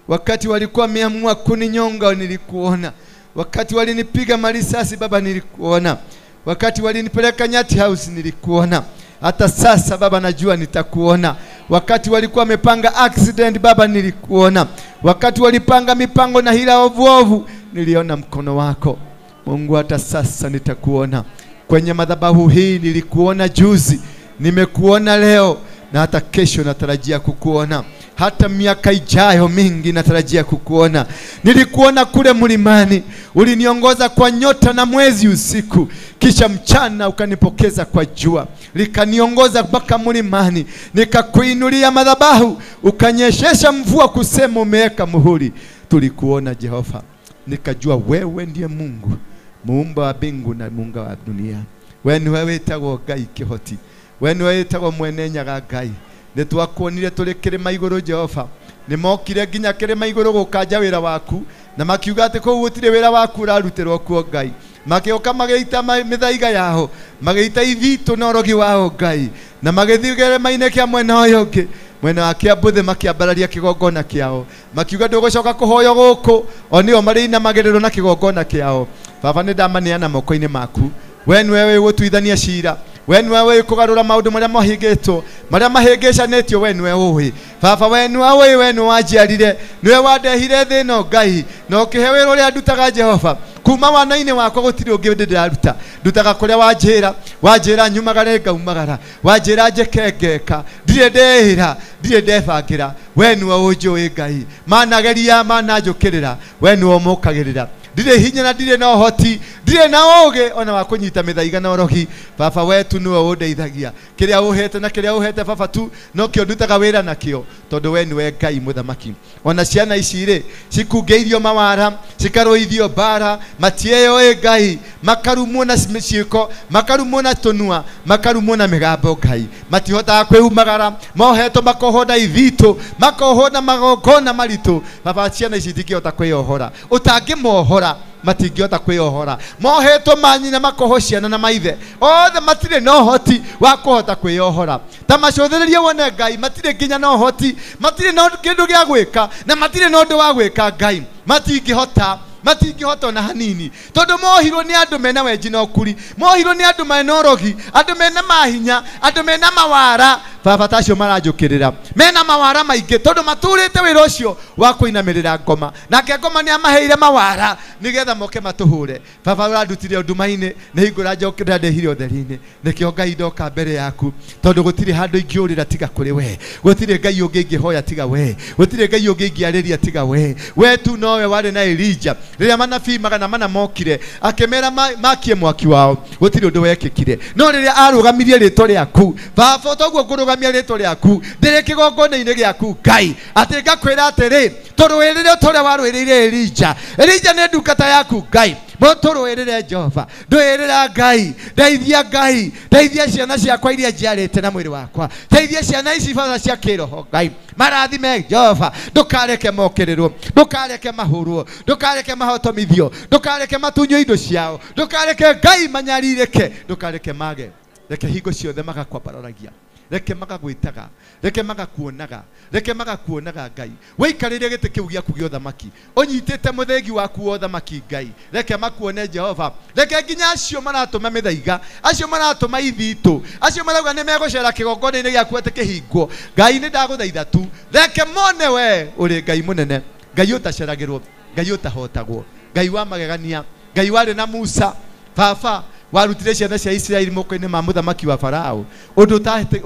Speaker 2: wakati walikuwa wameamua kuninyonga nilikuona, wakati walinipiga marisasi Baba nilikuona, wakati walinipeleka Nyati House nilikuona, hata sasa Baba najua nitakuona. Wakati walikuwa wamepanga accident Baba nilikuona, wakati walipanga mipango na hila ovu ovu niliona mkono wako Mungu. Hata sasa nitakuona kwenye madhabahu hii, nilikuona juzi, nimekuona leo, na hata kesho natarajia kukuona. Hata miaka ijayo mingi natarajia kukuona. Nilikuona kule mlimani, uliniongoza kwa nyota na mwezi usiku, kisha mchana ukanipokeza kwa jua, likaniongoza mpaka mlimani, nikakuinulia madhabahu, ukanyeshesha mvua kusema umeweka muhuri. Tulikuona Jehova, nikajua wewe ndiye Mungu, muumba wa mbingu na muumba wa dunia. We niwe wĩtagwo Ngai kĩhoti, we niwe wĩtagwo Mwene Nyaga Ngai. Nĩtwakuonire tũrĩ kĩrĩma igũrũ Jehova, nĩmokire nginya kĩrĩma igũrũ gũkanja wĩra waku, na makiuga atĩ kũu gũtirĩ wĩra waku ũrarutĩrwo kuo Ngai. Makĩũka magĩita mĩthaiga yao, magĩita ithitũ na ũrogi wao Ngai, na magĩthiĩ kĩrĩma-inĩ kĩa mwena ũyũ ũngĩ, mwena wa Kĩambuthĩ, makĩambararia kĩgongona kĩao, makiuga ndũgũcoka kũhoywo gũkũ, o nĩo marĩinamagĩrĩrwo na kĩgongona kĩao. Baba, nĩndamaneana moko-inĩ maku. We nĩwe wĩgũtuithania cira, we nĩwe wĩkũgarũra maũndũ marĩa mahĩngĩtwo, marĩa mahĩngĩcanĩtio, we nĩwe ũĩ. Baba, we nĩwe ũĩ, we nĩwe wanjiarire, nĩwe wandehire thĩ ĩno Ngai, na ũkĩhe wĩra ũrĩa ndutaga Jehova. Kuma wana-inĩ wakwa gũtirĩ ũngĩ ndĩraruta, ndutaga kũrĩa wanjĩra, wanjĩra nyumagare ngaumagara, wanjĩra njĩke ngeka, ndirĩ ndeĩra, ndirĩ ndebangĩra. We nĩwe ũnjũĩ Ngai, manageria mananjũkĩrĩra, we nĩwe ũmũkagĩrĩra. Ndirĩ hinya na ndirĩ na ũhoti, ndirĩ na ũũgĩ ona wa kũnyita mĩthaiga na ũrogi. Baba, we tu nĩwe ũndeithagia, kĩrĩa ũhete na kĩrĩa ũhete baba tu nokĩo ndutaga wĩra nakĩo, tondũ we nĩwe Ngai mũthamaki. Ona ciana ici rĩ cikungĩirio mawara, cikarũithio mbara, matieyoĩ Ngai, makarumwo na ciĩko, makarumwo na tũnua, makarumwo na mĩgambo Ngai, matihotaga kwĩumagara, mohetwo makohwo na ithitũ, makohwo na magongona maritũ. Baba, ciana ici itingĩhota kwĩyohora, ũtangĩmohora matingĩhota kwĩyohora, mohetwo manyina makohwo ciana na maithe othe, matirĩ na ũhoti wa kũhota kwĩyohora. Ta macũthĩrĩrie wone Ngai, matirĩ nginya na ũhoti, matirĩ na kĩndũ gĩa gwĩka, na matirĩ na ũndũ wa gwĩka Ngai, matingĩhota, matingĩhota ona hanini, tondũ mohirwo nĩ andũ mena wenji na ũkuri, mohirwo nĩ andũ mena ũrogi, andũ mena mahinya, andũ mena mawara. Baba, ta acio maranjũkĩrĩra mena mawara maingĩ, tondũ matũrĩte wĩra ũcio wa kũinamĩrĩra ngoma, nake ngoma nĩ amaheire mawara nĩgetha moke matũhũre. Baba, ũrandutire nduma-inĩ, nĩ hingo ũranjokĩrĩra ndehire ũtheri-inĩ. Nĩkĩo Ngai ndoka mbere yaku, tondũ gũtirĩ handũ ingĩũrĩra tiga kũrĩ we, gũtirĩ Ngai ũngĩ ingĩhoya tiga we, gũtirĩ Ngai ũngĩ ingĩarĩria tiga we. We tu nowe warĩ na Elija rĩrĩa manabii 400 mokire, akĩmera makie mwaki wao, gũtirĩ ũndũ wekĩkire. No rĩrĩa arũgamirie rĩtwa rĩaku Baba, toguo ngũrũgamia rĩtwa rĩaku ndĩrĩ kĩgongona-inĩ gĩaku Ngai, atĩ ngakwĩra atĩrĩ, tũrũĩrĩre ta ũrĩa warũĩrĩire Elija. Elija nĩ ndungata yaku Ngai, mũtũrũĩrĩre Jehova, ndũĩrĩra Ngai, ndeithia Ngai, ndeithia ciana ciakwa iria njiarĩte na mwĩrĩ wakwa, teithia ciana ici baba cia kĩroho Ngai, marathime Jehova, ndũkareke mokĩrĩrwo, ndũkareke mahũrwo, ndũkareke mahotomithio, ndũkareke matunywo indo ciao, ndũkareke Ngai manyarirĩke, ndũkareke mage, reke hingo ciothe magakwambararagia, reke magagwĩtaga, reke magakuonaga, reke magakuonaga Ngai. Wĩikarĩre gĩtĩ kĩu gĩaku gĩa ũthamaki, ũnyitĩte mũthĩgi waku wa ũthamaki Ngai, reke makuone Jehova, reke nginya acio maratũma mĩthaiga, acio maratũma ithitũ, acio marauga nĩ megũcera kĩgongona-inĩ gĩaku atĩ kĩhingwo Ngai, nĩ ndagũthaitha tu, reke mone we ũrĩ Ngai mũnene, Ngai ũtaceragĩrwo, Ngai ũtahotagwo, Ngai wa magegania, Ngai warĩ na Musa. Baba, warutire ciana cia Isiraeli moko-inĩ ma mũthamaki wa Farao, ũndũ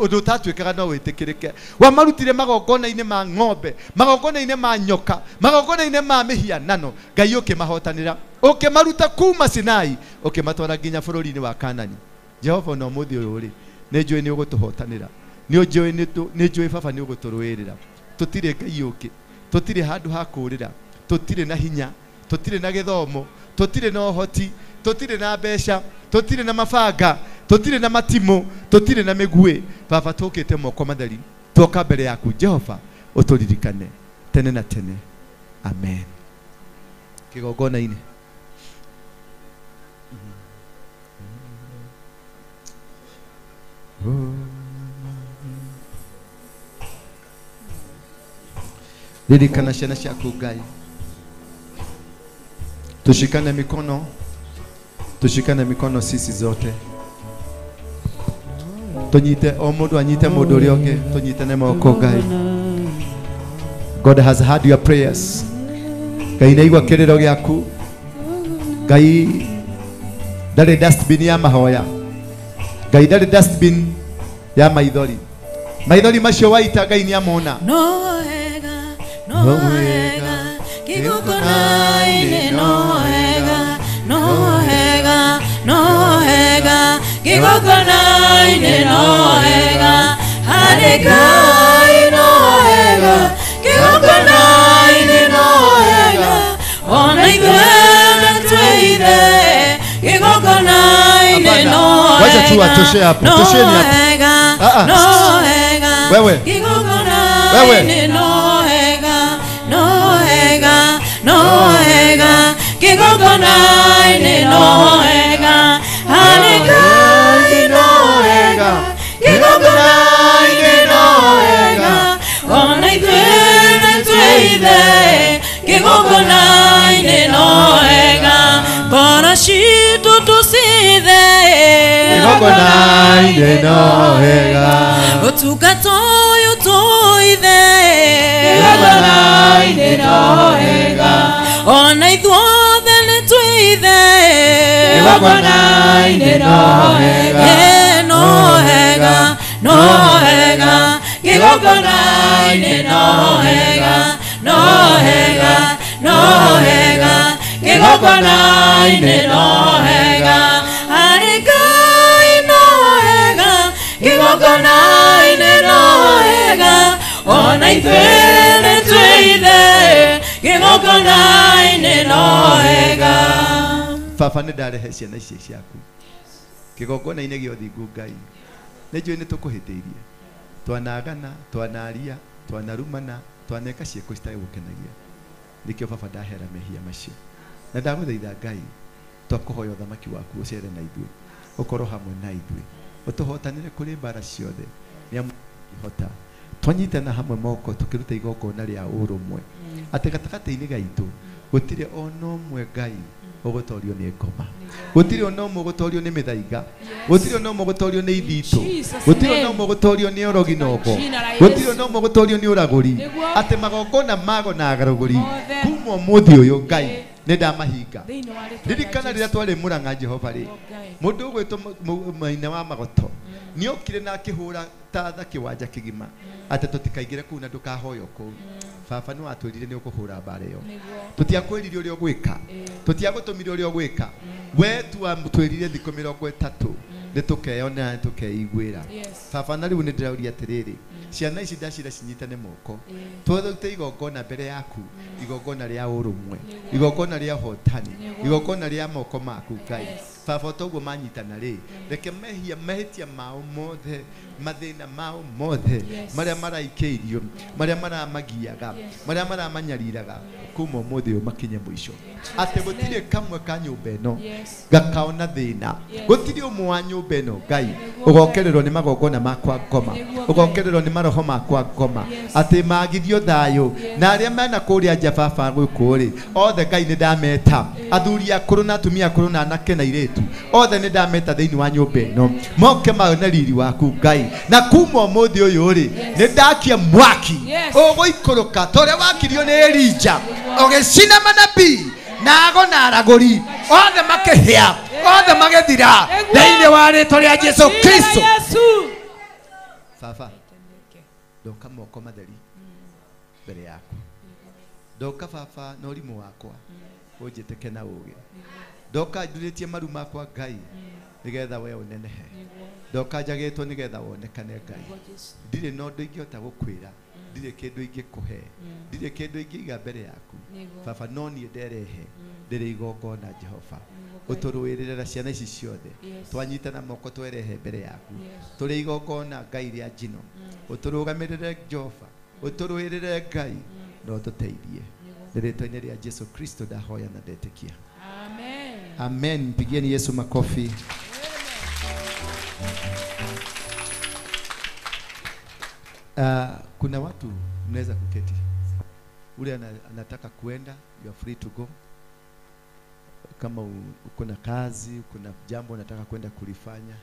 Speaker 2: ũtatuĩkaga no wĩtĩkĩrĩke. Wamarutire magongona-inĩ ma ng'ombe, magongona-inĩ ma nyoka, magongona-inĩ ma mĩhianano, Ngai ũkĩmahotanĩra, ũkĩmaruta kuma Sinai, ũkĩmatwara nginya bũrũri-inĩ wa Kanani. Jehova, ona ũmũthĩ ũyũ rĩ, nĩ njũĩ nĩ ũgũtũhotanĩra, nĩ njũĩ Baba nĩ ũgũtũrũĩrĩra. Tũtirĩ Ngai ũngĩ, tũtirĩ handũ ha kũũrĩra, tũtirĩ na hinya, tũtirĩ na gĩthomo, tũtirĩ na ũhoti, tũtirĩ na mbeca, tũtirĩ na mabanga, tũtirĩ na matimũ, tũtirĩ na mĩguĩ. Baba, tũkĩte moko matheri, twoka mbere yaku Jehova, ũtũririkane tene na tene. Amen. Kĩgongona-inĩ. Ririkana ciana ciaku Ngai. Tushikane mikono, tushikane mikono sisi zote, tunyite o mundu anyite mundu uria ungi, tunyitane moko Ngai. God has heard your prayers. Ngai nĩaigua kĩrĩro gĩaku. Ngai ndarĩ dustbin ya mahoya, Ngai ndarĩ dustbin ya maithori. Maithori macio waita Ngai nĩamona.
Speaker 9: No. no wega kĩgongona-inĩ no wega no wega no wega kĩgongona-inĩ no wega harĩ Ngai no wega kĩgongona-inĩ no wega ona ithuĩ twĩithe kĩgongona-inĩ no wega.
Speaker 2: Wacha tu atoshe hapo, tosheni hapo.
Speaker 9: No wega
Speaker 2: wewe
Speaker 9: kĩgongona-inĩ no wega no wega no wega kĩgongona-inĩ no wega harĩ Ngai no wega kĩgongona-inĩ no wega ona ithuĩ twĩithe kĩgongona-inĩ no wega ngoro citũ tũcithe
Speaker 2: kĩgongona-inĩ no wega
Speaker 9: ũtungata ũyũ tũithe
Speaker 10: kĩgongona-inĩ no wega
Speaker 9: ona ithuothe nĩ twĩithe
Speaker 10: kĩgongona-inĩ no wega
Speaker 9: no wega no wega kĩgongona-inĩ no wega no wega no wega kĩgongona-inĩ no wega harĩ Ngai no wega kĩgongona-inĩ no wega ona ithuĩ nĩ twĩithe kĩgongona-inĩ no wega.
Speaker 2: Baba nĩ ndarehe ciana ici ciaku kĩgongona-inĩ gĩa ũthingu Ngai nĩ njũĩ nĩ tũkũhĩtĩirie twanagana twanaria twanarumana twaneka ciĩko citarĩ gũkenagia nĩkĩo baba ndahera mehia macio na ndagũthaitha Ngai twakũhoya ũthamaki waku ũcere na ithuĩ ũkorwo hamwe na ithuĩ ũtũhotanĩre kũrĩ mbara ciothe nĩ amu hota twanyitana hamwe moko tũkĩruta igongona rĩa ũrũmwe atĩ gatagatĩ-inĩ gaitũ gũtirĩ ona ũmwe Ngai ũgũtorio nĩ ngoma gũtirĩ ona ũmwe ũgũtorio nĩ mĩthaiga gũtirĩ ona ũmwe ũgũtorio nĩ ithitũ gũtirĩ ona ũmwe ũgũtorio nĩ ũrogi na ũgo gũtirĩ ona ũmwe ũgũtorio nĩ ũragũri atĩ magongona mago na agarũgũri kuma ũmũthĩ ũyũ Ngai nĩ ndamahinga. Ririkana rĩrĩa twarĩ Mũrang'a Jehova rĩ mũndũ ũgwĩtwo Maina wa Magoto nĩokire na akĩhũra tatha kĩwanja kĩgima atĩ tũtikaingĩre kũu na ndũkahoywo kũu. Baba nĩ watwĩrire nĩ ũkũhũra mbara ĩyo tũtiakwĩrire ũrĩa ũgwĩka tũtiagũtũmire ũrĩa ũgwĩka we twatwĩrire thikũ 30 nĩ tũkeyonera nĩ tũkeiguĩra. Baba na rĩu nĩ ndĩrauria atĩrĩrĩ ciana ici ndacira cinyitane moko twĩrute igongona mbere yaku igongona rĩa ũrũmwe igongona rĩa ũhotani igongona rĩa moko maku Ngai. Baba toguo manyitana rĩ reke mehia mahĩtia mao mothe mathĩna mao mothe marĩa maraikĩirio marĩa maramagiaga marĩa maramanyariraga kuma ũmũthĩ ũyũ makinye mũico atĩ gũtirĩ kamwe ka nyũmba ĩno gakaona thĩna gũtirĩ ũmwe wa nyũmba ĩno Ngai ũgokererwo nĩ magongona makwa ngoma ũgokererwo nĩ maroho makwa ngoma atĩ magithio thayũ na arĩa mena kũrĩa nja baba gũkũ rĩ othe Ngai nĩ ndameta athuri akũrũ na atumia akũrũ na anake na airĩtu othe nĩ ndameta thĩinĩ wa nyũmba ĩno moke maone riri waku Ngai na kuma ũmũthĩ ũyũ rĩ nĩ ndakia mwaki ũgũikũrũka ta ũrĩa wakirio nĩ Elija ũgĩcina manabii na ago na aragũri othe makĩhĩa othe magĩthira thĩinĩ wa rĩtwa rĩa Jesu Kristo. Baba ndoka moko matheri mbere yaku ndoka baba na ũrimũ wakwa ũnjĩtĩke na ũũgĩ ndoka njurĩtie maru makwa Ngai nĩgetha we ũnenehe ndoka njagĩtwo nĩgetha wonekane Ngai ndirĩ na ũndũ ingĩhota gũkwĩra ndirĩ kĩndũ ingĩkũhe ndirĩ kĩndũ ingĩiga mbere yaku baba no niĩ nderehe ndĩrĩ igongona Jehova ũtũrũĩrĩre na ciana ici ciothe twanyitana moko twerehe mbere yaku tũrĩ igongona Ngai rĩa njino ũtũrũgamĩrĩre Jehova ũtũrũĩrĩre Ngai na ũtũteithie nĩ rĩtwa-inĩ rĩa Jesu Kristo ndahoya na ndetĩkia.
Speaker 10: Amen.
Speaker 2: Amen. Pigieni Yesu makofi. Kuna watu mnaweza kuketi. Ule anataka kuenda, you are free to go. Kama uko na kazi, uko na jambo unataka kwenda kulifanya,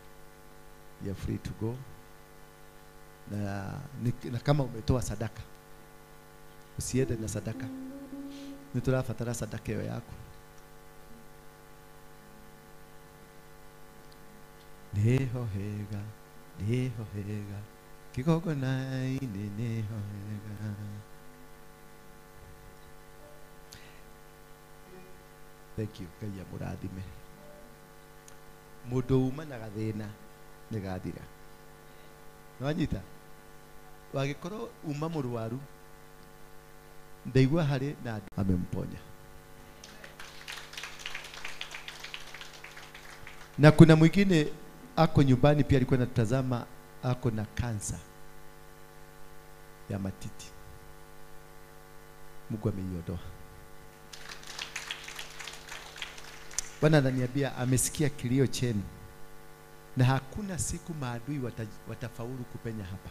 Speaker 2: you are free to go. Na kama umetoa sadaka, usiende na sadaka. Nĩ tũrabatara sadaka ĩyo yaku. Nĩho hega, nĩho hega, kĩgongona-inĩ nĩho hega. Thank you. Ngai amũrathime. Mũndũ uma na gathĩna nĩ gathira. Nĩwanyita? Wagĩkorwo uma mũrwaru, ndaigua harĩ na andũ amemponya. Na kuna mwingine ako nyumbani pia alikuwa anatazama, ako na kansa ya matiti. Mungu ameiondoa. Bwana ananiambia amesikia kilio chenu, na hakuna siku maadui watafaulu kupenya hapa.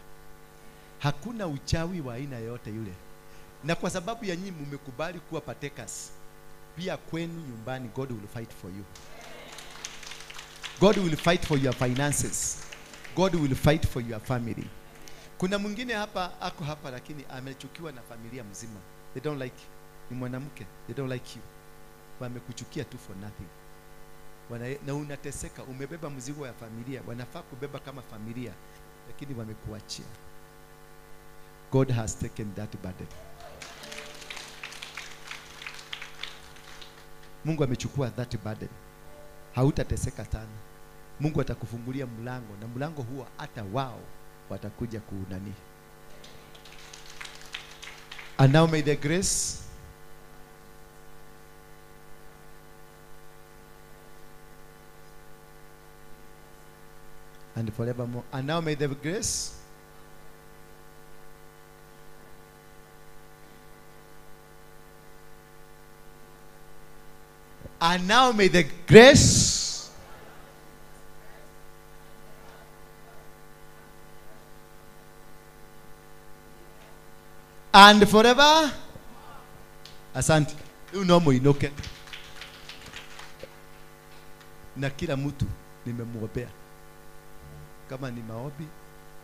Speaker 2: Hakuna uchawi wa aina yote yule. Na kwa sababu ya nyinyi mmekubali kuwa partakers, pia kwenu nyumbani God will fight for you. God will fight for your finances. God will fight for your family. Kuna mwingine hapa ako hapa lakini amechukiwa na familia mzima. They don't like you. Ni mwanamke. They don't like you. Wamekuchukia tu for nothing. Na unateseka, umebeba mzigo ya familia, wanafaa kubeba kama familia, lakini wamekuachia. God has taken that burden. Mungu amechukua that burden. Hautateseka sana. Mungu atakufungulia mlango, na mlango huo hata wao watakuja kuunani. And now may the grace and forevermore. And now may the grace and now may the grace and forever. Asante. Uno muinuke. Na kila mtu nimemuombea. Kama ni maombi,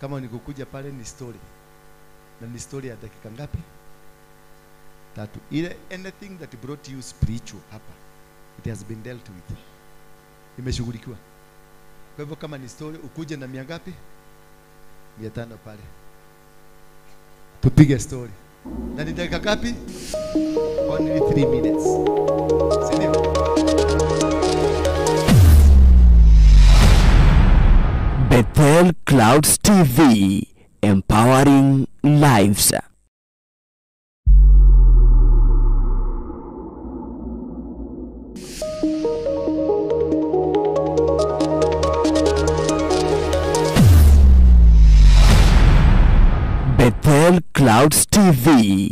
Speaker 2: kama ni kukuja pale ni story. Na ni story ya dakika ngapi? 3. Ile anything that brought you spiritual hapa, it has been dealt with. Imeshughulikiwa. Kwa hivyo kama ni story ukuje na 100 ngapi? 500 pale. Tupige story. Na ni dakika ngapi? Only 3 minutes. Si ndio?
Speaker 1: Bethel Clouds TV, empowering lives. Bethel Clouds TV.